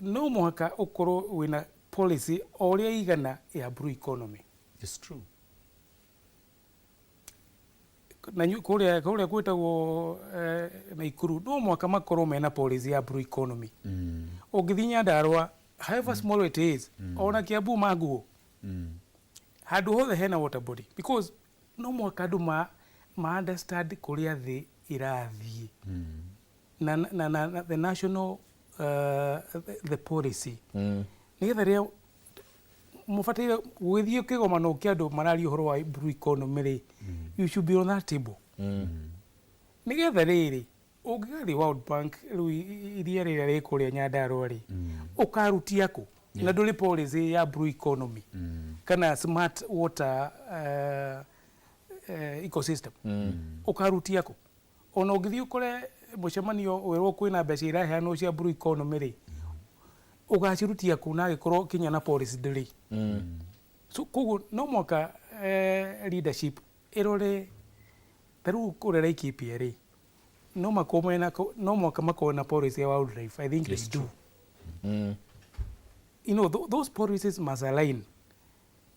No mũhaka ũkorwo wĩna policy o ũrĩa igana ya blue economy. It's true. Na kũrĩa gwĩtagwo Naikuru no mũhaka makorwo mena policy ya blue economy. Ũngĩthiĩ Nyandarua, however small it is, ona Kiambu manguo, handũ hothe hena water body, because no mũhaka andũ ma understand kũrĩa thĩ ĩrathiĩ na the national the policy, nĩgetha rĩrĩa mũbataire gũgĩthiĩ kĩgomano kĩa andũ mararia ũhoro wa blue economy rĩ, you should be on that table, nĩgetha rĩrĩ ũngĩgathiĩ World Bank rĩu iria rĩrĩa rĩ kũrĩa Nyandarua rĩ, ũkarutia kũ na ndũrĩ policy ya blue economy kana smart water ecosystem? Ũkarutia kũ? Ona ũngĩthiĩ ũkore mũcemanio wĩrwo kwĩna mbeca iraheanwo cia blue economy rĩ, ũgacirutia kũ na angĩkorwo kinya na policy ndũrĩ? So koguo no mwaka leadership ĩrore ta rĩu kũrĩa Laikipia rĩ, no makorwo mena, no mwaka makorwo na policy ya wildlife. I think they do. Those policies must align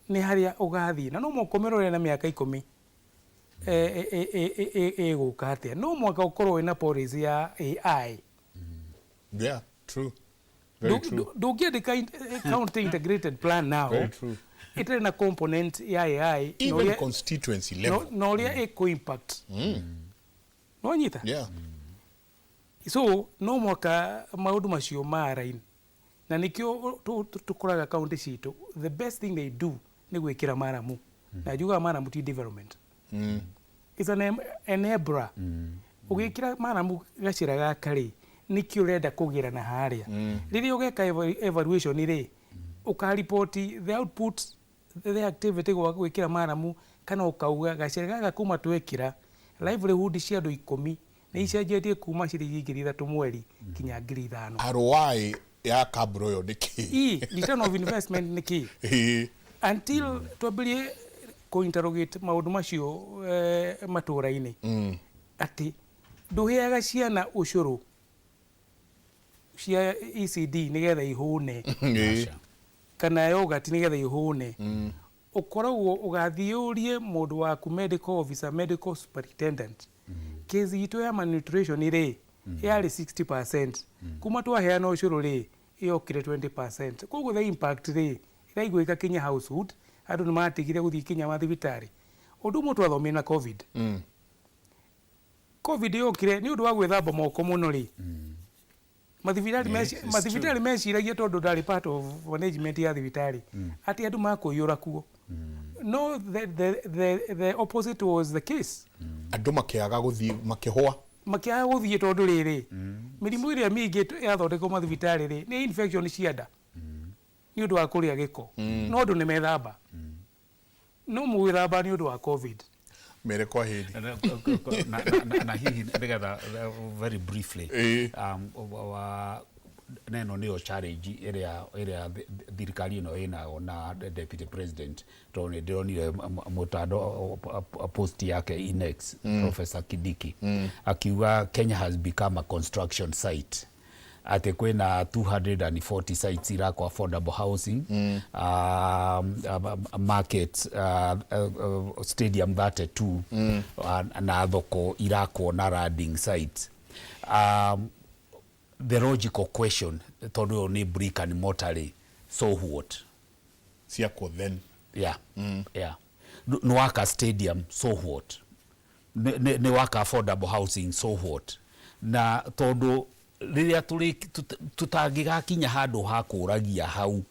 nĩ harĩa ũgathiĩ, na no mwaka ũmĩrore na mĩaka 10 ĩgũka atĩa. No mwaka ũkorwo wĩna policy ya AI. Yeah, true. Very true. Ndũngĩandĩka county integrated plan now Very true. ĩtarĩ na component ya AI na Even constituency level. Na ũrĩa ĩkũ impact. Nĩwanyita? Yeah. So no mwaka maũndũ macio ma align, na nĩkĩo tũkoraga county citũ, the best thing they do nĩ gwĩkĩra maramu, na njugaga maramu ti development. It's an enabler. Ũgĩkĩra maramu gacĩra gaka rĩ, nĩkĩo ũrenda kũgĩra na harĩa. Rĩrĩa ũgeka evaluation rĩ, ũkaripoti the output, the activity gwa gwĩkĩra maramu, kana ũkauga gacĩra gaka kuma twekĩra, livelihood cia andũ 10 nĩ icenjetie kuma ciringi 3,000 mweri kinya 5,000. ROI ya kambura ĩyo nĩ kĩ? I return of investment nĩ kĩ? Until twambĩrĩrie kũ-interrogate maũndũ macio matũũra-inĩ, atĩ ndũheaga ciana ũcũrũ cia ECD nĩgetha ihũne, kana yogurt nĩgetha ihũne. Ũkoragwo ũgathiĩ ũrie mũndũ waku, medical officer, medical superintendent, case itũ ya malnutrition rĩ, yarĩ 60%, kuma twaheana ũcũrũ rĩ, yokire 20%. Koguo the impact rĩ, ĩraiguĩka kinya household. Andũ nĩ matigire gũthiĩ kinya mathibitarĩ. Ũndũ ũmwe twathomire na COVID, COVID yokire nĩ ũndũ wa gwĩthamba moko mũno rĩ, mathibitarĩ It's mathibitarĩ meciragia, tondũ ndarĩ part of management ya thibitarĩ, atĩ andũ makũiyũra kuo. No the opposite was the case. Andũ makĩaga gũthiĩ, makĩhũa. Makĩaga gũthiĩ tondũ rĩrĩ, mĩrimũ ĩrĩa mĩingĩ yathondekwo mathibitarĩ rĩ, nĩ infection cia nda nĩ ũndũ wa kũrĩa gĩko. No andũ nĩ methamba, no mũgwĩthamba nĩ ũndũ wa COVID. Mere kwa heri. Na hihi nĩgetha very briefly, na ĩno nĩyo challenge ĩrĩa thirikari ĩno ĩnayo na deputy president, tondũ nĩ ndĩronire mũtandao post yake Inex, Professor Kindiki, akiuga Kenya has become a construction site, atĩ kwĩna 240 sites irakwo affordable housing, market, stadium 32, na thoko irakwo na landing sites. The logical question, tondũ ũyũ nĩ brick and mortar rĩ, so what? Ciakwo then. Yeah. Nĩ waka stadium, so what? Nĩ waka affordable housing, so what? Na tondũ rĩrĩa tũrĩ tũtangĩgakinya handũ ha kũragia hau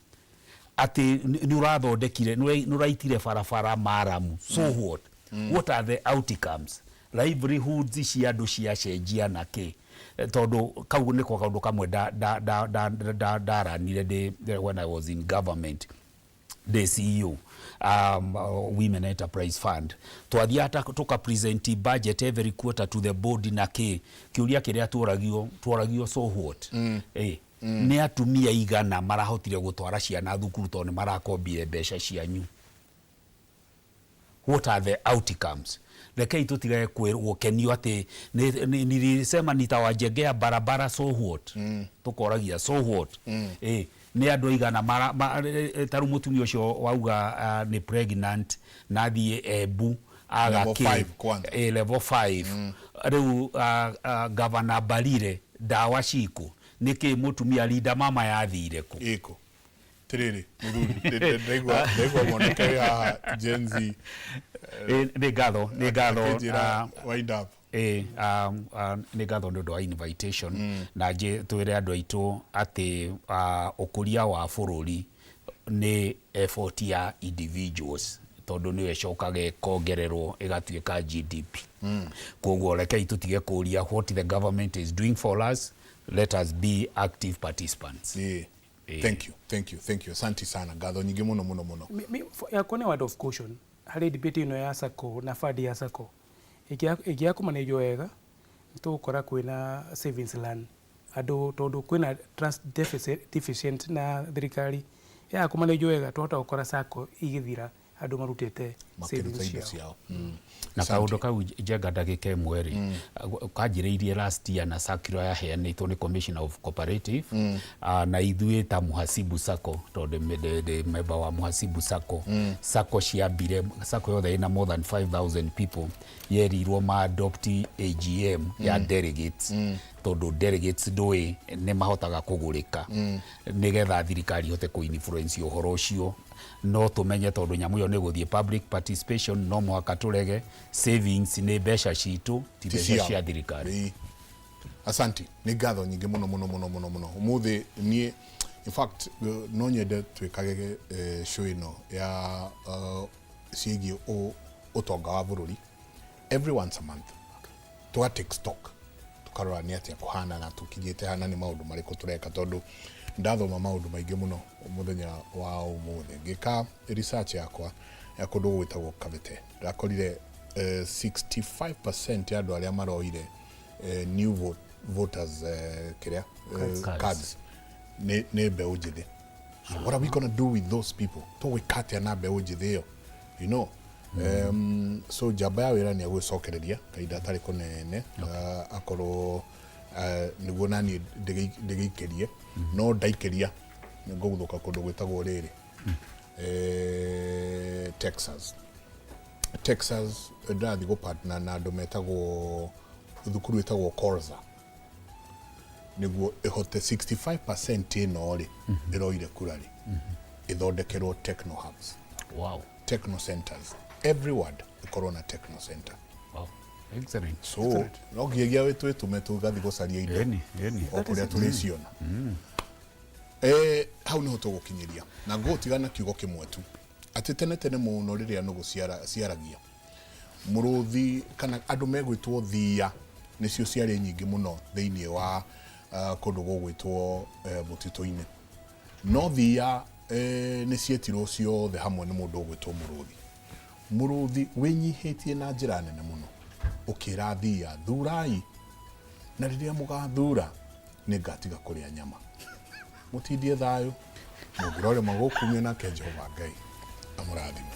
atĩ nĩ ũrathondekire, nĩ ũraitire barabara maramu, so what? What are the outcomes? Livelihoods cia andũ ciacenjia na kĩ? Tondũ kau nĩko kaũndũ kamwe ndaranire ndĩ when I was in government, the CEO, Women Enterprise Fund, twathiaga tuka present budget every quarter to the board, na kĩ kĩũria kĩrĩa tworagio, so what? Nĩ atumia igana marahotire gũtwara ciana thukuru tondũ nĩ marakombire mbeca cianyu? What are the outcomes? Rekei tutigage gũkenio atĩ nilisema nitawajengea barabara, so what? Tukoragia, so what? Nĩ andũ aigana ta rĩu mũtumia ũcio wauga nĩ pregnant na athiĩ Embu. Aga Level kĩ? five kwanza. Eh, level 5 rĩu gavana Barire ndawa ciku nĩkĩ mũtumia Linda mama yathire kũ ĩkũ tiriri muthuri ndaigua ndaigua mwanake wĩ haha Gen Z. Nĩ ngatho, nĩ ngatho. Akĩnjĩra wind up. Ĩ, nĩ ngatho nĩ ũndũ wa invitation na njĩ twĩre andũ aitũ atĩ ũkũria wa bũrũri nĩ effort ya individuals tondũ nĩyo ĩcokaga ĩkongererwo ĩgatuĩka GDP. Koguo rekei tũtige kũria what the government is doing for us, let us be active participants. Yeah. Thank you, thank you, thank you, asante sana, ngatho nyingĩ mũno mũno mũno. Yakwa nĩ word of caution harĩ debate ĩno ya sacco na fund ya sacco. Ĩngĩaga kũmanĩnjwo wega nĩ tũgũkora kwĩna savings land andũ tondũ kwĩna trust deficit deficient na thirikari yaga kũmanĩnjwo wega twahota gũkora sacco igĩthira andũ marutĩte makĩruta savings indo ciao. Ciao. Na kaũndũ kau njenga ndagĩka ĩmwe rĩ, kanjĩrĩirie last year na circular yaheanĩtwo nĩ Commissioner of Cooperative. Na ithuĩ ta Muhasibu Sacco, tondũ ndĩ member wa Muhasibu Sacco. Sacco ciambire, sacco yothe ĩna more than 5000 people yerirwo ma adopt AGM ya delegates tondũ delegates ndũĩ nĩ mahotaga kũgũrĩka nĩgetha thirikari ihote kũ influence ũhoro ũcio. No tũmenye tondũ nyamũ ĩyo nĩ gũthiĩ public participation, no mũhaka tũrege savings nĩ mbeca citũ ti Ti mbeca ciao. cia thirikari. Ĩĩ. Asanti, nĩ ngatho nyingĩ mũno mũno mũno mũno mũno ũmũthĩ. Niĩ in fact no nyende twĩkage show ĩno ya ciĩgiĩ ũtonga wa bũrũri every once a month, tũga take stock, tũkarora nĩ atĩa kũhana na tũkinyĩte hana, nĩ maũndũ marĩkũ tũreka, tondũ ndathoma maũndũ maingĩ mũno mũthenya wa ũmũthĩ ngĩka research yakwa ya kũndũ gwĩtagwo Kabete. Ndakorire 65% ya andũ arĩa maroire new voters kĩrĩa Cards. Cards nĩ mbeũ njĩthĩ. So what are we gonna do with those people? Tũgwĩka atĩa na mbeũ njĩthĩ ĩyo? So njamba ya wĩra nĩ agwĩcokereria kahinda atarĩ kũnene, akorwo nĩguo naniĩ ndĩgĩikĩrie, no ndaikĩria nĩ ngũguthũka kũndũ gwĩtagwo rĩrĩ Texas. Texas ndĩrathiĩ gũpartner na andũ metagwo thukuru ĩtagwo Corza nĩguo ĩhote 65% ĩno rĩ ĩroire kura rĩ ĩthondekerwo techno hubs. Techno centers, every ward ĩkorwo na techno center. Wow. Excellent. So no nginyagia wĩ twĩtũme tũgathiĩ gũcaria indo Ĩni, ĩni. o kũrĩa tũrĩciona. Hau niho tũgũkinyĩria na ngũgũtiga na kiugo kĩmwe tu, atĩ tene tene mũno rĩrĩa nũgũ ciaragia mũrũthi kana andũ megwĩtwo thia nĩcio ciarĩ nyingĩ mũno thĩinĩ wa kũndũ gũgwĩtwo mũtitũ-inĩ, no thia nĩ cietirwo ciothe hamwe nĩ mũndũ ũgwĩtwo mũrũthi. Mũrũthi wĩnyihĩtie na njĩra nene mũno ũkĩra thia, thurai na rĩrĩa mũgathura nĩ ngatiga kũrĩa nyama. Mũtindie thayũ mũngĩrore magũkumio nake Jehova Ngai amũrathime.